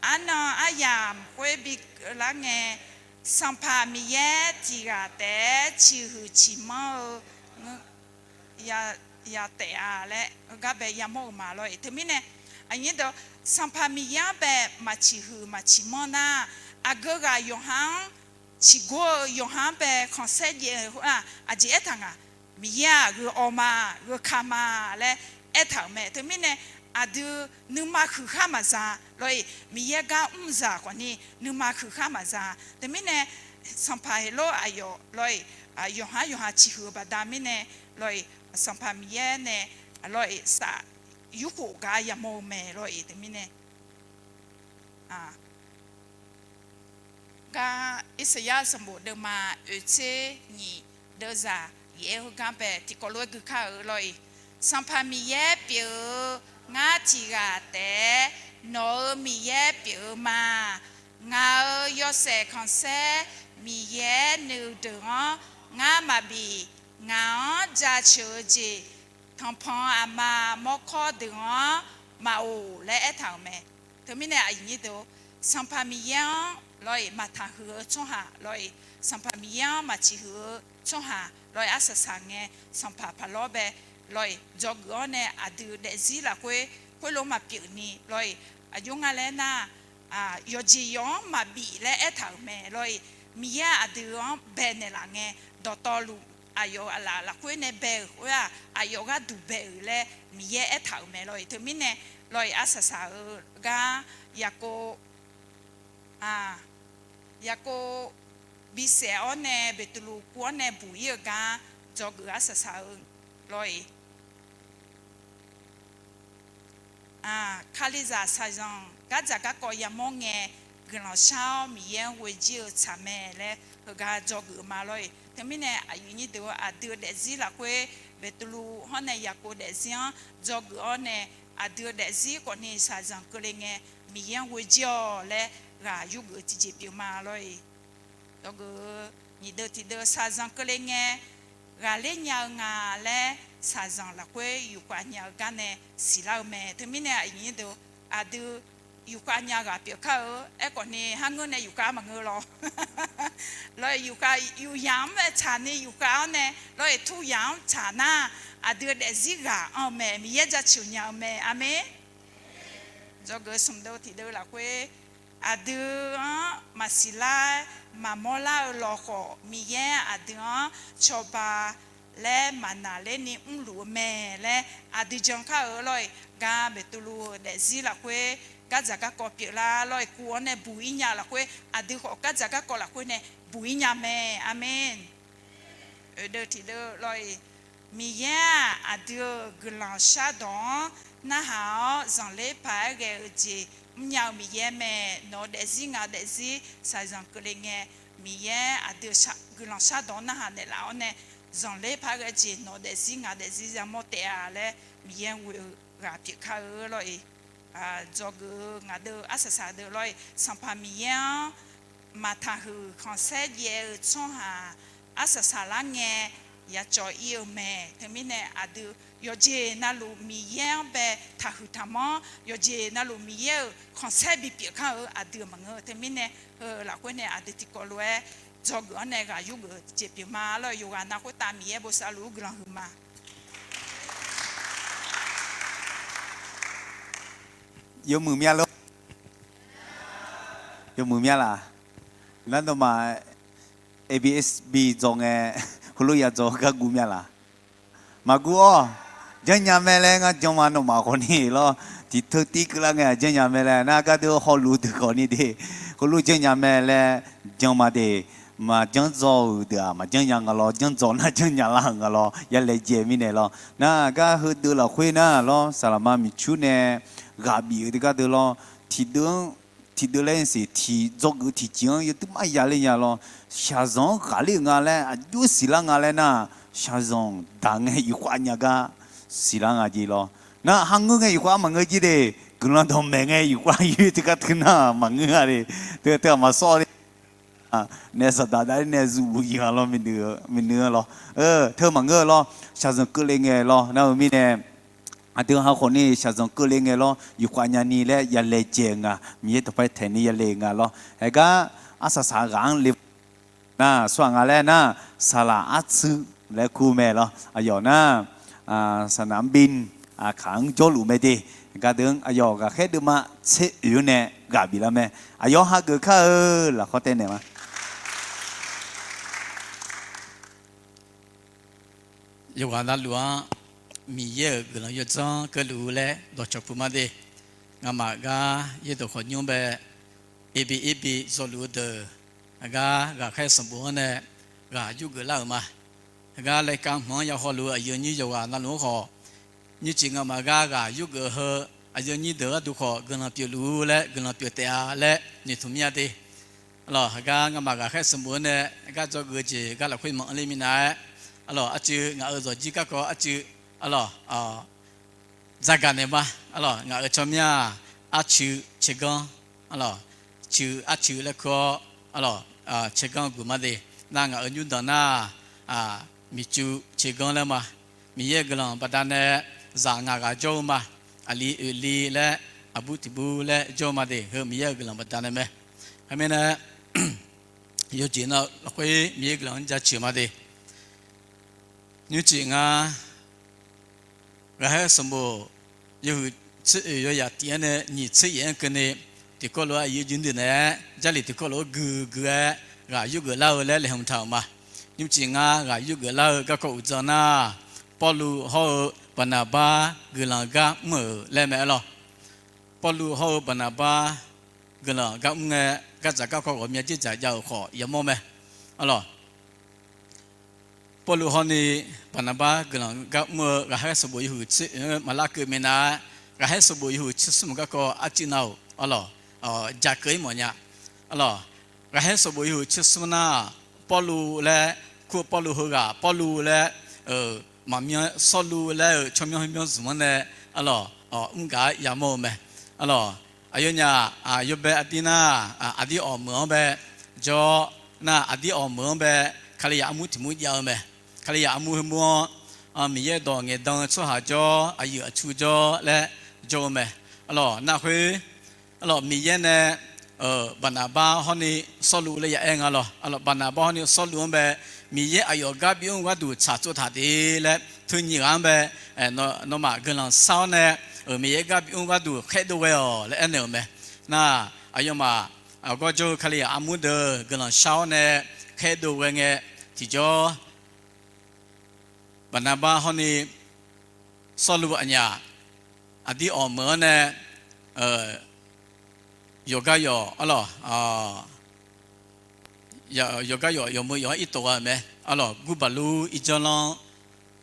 Arnan aryamq khoer bikeuvlar ngae, Sanqpaq Miqyaer tiq ghaq taef-aer ciqhuiq ciqmanr-eu ya taef-a laer heugar bae yamawr-euq ma lor-eq. Teumirnae, aqnyir deuq, Sanqpaq Miqyaer-anr bae maq ciqhuiq maq ciqmanr nar, aqgeu ghaq yawqha-anr ciqgor-eu yawqha-anr bae khanqsaer jaev-eu khoer-aq, aqjeq aertaq nga, Miqyaer-aq gheu awv ma, gheu ka ma laer aertaq-euq mae. Teumirnae aqdui nuima huiq khar maqza lor-eq, Miqyaer gar mr zaq khawfni nuima huiq khar maqza. Teumirnae Sanqpaq Heqlor aqyawf lor-eq, yawqha-anr yawqha ciqhuiq-eu baqda mirnae lor-eq, Sanqpaq Miqyaer nae lawr-iq saf yurkhof gar yamawr-eu mae lawr-iq. Teumirnae, gar Irsaqyar sanqbof deuvma oeqtser nyiq deuvzaq yaef-aer heugar bae tiqkawv lof-aer gui kar-eu lawr-iq. Sanqpaq Miqyaer pyeuf-eu ngar tiq ghaq taef-aer nawq-euq Miqyaer pyeuf-eu ma. Ngaq-euq yawshaef khanqsaer Miqyaer nuideuq-anr ngar maqbif. Ngaq-anr jaceuq-eu jeq tanqpanq aqma mawrkawr deuq-anr maqoq laer aertaq-euq mae. Teumirnae aqyuif nyir deuq, Sanqpaq Miqyaer-anr lawr-iq maqtaqhuiq-eu tsawrhaq lawr-iq, Sanqpaq Miqyaer-anr maqciqhuiq-eu tsawrhaq lawr-iq arsaq saq ngae, sanqpaq paqlawr bae lawr-iq dzawgeuf-awr nae aqdui daefzir lafkhoer khoerlof maqpyeuf ni lawr-iq, aqjox nga laer nar, yawqjeq yawq-anr maqbif laer aertaq-euq mae lawr-iq. Miqyaer aqdui-anr baenaeq laf ngae, dawqtawvluf aqyawf laf lafkhoer nae bae-euq khoer-aq, aqyawf gharduq bae-euq laer Miqyaer aertaq-euq mae lawr-iq. Teumirnae lawr-iq arsaq saq-eu gar Yaqkov, Yaqkov bisaef-awr nae Beqtuvluv kuv-awr nae buq ir-eu gar dzawgeuf arsaq saq-eu lawr-iq. Kalizaq shaqzanq gardzaq garkawv yamawr ngae, guiqlanq shar-awr Miqyaer-anr ghoe jir-eu tsaq mae laer heugar dzawgeuf ma lawr-iq. Teumirnae aqyuif nyir deuq, aqdui-eu daefzir lafkhoer Beqtuvluv hawr nae Yaqkov daefzir-anr dzawgeuf-awr nae, aqdui-eu daefzir khawfni shaqzanq keuvle ngae, Miqyaer-anr ghoe jir-awq laer ghaq yurgeuf tiqjeq pyeuf ma lawr-iq. Dzawgeuf-eu nyiq deuv tiq deuv shaqzanq keuvle ngae, ghaqler nya-eu nga laer shaqzanq lafkhoer yufkhav nya-eu gar nae siqlar-eu mae. Teumirnae aqyuif nyir deuq, aqdui yufkhav nya ghaq pyeuf kar-eu. Aerkhawfni har ngeur nae yufkhav maqngeur lawr. Lawr-iq yufkhav yufyaq-anr bae tsaq ni yufkhav-awr nae lawr-iq tur yaq-anr tsaq nar, aqdui-eu daefzir ghaq anr-eu mae, Miqyaer jaceuq nya-eu mae. Aqmeq. Dzawgeuf smq deuv tiq deuv lafkhoer, aqdui-anr maqsiq lar-aer maqmawr lar-eu lawkhawf, Miqyaer aqdui-anr cawba laer maqnaqler ni mrluf-eu mae laer aqdui jan kar-eu lawr-iq. Gar Beqtuvluv-eu daefzir lafkhoer gardzaq garkawv pyeuflar lawr-iq, kuv-anr nae buq ir nya lafkhoer aqdui khawf gardzaq garkawv lafkhoer nae buq ir nya mae. Aqmeq. Oeqdeuv tiqdeuv lawr-iq, Miqyaer-aq aqdui-euq guiqlanq shardawq-anr narhaq-awr zanqler paq-aer ghae-eu jeq mrnya-eu Miqyaer mae. Nawq-eu daefzir ngaq-eu daefzir shaqzanq keuvle ngae, Miqyaer aqdui guiqlanq shardawq-anr narhaq naeqlaf-awr nae, zanqler paq-aer ghae-eu jeq nawq-eu daefzir ngaq-eu daefzir yamawr taef-a laer Miqyaer ghoe-eu ghaq pyeuf kar-eu lawr-iq. Dzawgeuf-eu ngaq deuv arsaq saq deuq lawr-iq, Sanqpaq Miqyaer-anr maqtaqhuiq khanqsaer jaev-eu tsawrhaq arsaq saqlar ngae, yacawv ir-eu mae. Teumirnae aqdui yawqjeq navluf Miqyaer-anr bae taqhuiq taqmanr, yawqjeq navluf Miqyaer-euq khanqsaer bipyeuf kar-eu aqdui maqngeur. Teumirnae heu lafkhoer nae aqdui tiqkawv lof-aer dzawgeuf-anr nae ghaq yurgeuf tiqjeq pyeuf ma lawr-iq. Yawqghaq nav khoertav Miqyaer bosav luf-ur guiqlanq huiqma. Yawmuiq mya lor. Yawmuiq mya laq. Nar nawmaf A B S B dzaw ngae, heulof ya dzaw gar guv mya laq. Maqguv-awr, janrnya mae laer ngar jan ma. Nawmaf khawfni lawr, tiqteu tiv keuvlar ngae-aq janrnya mae laer nar, gardeuv hawluf deuq khawfni de, heulof janrnya mae laer jan ma de. Maqjanr dzaw-euq deuq-aq maqjanr nya nga lawr, janr dzaw nar janrnya lar-euq nga lawr, ya laejae mirnae lawr. Nar gar heudeuq lafkhoer nar lawr, saqlaqma miqcur nae ghaq bif-eu de gardeuv lawr, tiqdeuv-anr, tiqdeuv laer siq tiq dzawgeuf tiqjeq-anr yawduir mar ya ler nya lawr, shaqzanq-anr ghaqler-euq nga laer aqjox siqlar nga laer nar, shaqzanq daq ngae yufkhav nya gar siqlar nga jeq lawr. Nar har ngeur ngae yufkhav maqngeur jir de, guiqlanq dawqmaeq ngae yufkhav yoer teugar teu nar maqngeur-a de, teu teu-aq maqsawr de. Naef saqdaq daqler nae zuqluf yaq lawr, miqnuiv-eu lawr, teu maqngeur-eu lawr, shaqzanq keuvle ngae lawr nar-eu mirnae, aqdui ha khawfni shaqzanq keuvle ngae lawr, yufkhav nyani laer ya laejae-eu nga. Miqyaer dawqpae taeqni ya le-eu nga lawr. Aergar arsaq saq ghaq-anr le nar, tsawrhaq nga laer nar, saqlaq artsuir laer kur mae lawr. Aqyawf nar, saqnaq mrbin aqkaq-anr jawrluf mae de. Gardeuv-anr aqyawf ghaqkhaer deuvma tser oeq-anr nae ghaq biflar mae. Aqyawf hageuf kar-eu lafkhawr taev naeq ma. Yawqghaq navluf-anr Miqyaer-euq guiqlanq yawdzanr keuvluf-eu laer dawqcawq puq ma de. Ngamaf gar yaerdawq khawqnymr bae, ebi ebi dzawluf-eu deuq, aqgar ghaqkhaer sanqbof-anr nae ghaq yurgeuf lar-euq ma. Aqgar laerkav hmq-anr ya hawluf-eu aqyuif aqnyir yawqghaq navluf-anr khawf, nymrcif ngamaf gar ghaq yurgeuf heu aqyuif aqnyir deuq gharduq khawf guiqlanq pyeufluf-ur laer guiqlanq pyeuf taef-a laer noeqtmq mir-a de. Arlawq, heugar ngamaf ghaqkhaer sanqbof-anr nae gar dzawgeuf-eu jeq gar lafkhoer manq-anr le minav-aer, arlawq, arcuiv ngaq-euq zawqjir garkawv arcuiv, arlawq, dzaqgaq naeq ma. Arlawq, ngaq-euq tsawrmyanr-aq, arcuiv caerganr, arlawq, cuiv arcuiv laer kur-awr, arlawq, caerganr guq ma de. Nar ngaq-euq nymrdanq nar, miqcuiv caerganr laer ma. Miqyaer-euq guiqlanq baqda nae zaq ngaq ghaq jawr-eu ma. Aqli oeqli laer, aqbur tiqbur laer jawr-eu ma de. Heu Miqyaer-euq guiqlanq baqda nae mae. Khoermirnae, yawjeq nav lafkhoer Miqyaer-euq guiqlanq-anr jaceuq ma de. Nymrcif ngar ghaqkhaer sanqbof yawhuiq tser oeq yawyaq tif-anr nae nyiq tser yaef-anr keuvni, tiqkawv lof-aer aqyuif aqnyir deuq naeq-aer Jarlif tiqkawv lof-aer guiqguiq-aer ghaq yurgeuf lar-eu laer laeqhmq taq-euq ma. Nymrcif ngar ghaq yurgeuf lar-eu garkawv uqdzan nar, Pawrluv hawr-eu Baqnaqbar guiqlanq gar mr-euq laer mae arlawq. Pawrluv hawr-eu Baqnaqbar guiqlanq gar mr ngae, gardzaq garkawv ghawqmya dzerdzaq jav-euq khawf yamawr mae. Arlawq, Pawrluv hawr ni Baqnaqbar guiqlanq gar mr-eu ghaqkhaer sanqbof yawhuiq tser oeq-anr maqlar keuv minav-aer, ghaqkhaer sanqbof yawhuiq tser smr garkawv arcuiv nav-euq arlawq, jaqkeuv-ir mawfnya. Arlawq, ghaqkhaer sanqbof yawhuiq tser smr nar, Pawrluv laer kur-eu Pawrluv heughaq Pawrluv laer, maqmyan Sawrluv laer-euq tsawrmyanr heumyanr zmq-anr nae, arlawq, mr gaq-aer yamawr-eu mae. Arlawq, aqyawfnyaf yawbae aqdir nar, aqdir awq meuq-anr bae jawr nar, aqdir awq meuq-anr bae Kalizaq armur tiq mur jav-eu mae. Kalizaq armur heu mur-anr, Miqyaer dawq ngaeqdan-eu tsawrhaq jawr, aqyuif aqtsu jawr laer jawr-eu mae. Arlawq, nar khoer, arlawq, Miqyaer nae Baqnaqbar hawr ni Sawrluv laer ya aer nga lawq. Arlawq, Baqnaqbar hawr ni Sawrluv-anr bae Miqyaer aqyawf gar bimr-eu gharduq tsaqtsov taq de laer teu nyiq ghaq-anr bae, nawmaf guiqlanq shar-awr nae, Miqyaer gar bimr-eu gharduq khaerdov ghae-awq laer aernaeq-euq mae. Nar, aqyawfmaf aqgawr jawr-eu Kalizaq armur deuq guiqlanq shar-awr nae khaerdov ghae ngae, tiqjawr Baqnaqbar hawr ni Sawrluv aqnyaf aqdir awq meuq-anr nae yawqgar yawq arlawq, yawqgar yawq yawqmeuq yawq-anr irtof gha-euq mae. Arlawq, gurbaqlur irjanr lanr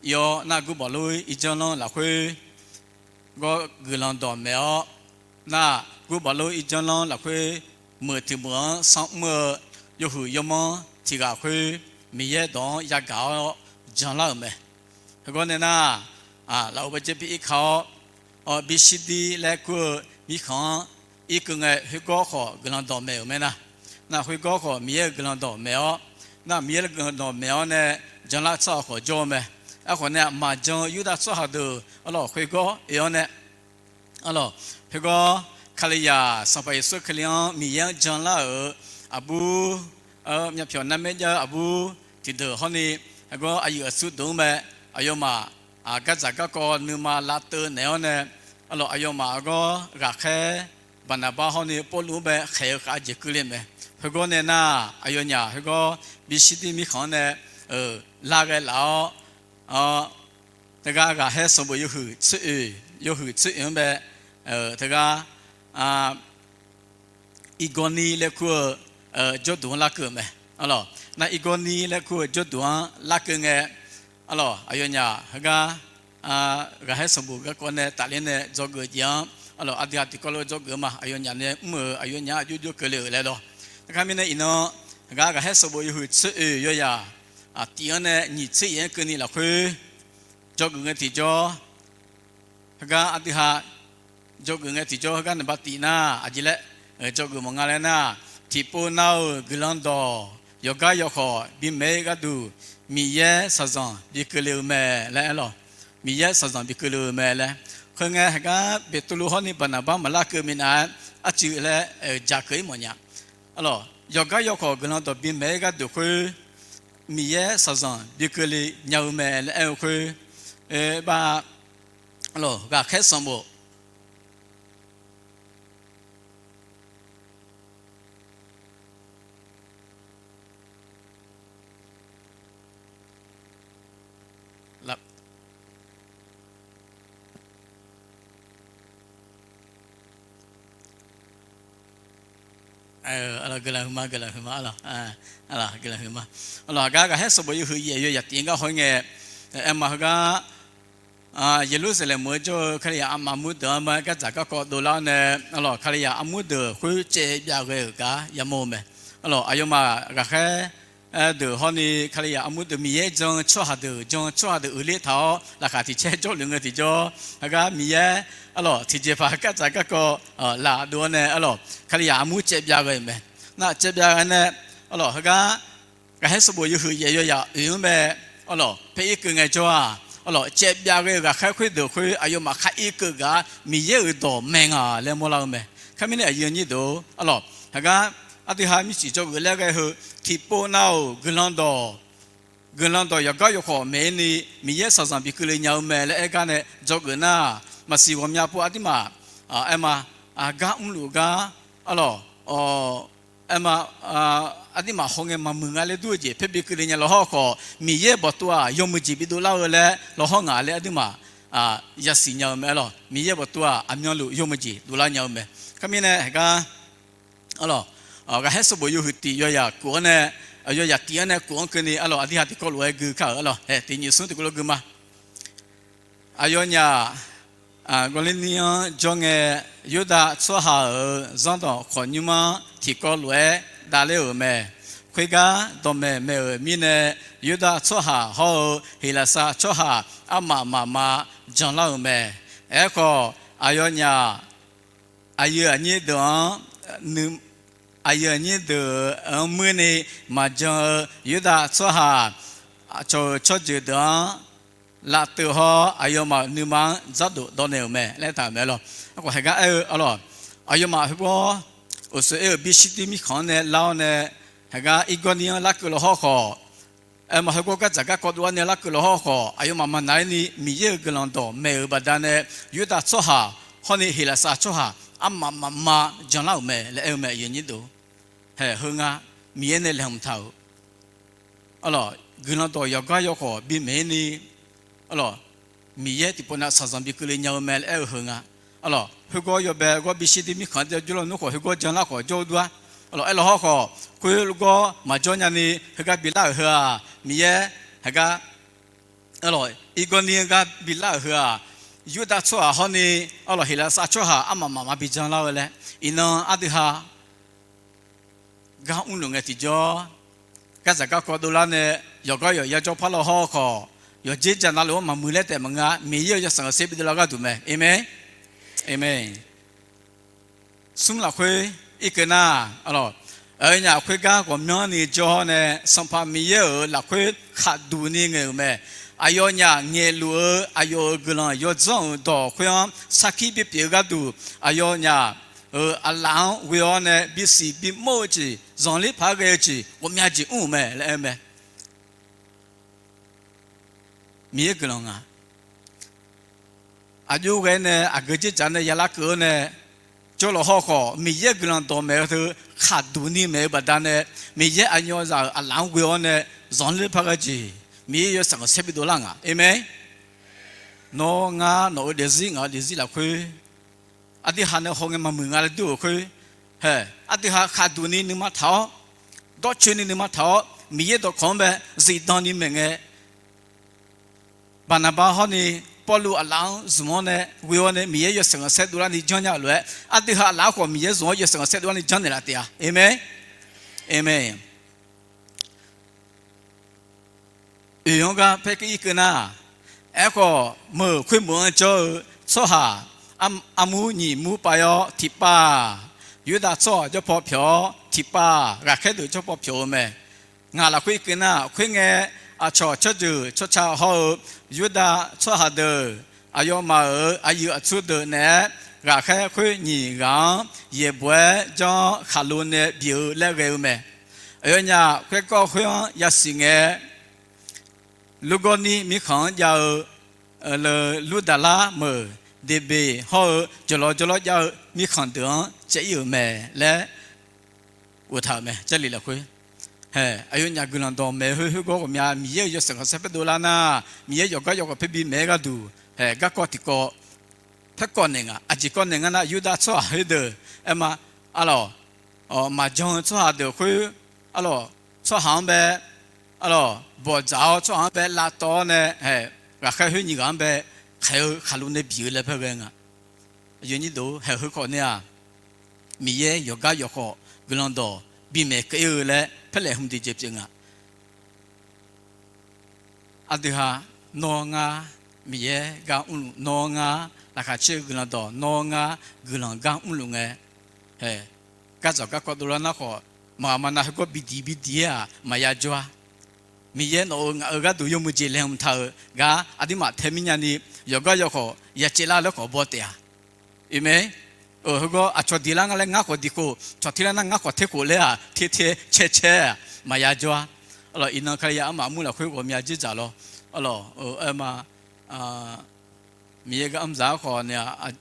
ir-awr nar, gurbaqlur irjanr lanr lafkhoer gawr guiqlanq dawqmaeq-awr nar, gurbaqlur irjanr lanr lafkhoer meuq tiq meuq-anr sanr mr-eu yawhuiq yawmanr tiq ghaq khoer Miqyaer dawq-anr yagaq-awr janlar-euq mae. Heugar nae nar, lafov bajaer bi irka-awr, bishirdir laer kur-eu mirkhanq-anr irkeuv ngae, khoergawr khawf guiqlanq dawqmaeq-euq mae nar. Nar khoergawr khawf Miqyaer-euq guiqlanq dawqmaeq-awr, nar Miqyaer-euq guiqlanq dawqmaeq-awr nae janlar tsawrhaq khawf jawr-eu mae. Aerkhawf nae aqma jan-eu Yurdav tsawrhaq deuq arlawq khoergawr oe-awr nae, arlawq, khoergawr Kalizaq Sanqpaq Yeqsur Kali-anr Miqyaer-anr janlar-euq aqbur, myavpyawq narmaer jav-eu aqbur tiqdeuq hawr ni, aqgawr aqyuif aqtsu deuq-anr mae, aqyawfmaf gardzaq garkawv nuima lavteuv naeq-awr nae, arlawq, aqyawfmaf aqgawr ghaqkhaer Baqnaqbar hawr ni Pawrluv-anr bae khaeq-eu khaq-eu jeq keuvle mae. Khoergawr nae nar, aqyawfnyaf khoergawr bishirdir mirkhanq-anr nae lar ghae laf-awr, teugar ghaqkhaer sanqbof yawhuiq tser oeq, yawhuiq tser oeq-anr bae, teugar Irgawrnir laer kur-eu jawrduq-anr larkeuv-euq mae. Arlawq, nar Irgawrnir laer kur-eu jawrduq-anr larkeuv ngae, arlawq, aqyawfnyaf heugar ghaqkhaer sanqbof garkawv nae tafler nae dzawgeuf jeq-anr, arlawq, aqdui-aq tiqkawv lof dzawgeuf ma. Aqyawfnyaf nae mr-euq aqyawfnyaf-anr aqjox jov keuvle-euq laer lawr. Teugar mirnae iqnan, heugar ghaqkhaer sanqbof yawhuiq tser oeq yawyaq tif-anr nae nyiq tser yaef-anr keuvni lafkhoer dzawgeuf ngae tiqjawr, heugar aqdui-aq dzawgeuf ngae tiqjawr heugar naqba tif nar aqjeq laer dzawgeuf mawf nga laer nar, tiqpov nav-euq guiqlanq dawq yawqgar yawkhawf bimaeq-ir gharduq Miqyaer shaqzanq bi keuvle-eu mae laer aer lawq. Miqyaer shaqzanq bi keuvle-eu mae laer. Khoerngae heugar Beqtuvluv hawr ni Baqnaqbar maqlar keuv minav-aer arcuiv laer jaq keuv-ir mawfnya. Arlawq, yawqgar yawkhawf guiqlanq dawq bimaeq-ir gharduq khoer Miqyaer shaqzanq bi keuvle nya-eu mae laer aer-eu khoer, ba, arlawq, ghaqkhaer sanqbof Guiqlanq huiqma, guiqlanq huiqma, arlawq, guiqlanq huiqma. Arlawq, aqgar ghaqkhaer sanqbof yawhuiq yaef yawyaq tif-anr gar haw-ir ngae, aerma heugar Yeqlursaqlaeq meuq-eu jawr-eu Kalizaq armaf mur deuq-anr ma gardzaq garkawv dovlar-awr nae, arlawq, Kalizaq armur deuq khoer caev byav ghae-euq gar yamawr-eu mae. Arlawq, aqyawfmaf ghaqkhaer deuq hawr ni, Kalizaq armur deuq Miqyaer jan-eu tsawrhaq deuq, jan-eu tsawrhaq deuq uiqler taq-awr laqkhaq tiq caer jawrluf ngae tiqjawr, heugar Miqyaer, arlawq, tiqjeqpaq gardzaq garkawv laf dov-awr nae, arlawq, Kalizaq armur caev byav ghae-euq mae. Nar caev byav ghae nae, arlawq, heugar ghaqkhaer sanqbof yawhuiq yaeq yawzaq oeq-anr mae, arlawq, paer irkeuv ngaejawr-aq, arlawq, caev byav ghae-eu ghaqkhaer khoerdeuq khoer aqyawfmaf khar irkeuv gaq-a, Miqyaer-euq dawq mae nga laer mawrlar-eu mae. Khar mirnae aqyuif aqnyir deuq-or, arlawq, heugar aqdui ha mircif dzawgeuf laer ghae heu, tiqpov nav-euq guiqlanq dawq, guiqlanq dawq yawqgar yawkhawf maeq-ir ni, Miqyaer shaqzanq bi keuvle nya-eu mae laer aer gar nae dzawgeuf nar, maqsiq ghawqmya pov aqduimaf, aer ma, gar mrluf gar, arlawq, aer ma, aqduimaf hawngae maqmuiq nga laer dur-eu jeq paer bi keuvle nya lawhawr khawf, Miqyaer bawqtov-aq yawmuiq jeq bi dovlar-eu laer lawhawr ngaq laer aqduimaf yasiq nya-eu mae, arlawq. Miqyaer bawqtov-aq aqmyanluf yawmuiq jeq dovlar nya-eu mae. Khar mirnae heugar, arlawq, ghaqkhaer sanqbof yawhuiq tiq yawzaq kof-anr nae, yawzaq tiq-anr nae kof-anr keuvni, arlawq, aqdui ha tiqkawv lof-aer gui kar-euq, arlawq, hae tiq nyiq smr tiqkawv lof gui ma. Aqyawfnyaf, Gawrlirnir-anr jawr ngae, Yurdav tsawrhaq-euq zanrdawq khawqnymr-anr tiqkawv lof-aer davler-euq mae. Khoergar dawqmaeq maeq-euq mirnae, Yurdav tsawrhaq hawr-eu Heqlaqsar tsawrhaq armaf mafma janlar-euq mae. Aerkhawf, aqyawfnyaf aqyuif aqnyir deuq-anr, aqyuif aqnyir deuq-anr muirni maqjan-eu Yurdav tsawrhaq, cawq-euq tsawrjeuq deuq-anr lavteuv hawr, aqyawfmaf-euq nuima-anr dzardof dawv naeq-euq mae laer taq-euq mae, arlawq. Aerkhawf heugar aer-eu, arlawq, aqyawfmaf heugawr uqshoe aer-euq bishirdir mirkhanq-anr nae lar-awr nae, heugar Irgawrnir-anr larkeuv lawhawr khawf, aerma heugawr gardzaq garkawv dovlar nae larkeuv lawhawr khawf, aqyawfmaf maqnaq-aer ni Miqyaer-euq guiqlanq dawq maeq-euq baqdanae, Yurdav tsawrhaq hawr ni Heqlaqsar tsawrhaq armaf mafma janlar-euq mae laer aer-eu mae, aqyuif aqnyir deuq. Hae, heu nga, Miqyaer nae laeqhmq taq-euq, arlawq, guiqlanq dawq yawqgar yawkhawf bimaeq-ir ni, arlawq, Miqyaer tiqpov nav shaqzanq bi keuvle nya-eu mae laer aer-eu heu nga. Arlawq, heugawr yawbae gawr bishirdir mirkhanq-anr jawrluf nmr khawf, heugawr janlar khawf jawr-eu dur-ar. Arlawq, aerlawhawr khawf, khoergawr maqjawr nyani heugar bilar-euq heu-aq, Miqyaer heugar, arlawq, Irgawrnir-anr gar bilar-euq heu-aq, Yurdav tsawrhaq hawr ni, arlawq, Heqlaqsar tsawrhaq armaf mafma bi janlar-eu laer, iqnan aqdui ha gar mrluf ngae tiqjawr, gardzaq garkawv dovlar nae, yawqgar yawq yajawr par lawhawr khawf, yawqjeq jaq navluf-anr maqmuiq laer taef maqngeur-a. Miqyaer-euq yawshaef khanqsaer bi dovlar gharduq mae. Aqmeq. Aqmeq. Smr lafkhoer irkeuv nar, arlawq, aqyawfnyaf khoergar ghawqmyanrni jawr-awr nae, Sanqpaq Miqyaer-euq lafkhoer khaqduq ni ngaeq-euq mae. Aqyawfnyaf ngaeqluf-eu aqyawf-euq guiqlanq yawdzanr-euq dawq khoer-anr sarkir bipyeuf-eu gharduq, aqyawfnyaf-euq aqlaf-anr ghoe-awr nae bisiq bimawr-eu jeq, zanqler paq-aer ghae-eu jeq ghawqmya jeq mr-euq mae laer aer-eu mae. Miqyaer guiqlanq nga. Aqjox ghae nae aqgeu dzerdzaq nae yalar keuv-awr nae jawr lawqhaw khawf, Miqyaer guiqlanq dawqmaeq-eu teu khaqduq ni maeq-eu baqdanae, Miqyaer aqyawfnyaf-euq aqlaf-anr ghoe-awr nae zanqler paq-aer ghae-eu jeq, Miqyaer yawshaef khanqsaer bi dovlar nga. Aqmeq. Nawr ngar nawq-eu daefzir ngaq-eu daefzir lafkhoer, aqdui ha nae haw ngae maqmuiq nga laer dur-euq khoer, hae, aqdui ha khaqduq ni nuima taq-awr, dawrcoeni nuima taq-awr, Miqyaer dawqkawq-anr bae zifdan ni maeq ngae, Baqnaqba hawr ni Pawrluv aqlaf-anr zmq-awr nae ghoe-awr nae Miqyaer yawshaef khanqsaer dovlar ni janrnya-euq lof-aer, aqdui ha aqlaf-anr khawf Miqyaer zmq-awr yawshaef khanqsaer dovlar ni janrnaeq laf taef-a. Aqmeq. Aqmeq. Oeq-anr gar paer keuv irkeuv nar, aerkhawf meuq khoermeuq-anr jawr-eu tsawrhaq armur nyiq mur pav-awr tiqpav-aq, Yurdav tsawrhaq jawr paw pyawq-awr tiqpav-aq, ghaqkhaer deuq jawr paw pyawq-eu mae. Ngaq lafkhoer irkeuv nar, khoerngae, aqcawq tsawrjeuq tsawrca hawr-eu Yurdav tsawrhaq deuq, aqyawfmaf-euq aqyuif aqtsu deuq naeq-aer, ghaqkhaer khoer nyiq ghaq-anr yaeqbawq-aer janr-awr khaqlo nae bif-eu laer ghae-eu mae. Aqyawfnyaf khoerkawv khoer-anr yasiq ngae, Lurgawrnir mirkhanq-anr jav-eu Lurdaqlar meuq, Deqbeq hawr-eu jawqlawr jawrlawr jav-eu mirkhanq deuq-anr caev ir-euq mae laer ghoftaq-euq mae. Jarlif lafkhoer, hae, aqyawfnyaf guiqlanq dawqmaeq khoer khoergawr ghawqmya Miqyaer-euq yawshaef khanqsaer paer dovlar nar, Miqyaer yawqgar yawqghaq paer bimaeq-aer gharduq, hae, garkawv tiqkawv paer kawv naeq nga. Aqjeq kawv naeq nga nar, Yurdav tsawrhaq khoerdeuq aerma, arlawq, maqjan-eu tsawrhaq deuq khoer, arlawq, tsawrhaq-anr bae, arlawq, bawqdzaq-awr tsawrhaq-anr bae lavtawv-awr nae, hae, ghaqkhaer khoer nyiq ghaq-anr bae khaeq-eu khaqlo nae bi-eu laer paer ghae nga. Aqyuif aqnyir deuq-or, haeq heu khawf nae-aq, Miqyaer yawqgar yawqkhawf guiqlanq dawq bimaeq keuvle-eu laer paerlaeq hmq diq jeq pyeuf nga. Aqdui ha, nawr ngar Miqyaer gar mrluf, nawr ngar laqkhaq caer-eu guiqlanq dawq, nawr ngar guiqlanq gar mrluf ngae, haeq, gardzaq garkawv dovlar nar khawf, maqmaq nav heugawr bidiq bidiq-aer-aq maqya jawr-a. Miqyaer nawq-euq ngaq-euq gharduq yawmuiq jeq laeqhmq taq-euq gar aqduimaf tae mirnya ni yawqgar yawkhawf ya caevlar laer khawf baw taef-a. Iqmae, heugawr aqcawq diqlar nga laer ngar khawf diqkhof, cawq terlar nar ngar khawf terkhof laer-aq, ter ter caer caer-aq maqya jawr-a. Arlawq, iqnan Kali ya armaf mur lafkhoer ghawqmya dzerdzaq lawr. Arlawq, aer ma, Miqyaer gar mr dzaq-ar khawf nae-aq,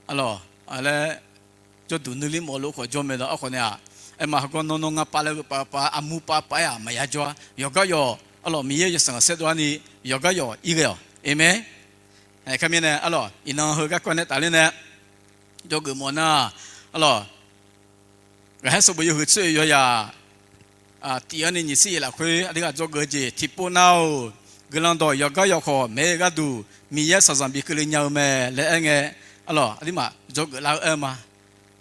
arlawq, laer jawrduq nuirler mawfluf khawf jawr mae lawr. Aerkhawf nae-aq, aer ma heugawr nawr nawr ngar pavlar-eu pavpav, armur pavpav-aer-aq maqya jawr-a. Yawqgar yawq, arlawq, Miqyaer yawshaef khanqsaer dov-ar ni yawqgar yawq ir ghae-awq. Iqmae, ae, khar mirnae arlawq, iqnan heu garkawv nae tafler nae jawrgeuf mawf nar, arlawq, ghaqhaer sanqbof yawhuiq tser-oe yawyaq tif-anr ni nyiq tser yaeq lafkhoer aqdui ghaq dzawgeuf-eu jeq tiqpov nar-or, guiqlanq dawq yawqgar yawkhawf maeq-eu gharduq Miqyaer shaqzanq bi keuvle nya-eu mae laer aer ngae, arlawq, aqduimaf dzawgeuf lar-eu aer ma.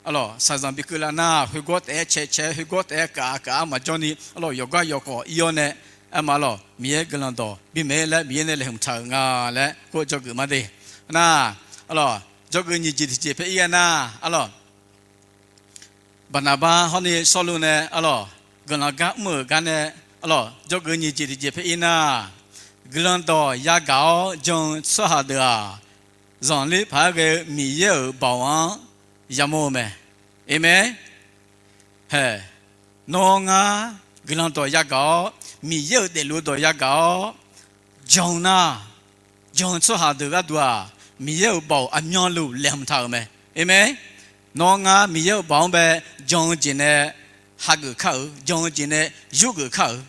Arlawq, shaqzanq bi keuvlar nar khoergawr taef-aer cae cae, khoergawr taef-aer kaq kaq-ar maqjawr ni, arlawq, yawqgar yawkhawf ir-awr nae, aer ma lawr, Miqyaer guiqlanq dawq bimaeq-aer laer Miqyaer nae laeqhmq taq-euq nga laer khoer dzawgeuf ma de. Nar, arlawq, dzawgeuf nyiq jeq tiqjeq paer ir ghae nar, arlawq, Baqnaqbar hawr ni Sawrluv nae, arlawq, guiqlanq gar mr-euq gar nae, arlawq, dzawgeuf nyiq jeq tiqjeq paer ir nar, guiqlanq dawq yagaq-awr jan-eu tsawrhaq deuq-aq, zanqler paq-aer ghae-eu Miqyaer-euq baoq-anr yamawr-eu mae. Iqmae, haeq, nawr ngar guiqlanq dawq yagaq-awr, Miqyaer-euq daefluf dawq yagaq-awr jan-eu nar, jan-eu tsawrhaq deuq gharduq-aq, Miqyaer-euq baoq aqmyanluf laeqhmq taq-euq mae. Iqmae, nawr ngar Miqyaer-euq baoq-anr bae jan-eu jeq nae hageuf kar-euq, jan-eu jeq nae yurgeuf kar-euq.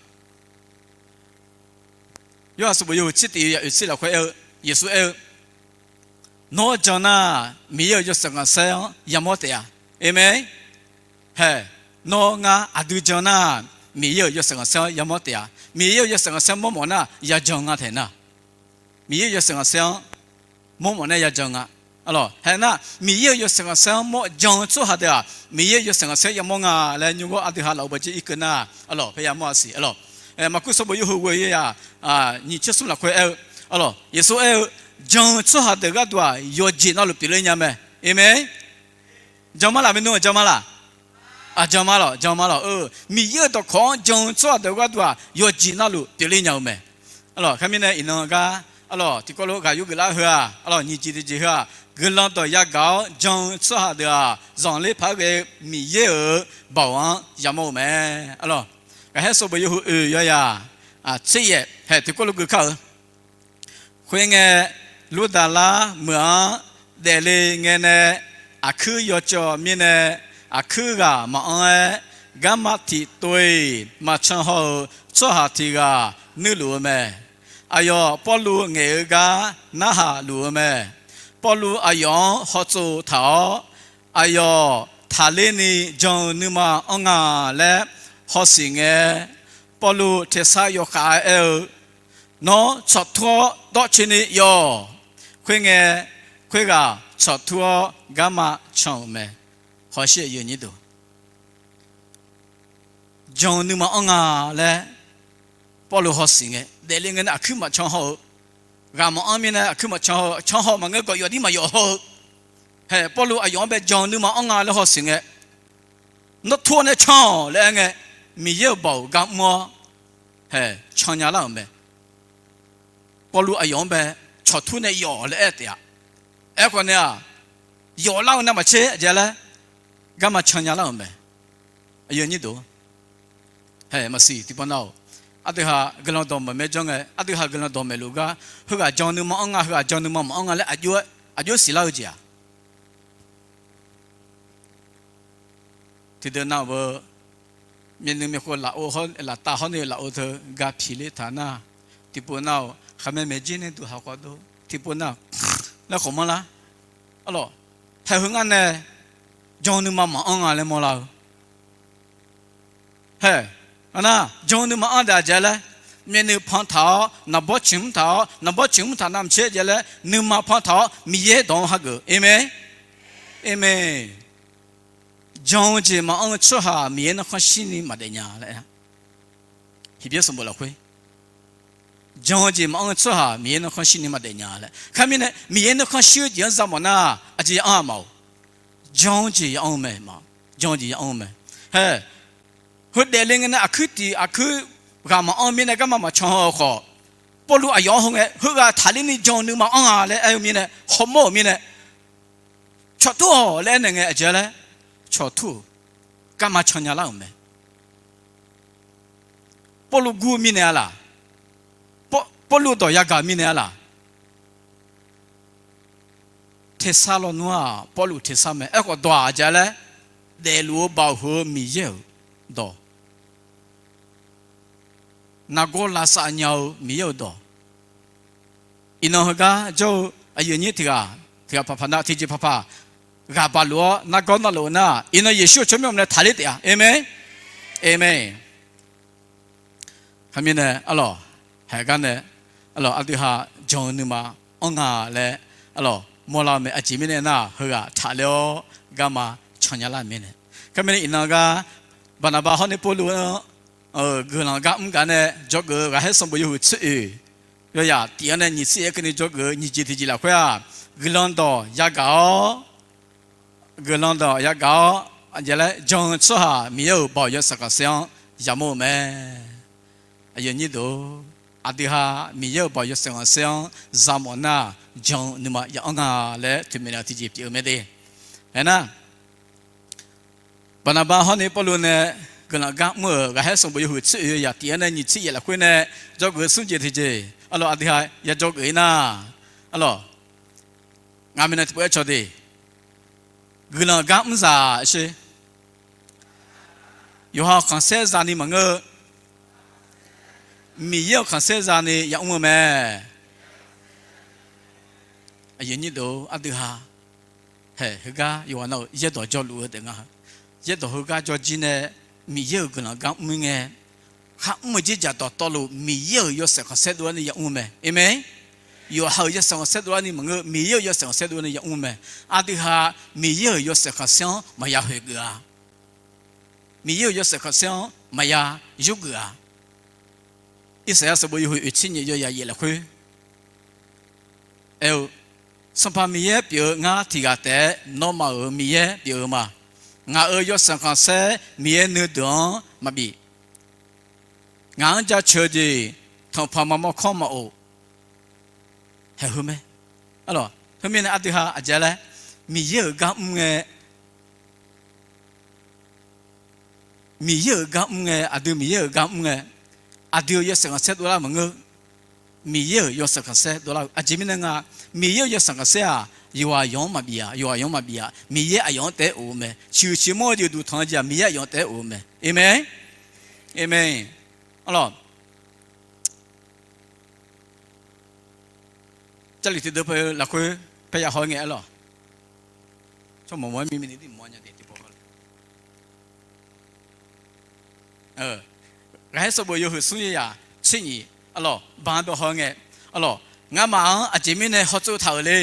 Yorhaq sanqbof yawhuiq tser tif yawhuiq tser lafkhoer aer-eu, Yeqsur aer-eu, Nawr jan nar, Miqyaer-euq yawshaef khanqsaer-anr yamawr taef-a. Iqmae, haeq, nawr ngar aqdui jan nar, Miqyaer-euq yawshaef khanqsaer-anr yamawr taef-a. Miqyaer-euq yawshaef khanqsaer mawrmawf nar yajan nga taef nar, Miqyaer-euq yawshaef khanqsaer-anr mawrmawf nar yajan nga. Arlawq, haeq nar, Miqyaer-euq yawshaef khanqsaer-anr mawr jan-eu tsawrhaq deuq-aq, Miqyaer-euq yawshaef khanqsaer yamawr nga laer nymrgawr aqdui ha lafov bajeq irkeuv nar, arlawq, paer yamawr-a siq. Arlawq, Maqkuv sanqbof yawhuiq ghoe-eu yaq nyiq tser smr lafkhoer aer-eu, arlawq, Yeqsur aer-eu, jan-eu tsawrhaq deuq gharduq-aq, yawqjeq navluf pyeufler nya mae. Iqmae, jan mar laf, maernmr-eu jan mar laf? Aqjan mar lawq, jan mar lawq-eu. Miqyaer-euq dawqkawq-anr jan-eu tsawrhaq deuq gharduq-aq, yawqjeq navluf pyeufler nya-eu mae. Arlawq, khar mirnae iqnan gar, arlawq, tiqkawv lof ghaq yurgeuf lar-eu heu-aq, arlawq, nyiq jeq tiqjeq heu-aq, guiqlanq dawq yagaq-awr jan-eu tsawrhaq deuq-aq, zanqler paq-aer ghae-eu Miqyaer-euq baoq-anr yamawr-eu mae. Arlawq, ghaqhaer sanqbof yawhuiq oeq yawyaq tser yaef haeq tiqkawv lof geuf kar-eu. Khoerngae, Lurdaqlar meuq-anr daefle ngae nae, aqkuir yawcawv mirnae, aqkuir ghaq maqanr-aer, garma tiq tov-iq maqcan haw-euq tsawrhaq tiq ghaq nuirluf-eu mae. Aqyawf Pawrluv ngaeq-eu gar narhaq luf-eu mae. Pawrluv aqyawf-anr hawtsov taq-awr, aqyawf taqler ni jan-eu nuima anr nga laer hawsiq ngae, Pawrluv tersar yawkhav-aer aer-eu, Nawr tsawqtur-awr dawrcoeni yawq. Khoerngae, khoerghaq tsawqtur-awr garma can-euq mae. Hawsher aqyuif aqnyir deuq, jan-eu nuima anr nga laer Pawrluv hawsiq ngae, daefle ngae nae aqkuir maqcan haw-eu, ghaq maqanr mirnae aqkuir maqcan haw-eu, can haw maqngeur gawq yawf dir maqyawf haw-eu, haeq, Pawrluv aqyawf-anr bae jan-eu nuima anr nga laer hawsiq ngae, Nawr tur-awr nae can-awq laer aer ngae, Miqyaer-euq baoq gar mr-awr, haeq, can nya lar-euq mae. Pawrluv aqyawf-anr bae tsawqtur nae yawq laer aer taef-a. Aerkhawf nae-aq, yawf lar-eu navmaqtser aqjeq laer garma can nya lar-euq mae. Aqyuif aqnyir deuq, haeq, maqsiq tiqpawf nav-awq. Aqdui ha guiqlanq dawqmaeq maer janr ngae, aqdui ha guiqlanq dawqmaeq luf gar, heughaq jan nuima anr nga, heughaq jan nuima maqanr nga laer aqjox siqlar-eu jeq-aq, tiqdeuq nav-euq, myavnuiv myavkhov lafov, laftav hawr ni lafov teu ga piqler taq nar, tiqpov nav-awq, khaqmae maeq jir nae duq haq khawf dov tiqpov nav-awq, laer khawf manrlar. Arlawq, haeq heu ngar nae jan nuima maqanr nga laer mawrlar-eu. Haeq, arnar jan nuima anr daq aqjeq laer, myavnuiv pantaq-awr, naqbawr ciqmr taq-awr, naqbawr ciqmr taq navmaqtser jav laer nuima pantaq-awr Miqyaer dawq-anr hageuf. Amen. Amen. Jan-eu jeq maqanr-eu tsawrhaq Miqyaer narkhanr shirni maqdaef nya laer. Heqbyaer sanqbof lafkhoer, jan-eu jeq maqanr-eu tsawrhaq Miqyaer narkhanr shirni maqdaef nya laer. Khar mirnae Miqyaer narkhanr shir-eu jeq-anr za mawf nar, aqjeq ya anr-a ma-oq. Jan-eu jeq ya anr-eu mae ma. Jan-eu jeq ya anr-eu mae. Hae, heu daefle ngae nae aqkuir tiq aqkuir ghaq maqanr mirnae garma maqcan haw-eu khawf, Pawrluv aqyawf-anr hawngae heughaq taqler ni jan-eu nuima anr-a laer aer-eu mirnae, hawmawr-euq mirnae, cawqtur-awq laer aernaeq ngae aqjeq laer, cawqtur-euq, garma can nya lar-euq mae. Pawrluv gur-eu mirnae-a laq? Pawrluv dawq yagaq-eu mirnae-a laq? Tersar lawnmr-aq, Pawrluv tersar mae. Aerkhawf dawq-aq aqjeq laer, daefluf-eu baoq heu-eu Miqyaer-euq dawq, nargawr lavsav nya-eu Miqyaer-euq dawq. Iqnan heugar jawr-eu aqyuif aqnyir tiq ghaq tiq ghaq paqpaq nav tiqjeq paqpaq ghaq baq luf-awr nargawr navluf-eu nar, iqnan Yeqsur-euq tsawrmyanr nae taqler taef-a. Amen. Amen. Khar mirnae arlawq, haeq gar nae arlawq, aqdui ha jan-eu nuima anr nga laer arlawq mawrlar-eu mae. Aqjeq mirnae nar, heughaq taqler-awr garma can nya lar-euq mirnae. Khar mirnae iqnan gar Baqnaqba hawr ni Pawrluv-anr guiqlanq gar mr gaq nae dzawgeuf-eu Ghaqkhaer sanqbof yawhuiq tser oeq, yawyaq tif-anr nae nyiq tser yaef keuvni dzawgeuf-eu nyiq jeq tiqjeq lafkhoer-aq, guiqlanq dawq yagaq-awr, guiqlanq dawq yagaq-awr, aqjeq laer jan-eu tsawrhaq Miqyaer-euq baoq yawshaef khanqsaer-anr yamawr-eu mae. Aqyuif aqnyir deuq, aqdui ha Miqyaer-euq baoq yawshaef khanqsaer-anr za mawf nar, jan-eu nuima ya anr nga laer toeqmaeq naeq-eu tiqjeq pyeuf-eu mae de. Aernar, Baqnaqba hawr ni Pawrluv nae guiqlanq gar mr-euq Ghaqkhaer sanqbof yawhuiq tser oeq yawyaq tif-anr nae nyiq tser yaef lafkhoer nae dzawgeuf-eu smr jeq tiqjeq arlawq, aqdui ha ya dzawgeuf-ir nar, arlawq, ngaq maeqnaeq tiqpov-aer cawq de. Guiqlanq gar mr zaq sher, yawqha-euq khanqsaer zani maqngeur-eu, Miqyaer-euq khanqsaer zani ya mr-eu mae. Aqyuif aqnyir deuq, aqdui ha haeq heugar yawqghaq na-euq yaerdawq jawrluf-eu taef nga. Yaerdawq heugar jawr jir nae Miqyaer-euq guiqlanq gar mr ngae, khar mr-eu jeqjaq dawqtawvluf Miqyaer-euq yawshaef khanqsaer dovlar ni ya mr-eu mae. Amen. Yawqha-euq yawshaef khanqsaer dovlar ni maqngeur, Miqyaer-euq yawshaef khanqsaer dovlar ni ya mr-eu mae. Aqdui ha Miqyaer-euq yawshaef khanqsaer-anr maqya hoeqgeuf-a. Miqyaer-euq yawshaef khanqsaer-anr maqya yurgeuf-a. Irsaqyar sanqbof yawhuiq oeq tser nyiq yawyaq yaef lafkhoer aer-eu, Sanqpaq Miqyaer pyeuf-eu ngar tiq ghaq taef-aer nawmaf-euq Miqyaer pyeuf-eu ma. Ngaq-euq yawshaef khanqsaer Miqyaer nuideuq-anr maqbif. Ngaq-anr jaceuq-eu jeq tanqpaq maqmawr kanr maqof. Haeq heu mae. Arlawq, khoermirnae aqdui ha aqjeq laer, Miqyaer-euq gar mr ngae, Miqyaer-euq gar mr ngae, aqdui Miqyaer-euq gar mr ngae, aqdui-euq yawshaef khanqsaer dovlar maqngeur. Miqyaer-euq yawshaef khanqsaer dovlar-eu aqjeq mirnae nga. Miqyaer-euq yawshaef khanqsaer-aq, yawqghaq yawq-anr maqbif-a, yawqghaq yawq-anr maqbif-a. Miqyaer aqyawf-anr taef-aer of-eu mae. Ciqhuiq ciqmawr-eu jeq duqtanq-eu jeq-aq Miqyaer aqyawf-anr taef-aer of-eu mae. Amen. Amen. Arlawq, Jarlif tiqdeuv paw lafkhoer paerya haw ngae arlawq. Tsawrmawq mawf-aer mirmini dirmawf nya de tiqpov haw le. Ghaqkhaer sanqbof yawhuiq smr yawyaq tser nyiq arlawq, banq-anr dawq haw ngae arlawq, ngamaf-anr aqjeq mirnae hawtsov taq-euq le.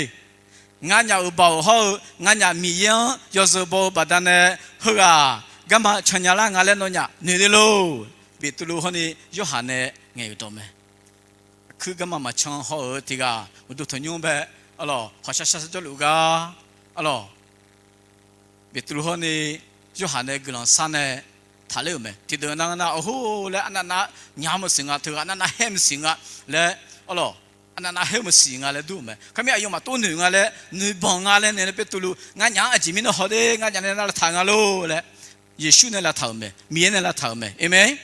Nganyaf-euq baoq hawr-eu nganyaf Miqyaer-anr yawzeu baw-eu baqdanae heughaq garma can nya lar nga laer nawnyaf noeq le lor. Beqtuvluv hawr ni Yorhaq nae ngaeq-euq dawq mae. Kuir garma maqcan haw-euq tiq ghaq uqduq tanqnymr bae arlawq, hawqshar shar jawrluf gar arlawq, Beqtuvluv hawr ni Yorhaq nae guiqlanq shar nae taqler-euq mae. Tiqdeuq nar ngar nar, awhor laer arnavnav nyaq-anr maqsiq nga, teughaq arnavnav haer maqsiq nga laer arlawq, arnavnav haer maqsiq nga laer dur-euq mae. Khar mir aqyawfmaf tov noeq nga laer, noeqbanq nga laer nae Beqtuvluv, nganyaf-anr aqjeq mirnae haw de, nganyaf nae lavtaq nga lor laer, Yeqsur nae lavtaq-euq mae, Miqyaer nae lavtaq-euq mae. Amen.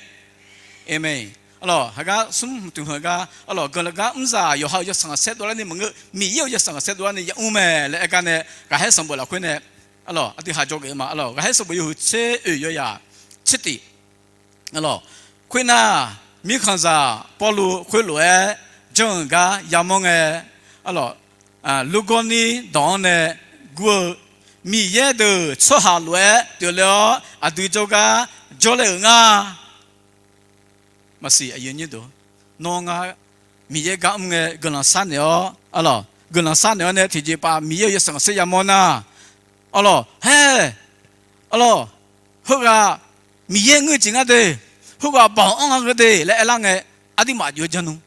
Amen. Arlawq, heugar smr hmq tmq hmq-eu gar arlawq, guiqlanq gar mrzaq yawqha-euq yawshaef khanqsaer dovlar ni maqngeur, Miqyaer-euq yawshaef khanqsaer dovlar ni ya mr mae laer aer gar nae, Ghaqkhaer sanqbof lafkhoer nae arlawq, aqdui haq dzawgeuf ma. Arlawq, Ghaqkhaer sanqbof yawhuiq tser oeq yawyaq tser tif arlawq, khoernar, mirkhanqzaq Pawrluv khoerlof-aer janr-euq gar yamawr ngae arlawq, lurgawrnir dawq-anr nae gur-eu, Miqyaer deuq tsawrhaq lof-aer pyeufle-awr aqdui jawrgar jawrle-euq nga. Maqsiq aqyuif aqnyir deuq, Nawr ngar Miqyaer gar mr ngae guiqlanq sharnaeq-awr, arlawq, guiqlanq sharnaeq-awr nae tiqjeqpaf Miqyaer-euq yawshaef khanqsaer yamawr nar, arlawq, haer, arlawq, heughaq Miqyaer ngeur-eu jeq ngar de, heughaq baoq anr nga heu de laer aerlar ngae, aqduimaf aqjox-aer janr nmr,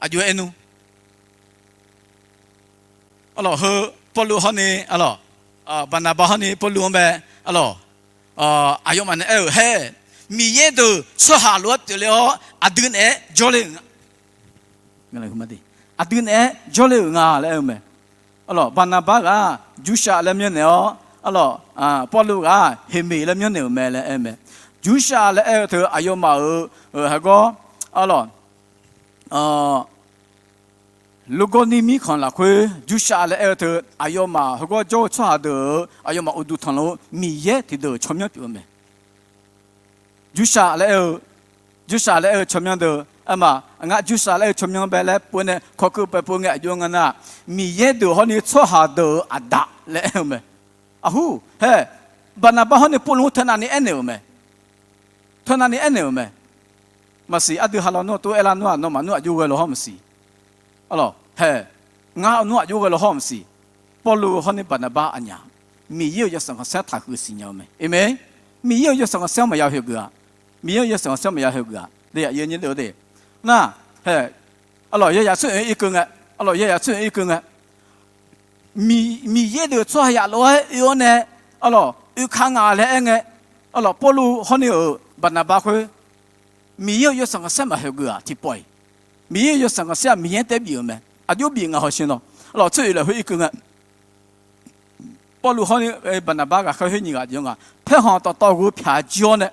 aqjox-aer aer nmr. Arlawq, heu Pawrluv hawr ni, arlawq, Baqnaqba hawr ni Pawrluv-anr bae, arlawq, aqyawfmaf nae aer-euq haer, Miqyaer deuq tsawrhaq lof-aer pyeufle-awr aqdui naeq-aer jawrle-euq nga. Aqdui naeq-aer jawrle-euq nga laer aer-eu mae. Arlawq, Baqnaqba ghaq-aq Jurshav laer myanrnaeq-awr, arlawq, Pawrluv ghaq-aq Heqmeq laer myanrnaeq-euq mae laer aer-eu mae. Jurshav laer aer-eu teu aqyawfmaf-euq, hagawr, arlawq, Logorni mirkhanq lafkhoer Jurshav laer aer-eu teu aqyawfmaf heugar jawr-eu tsawrhaq deuq-euq aqyawfmaf uqduq tanqlanq-eu Miqyaer tiqdeuq tsawrmyanr pyeuf-eu mae. Jurshav laer aer-eu, Jurshav laer aer-eu tsawrmyanr deuq aer ma, ngar Jurshav laer aer-eu tsawrmyanr bae laer pov nae kawkeuv paev pov ngae aqjox nga nar, Miqyaer deuq hawr ni tsawrhaq deuq-euq aqda laer aer-eu mae. Aqhur haer, Baqnaqba hawr ni Pawrluv-anr teunav ni aernaeq-euq mae. Teunav ni aernaeq-euq mae. Maqsiq, aqdui ha lawnmr tov aerlar nmr-aq, nawmaf nmr aqjox ghae law hawr maqsiq. Arlawq, haer, ngar nmr aqjox ghae law hawr maqsiq. Pawrluv hawr ni Baqnaqba aqnyaf, Miqyaer-euq yawshaef khanqsaer-anr taqhuiq siqnya-eu mae. Aqmeq. Miqyaer-euq yawshaef khanqsaer-anr maqya hoeqgeuf-aq, Miqyaer-euq yawshaef khanqsaer-anr maqya hoeqgeuf-aq, de aqyuif aqnyir deuq-eu de. Nar, haer, arlawq, yawzaq tser-oeq irkeuv ngae, arlawq, yawzaq tser-oeq irkeuv ngae, Miqyaer deuq tsawrhaq yaf lof-aer oe-awr nae, arlawq, oeka nga laer aer ngae, arlawq, Pawrluv hawr ni-euq Baqnaqba khoer, Miqyaer-euq yawshaef khanqsaer maqhoeqgeuf-aq tiqpawf-iq, Miqyaer-euq yawshaef khanqsaer-aq Miqyaer-anr taef bif-euq mae. Aqjox bif ngaq hawsher nawr, arlawq, tser-oeq lafkhoer irkeuv ngae, Pawrluv hawr ni Baqnaqba ghaqkhaer khoer nyiq ghaq jeq-anr nga, paerkhanq dawqtawv gheu pyaq jir-awr nae,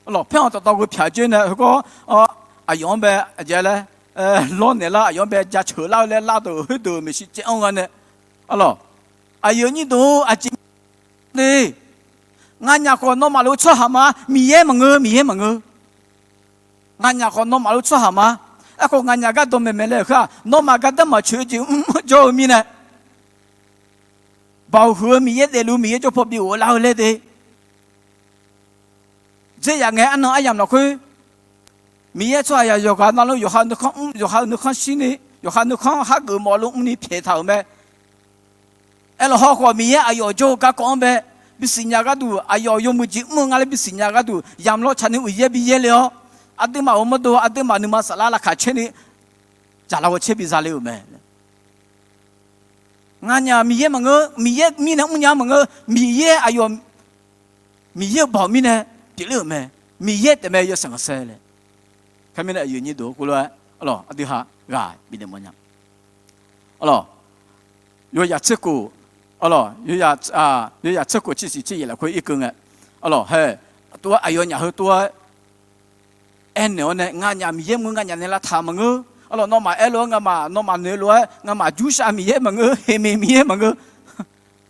arlawq, paerkhanq dawqtawv gheu pyaq jir nae heugar aqyawf-anr bae aqjeq laer lawrnaeq lar, aqyawf-anr bae jaceuq lar-eu laer lar deuq khoerdeuq maeqshi caev-anr gha nae, arlawq, aqyuif aqnyir deuq-or, aqjeq mirnae, nganyaf khawf nawmaf lof-eu tsawrhaq ma, Miqyaer maqngeur, Miqyaer maqngeur. Nganyaf khawf nawmaf lof-eu tsawrhaq ma. Aerkhawf nganyaf gar dawqmaeq maeq laer-euq khoer-aq, nawmaf gardanr maqtsoeq-eu jeq mr-eu jawr-eu mirnae, baoq huiq-eu Miqyaer daefluf Miqyaer jawr paw bi ghoflar-eu laer de. Dzer yaf ngae arnan aryamq lafkhoer, Miqyaer tsawrhaq yaq yawqghaq navluf yawqha-euq nuikhanr mr, yawqha-euq nuikhanr shirni, yawqha nuikhanr hageuf mawf luf mrni pyaeq taq-euq mae. Aerlawq, hawkhawf Miqyaer aqyawf jawr-eu garkawv-anr bae bisiq nya gharduq, aqyawf yawmuiq jeq mr-eu nga laer bisiq nya gharduq, yamq lawr tsaqni uiqyaer bi yaerle-awr, aqduimaf-euq mawrdo aqduimaf nuima saflar laqkhaq caerni dzaqlar gawr caer bi zale-euq mae. Nganyaf Miqyaer maqngeur, Miqyaer mirnae mrnya maqngeur, Miqyaer aqyawf, Miqyaer-euq baoq mirnae pyeufler-euq mae. Miqyaer taef mae yawshaef khanqsaer laer. Khoermirnae aqyuif aqnyir deuq-or, khoerlof-aer arlawq, aqdui ha ghaq bifnaeq mawfnya. Arlawq, yawzaq tserkof, arlawq, yawzaq tserkof tsersiq tseryaef lafkhoer irkeuv ngae, arlawq, haer, tov-aer aqyawfnyaf heu tov-aer aernaeq-awr nae nganyaf Miqyaer maqngeur, nganyaf naeqlaf taq maqngeur. Arlawq, nawmaf aerlof-aer ngamaf, nawmaf noeq lof-aer ngamaf jurshav Miqyaer maqngeur, heqmeq Miqyaer maqngeur.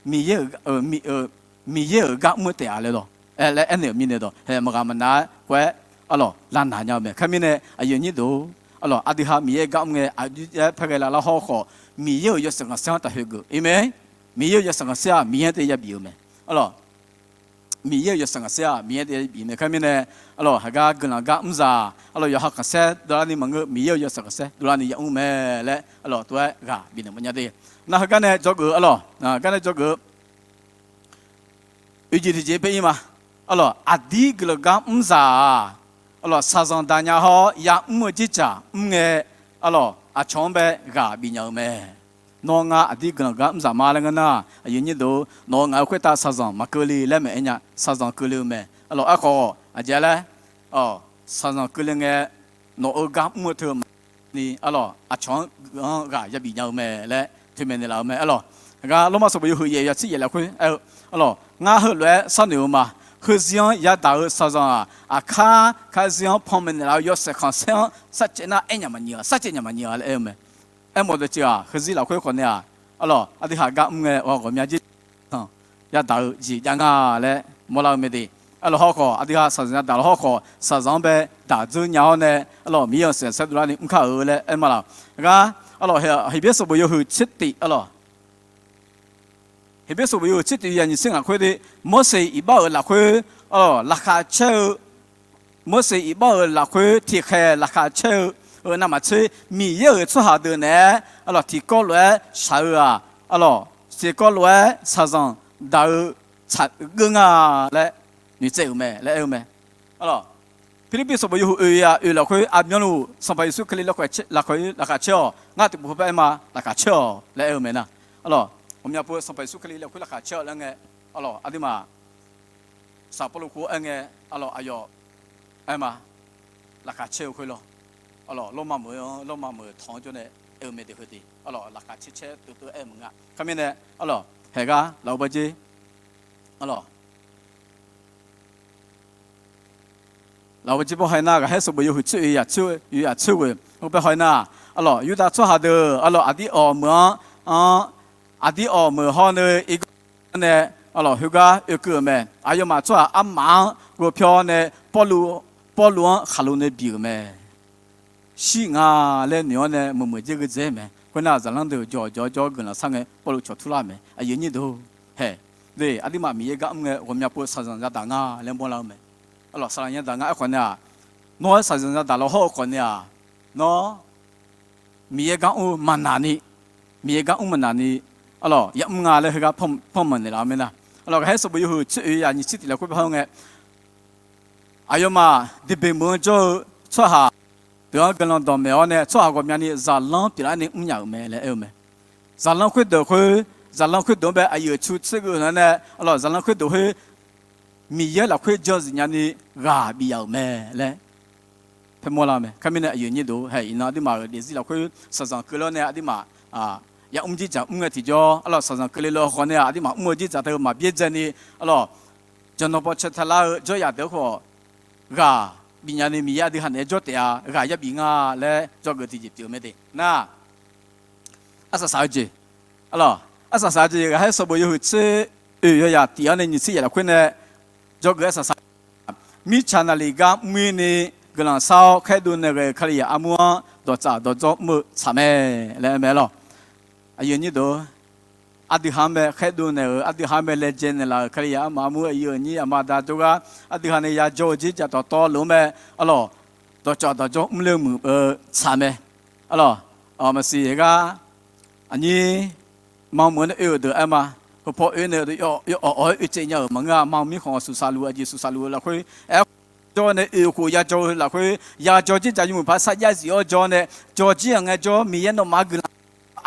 Miqyaer-euq, Miqyaer-euq gar mr-eu taef-a laer lawq, laer aernaeq-euq mirnae dawq hae maqghaq maqnav-aer khoer-aer, arlawq, lavnaq nya-eu mae. Khoermirnae aqyuif aqnyir deuq-or, arlawq, aqdui ha Miqyaer gar mr ngae aqdui-aer paerghae lavlar hawkhawf, Miqyaer-euq yawshaef khanqsaer-anr taqhoeqgeuf-ir mae. Miqyaer-euq yawshaef khanqsaer-aq Miqyaer-anr taef ya bif-eu mae. Arlawq, Miqyaer-euq yawshaef khanqsaer-aq Miqyaer-anr taef ya bif mae. Khoermirnae, arlawq, haqgar guiqlanq gar mr zaq, arlawq, yawqha khanqsaer dovlarni maqngeur, Miqyaer-euq yawshaef khanqsaer dovlarni ya mr mae laer, arlawq, tov-aer ghaq bifnaeq mawfnya de. Nar heugar nae dzawgeuf, arlawq, gar nae dzawgeuf-eu oeq jeq tiqjeq paer-ir ma. Arlawq, aqdir guiqlanq gar mr zaq-aq, arlawq, shaqzanq daqnya hawr ya mr-eu jircaq mr ngae, arlawq, aqcawq-anr bae ghaq bifnya-eu mae. Nawr ngar aqdir guiqlanq gar mr zaq ma laer ngeur nar, aqyuif aqnyir deuq-or, nawq-euq ngaq-euq khoertav shaqzanq maqkeuv le laer maeq-aer nya, shaqzanq keuvle-eu mae. Arlawq, aerkhawf aqjeq laer, shaqzanq keuvle ngae, nawq-euq gar mr-eu teu maqni, arlawq, aqcawq-anr ghaq ya bifnya-eu mae laer toeqmaeq naeqlaf-eu mae. Arlawq, haqgar Lormav sanqbof yawhuiq yaef ya tser yaef lafkhoer aer-eu, arlawq, ngar heulof-aer sharnoeq-eu ma. Heuzir-anr yadaq-eu shaqzanq-aq, aqkar karzir-anr panmaeq naeqlaf-eu yawshaef khanqsaer-anr sarcaev nar aernyaf maqnyif-a, sarcaev nyaf maqnyif-a laer aer-eu mae. Aermawf deuq ceuq-aq, heuzir lafkhoer khawf nae-aq, arlawq, aqdui haq gar mr ngae ghawqmya jir tanq yadaq-eu jeq jav nga laer mawrlar-eu mae de. Arlawq, hawkhawf aqdui ha shaqzanq yadaq laf hawkhawf shaqzanq-anr bae daq dzeur nya-awr nae, arlawq, Miqyaer-euq shaqzanq saer dovlarni mr kar-euq laer aer ma laf. Haqgar, arlawq, Heqbyaer sanqbof yawhuiq tser tiq, arlawq, Heqbyaer sanqbof yawhuiq tser tiq ya nyiq tser ngaq khoer de, Morseq iqbax-euq lafkhoer, arlawq, laqkhaq caer-eu, Morseq iqbax-euq lafkhoer tiqkhaeq laqkhaq caer-eu, heu navmaqtser Miqyaer-euq tsawrhaq deuq naeq-aer arlawq tiqkawv lof-aer shaq-eu-aq, arlawq tiqkawv lof-aer shaqzanq daq-eu tsaq geur nga laer noeqtsaev-euq mae laer aer-eu mae. Arlawq, Pirlirpiv sanqbof yawhuiq oeq yaf oeq lafkhoer aqmyanluf Sanqpaq Yeqsur Kali laqkhaq caer-awq. Ngar tiqpov paer aer ma, laqkhaq caer-awq laer aer-eu mae nar. Arlawq, ghawqmya pov Sanqpaq Yeqsur Kali lafkhoer laqkhaq caer-awq laer ngae, arlawq aqduimaf saq Pawrluv khoer aer ngae, arlawq aqyawf aer ma, laqkhaq caer-eu khoer lawr. Arlawq lawrma meuq-anr lawrma meuq tanq-anr jawr nae aer-eu mae de heu de. Arlawq laqkhaq caer caer teuv teuv aer-eu maqnga. Khar mirnae arlawq haeq gar lafov bawr jer. Arlawq lafov bawr jer baw hae nar, ghaqkhaer sanqbof yawhuiq tser oeq yaf tser ghoeq, heupaer haw-aer nar, arlawq Yurdav tsawrhaq deuq arlawq aqdir awq meuq-anr, anr, aqdir awq meuq hawr nae irgawr nae, arlawq khoergar oekeuv-euq mae. Aqyawfmaf tsawrhaq armaf-anr ghofpyawr nae Pawrluv, Pawrluv-anr khaqlo nae bif-euq mae. Shir nga laer noeq-awr nae meuq meuq dzer gheudzae mae. Khoernar zaqlanr deuq jawq jawq jawr guiqlanq shar ngae Pawrluv cawq turlar-euq mae. Aqyuif aqnyir deuq-or, haeq, de aqduimaf Miqyaer gar mr ngae ghawqmya pov shaqzanq yadaq nga laer mawrlar-eu mae. Arlawq saqlaq yadaq nga aerkhawf nae-aq, nawr-aer shaqzanq yadaq law hawr-eu khawf nae-aq, nawr Miqyaer gar mr-eu maqnaq ni, Miqyaer gar mr maqnaq ni, arlawq yamr nga laer heugar panmaeq naeqlaf-eu mae nar. Arlawq ghaqkhaer sanqbof yawhuiq tser oeq yaf nyiq tser tiq lafkhoer paer haw ngae, aqyawfmaf Diqbeq meuq-anr jawr-eu tsawrhaq deuq-anr guiqlanq dawqmaeq-awr nae tsawrhaq ghawqmyani zaqlanr pyeuflar ni mrnya-euq mae laer aer-eu mae. Zaqlanr khoerdeuq khoer, zaqlanr khoerdeuq-anr bae aqyuif aqtsu tser geuf-eu nar nae, arlawq zaqlanr khoerdeuq khoer Miqyaer lafkhoer jan zifnya ni ghaq bif yaf-euq mae laer paermawr lar-eu mae. Khar mirnae aqyuif aqnyir deuq-or, haeq, iqnan aqduimaf-euq daefzir lafkhoer shaqzanq keuvlar nae aqduimaf yamr dzerdzaq mr ngae tiqjawr, arlawq shaqzanq keuvle lawkhawf nae-aq aqduimaf mr-eu dzerdzaq teu maqbyaer dzaeni, arlawq jaqnanq bawcae taelar-eu jawryaf deuq-anr khawf ghaq bifnya ni Miqyaer aqdui ha naeq-aer jawr taef-a, ghaq yabif nga laer dzawgeuf tiqjeq pyeuf-eu mae de nar. Arsaq saq-eu jeq, arlawq arsaq saq-eu jeq ghaqkhaer sanqbof yawhuiq tser oeq yawyaq tiq-anr nae nyiq tser yaf lafkhoer nae dzawgeuf arsaq saq-eu jeq, mirtsaq naqliq gar mr-ir ni guiqlanq shar-awr khaerdov naeq ghae-eu Kalizaq armur-anr dawqtsaf dawqdzawr mr-eu tsaq mae laer aer mae lawq. Aqyuif aqnyir deuq-or, aqdui ha-anr bae khaerdov naeq-euq, aqdui ha-anr bae laejae naeqlaf-euq Kalizaq armaf armur aqyuif aqnyir aqma aqda jawrgar aqdui ha nae yajawr-eu dzerdzaq dawqtawv lof-anr mae, arlawq dawqcawq dawqdzawr mrle-eu muiq-eu tsaq mae. Arlawq maqsiq gar aqnyir ma meuq-anr nae oe-euq deuq aer ma. Heupaw oe nae-eu deuq yawawq awq-aer oe tsaev nya-euq maqngeur-a. Ma mirkhanq suqsaq luf aqjeq suqsaq luf-eu lafkhoer aer, jawr nae oe khof yajawr-eu lafkhoer yajawr dzerdzaq yawmuiq paq sarjax zif-awr jawr nae jawr jir-aq ngaejawr Miqyaer nawmaf-anr guiqlanq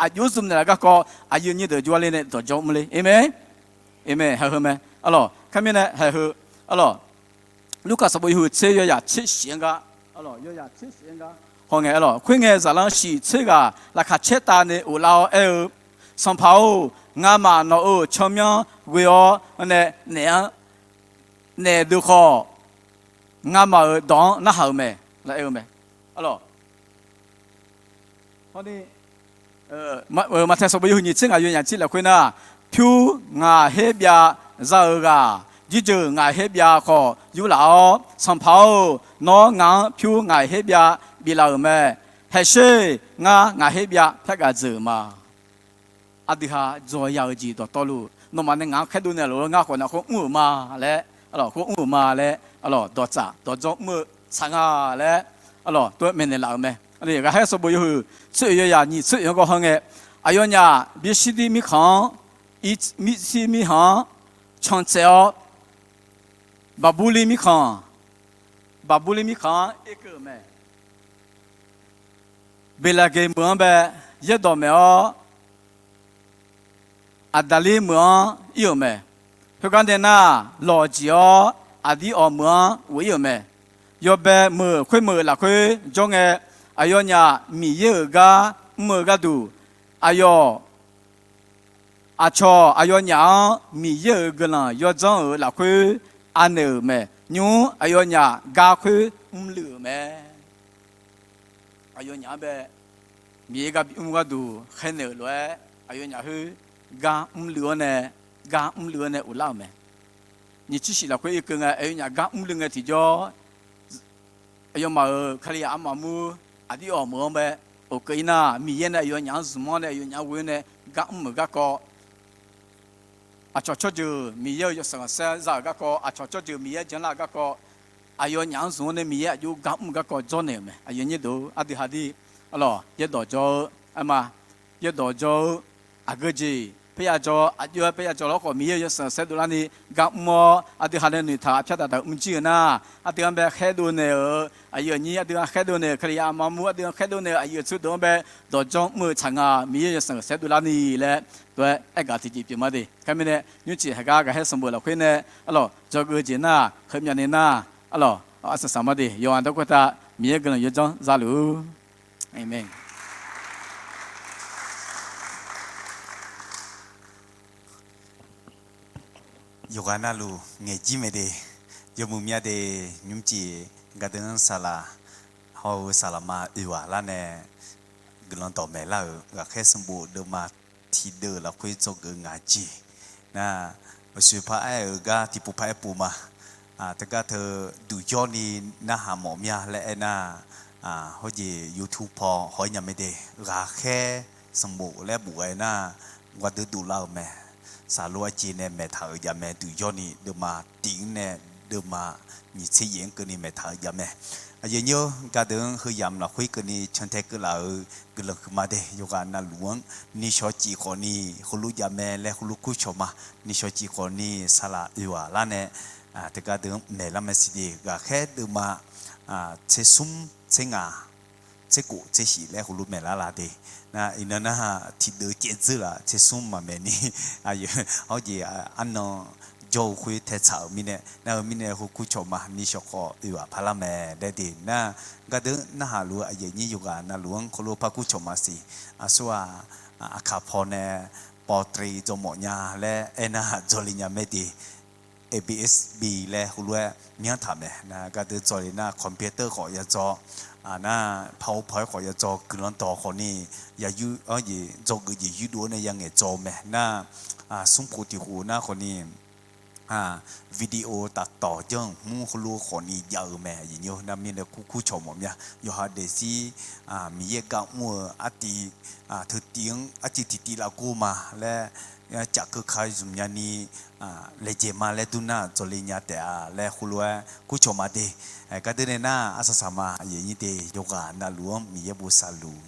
aqjox zmq naeqlaf garkawv aqyuif aqnyir deuq jawrle nae dawqdzawr mrle. Aqmeq. Aqmeq. Haeq heu mae. Arlawq khar mirnae haeq heu, arlawq Lurkaf sanqbof yawhuiq tser yawyaq tser shif-anr gar, arlawq yawyaq tser shif-anr gar hawngae, arlawq khoerngae zaqlanr shif tser ghaq laqkhaq caer tav nae ghoflar-awr aer-eu, Sanqpaq-or, ngamaf nawq-euq tsawrmyanr ghoe-awr nae naef-anr naef deuq khawf ngamaf-euq dawq-anr narhaq-euq mae laer aer-eu mae. Arlawq Maqtaeq sanqbof yawhuiq nyiq tser ngaq yawnyaf tser lafkhoer nar, pyur ngaq her byav za-euq ghaq, jirjeuq ngaq her byav khawf yurlaf-awr, Sanqpaq-or, nawr ngaq-anr pyur ngaq her byav biflaf-euq mae. Haeqsher, ngar ngaq her byav pyar gaq dzeuq-euq ma. Aqdui ha dzaw ya-eu jeq dawqtawvluf, nawmaf nae ngaq-anr khaerdov naeq lof-aer ngar khawf naq khoer mr-euq ma laer, arlawq khoer mr-euq ma laer, arlawq dawqtsaf dawqdzawr mr-eu tsaq nga laer, arlawq tov-aer maeqnaeq laf-euq mae. Ghaqkhaer sanqbof yawhuiq tser oeq yawyaq nyiq tser oeq-anr gawr hawngae, aqyawfnyaf bishirdir mirkhanq-anr, bishir mirkhanq-anr can tsaev-awr, Baqburlir mirkhanq, Baqburlir mirkhanq-anr irkeuv-euq mae. Beqlaqgeq meuq-anr bae yaerdawq maeq-awr, Aqdaqlir meuq-anr ir-euq mae. Khoergar nae nar, lawq jeq-awr aqdir awq meuq-anr ghof ir-euq mae. Yawbae meuq khoermeuq lafkhoer jawr ngae, aqyawfnyaf Miqyaer-euq gar mr-eu gharduq, aqyawf aqcawq aqyawfnyaf-anr Miqyaer-euq guiqlanq yawdzanr-euq lafkhoer anaeq-euq mae. Nymq-mr aqyawfnyaf gar khoer mrluiv-euq mae. Aqyawfnyaf-anr bae Miqyaer gar bimr gharduq khaernaeq-euq lof-aer, aqyawfnyaf khoer gar mrluiv-awr nae, gar mrluiv-awr nae uvlar-euq mae. Nyiq tser shif lafkhoer irkeuv ngae, aqyawfnyaf gar mrluiv ngae tiqjawr, aqyawfmaf-euq Kalizaq armaf mur aqdir awq meuq-anr bae of keuv ir nar, Miqyaer nae aqyawfnyaf-anr zmq-awr nae aqyawfnyaf-anr ghoe-awr nae gar mr-euq garkawv, aqcawq tsawrjeuq Miqyaer-euq yawshaef khanqsaer za-euq garkawv, aqcawq tsawrjeuq Miqyaer janlar-euq garkawv, aqyawfnyaf-anr zmq-awr nae Miqyaer aqjox gar mr-eu garkawv jawrnaeq-euq mae. Aqyuif aqnyir deuq-or, aqdui haqdui, arlawq, yaerdawq jawr-eu, arma, yaerdawq jawr-eu, aqgeujeq paerya jawr, aqjox-aer paerya jawr lawrkhawf, Miqyaer-euq yawshaef saerdov larni gar mr-awr, aqdui haq nae noeqtaq pyar daqdaq-eu mrjir-eu nar, aqdui-anr bae khaerdov naeq-euq aqyuif aqnyir, aqdui-anr khaerdov naeq-euq Kalizaq maqmur, aqdui-anr khaerdov naeq-euq aqyuif aqtsu deuq-anr bae dawqjawr mr-eu tsaq nga. Miqyaer yawshaef saerdov larni laer tov-aer aergaq tiqjeq pyeuf ma de. Khoermirnae, nymrcif haqgar ghaqkhaer sanqbof lafkhoer nae, arlawq, dzawgeuf jeq nar, heumyavni nar, arlawq, arsaq saq ma de. Yawqghaq dawrkawv tav Miqyaer guiqlanq yawdzanr zaluf-ur. Aqmeq. Yawqghaq navluf ngaeq jir mae de. Yawmuiq myav de. Nymrcif gardeuv-anr saqlaq hawr-eu saqlaqma oeq ghaq larnae guiqlanq dawqmaeq lar-euq ghaqkhaer sanqbof deuvma tiqdeuv lafkhoer dzawgeuf ngaq jeq nar, maqsoeq par aer-euq gar tiqpov par aer pov ma. Teugar teu duqjawr ni narhaq mawf mya laer aernar, hawjeq YouTube paw haw-aer nya mae de. Ghaqkhaer sanqbof laer bof-aer nar, gardeuv dovlar-euq mae. Saqlor arjeq nae maeqtaq-euq jav mae. Duqjawr ni deuvma tiq-anr nae deuvma nyiq tser yaef-anr keuvni maeqtaq-eu jav mae. Aqyuif aqnyir-or, gardeuv-anr heuyamq lafkhoer keuvni cantae keuvlaf-euq guiqlanq huiqma de. Yawqghaq navluf-anr nishawq cif khawfni heulof jav mae laer heulof kurcawq ma. Nishawq cif khawfni saqlaq oeq ghaq larnae teugar deuv-anr maeqlar mae siq de. Ghaqkhaer deuvma tser smr, tser ngaq, tser khof, tser shif laer heulof maeqlar la de. Nar iqnan nar tiqdeuv caev dzeur laf tser smr maqmaeq ni, aqyuif hawjeq arnan jawr-eu khoer tae tsaq-euq mirnae, nar-eu mirnae heulof kurcawq ma. Nishawq khawf oeq ghaq parlar mae laer de. Nar gardeuv narhaq luf-eu aqyuif aqnyir yawqghaq navluf-anr heulof par kurcawq ma siq. Aqsur-aq, aqkaq paw nae paw tre dzawmawf nya laer aernar dzawle nya mae de. A B S B laer heulof-aer myanr taq mae. Nar gardeuv dzawle nar computer khawf ya dzaw, nar PowerPoint khawf ya dzaw, guiqlanq dawq khawfni ya yur, jeq dzawgeuf jeq yurdov-awr nae ya ngaeqdzaw-eu mae. Nar smrkhof tiq khof nar khawfni video taf tawq janr-euq hmur heulof khawfni jav-eu mae. Aqyuif aqnyir-or, nar mirnae kur kurcawq mawf mya. Yawqha daefzir Miqyaer gar mr-eu artiv teutiv-anr artiv tiqtiv lafgor ma laer, cafkeuv ka zmq nyani laejae ma laer dur nar dzawle nya taef-a laer heulof-aer kurcawq ma de. Gardeuv nae nar arsaq saq ma. Aqyuif aqnyir de, yawqghaq navluf-anr Miqyaer bosav luf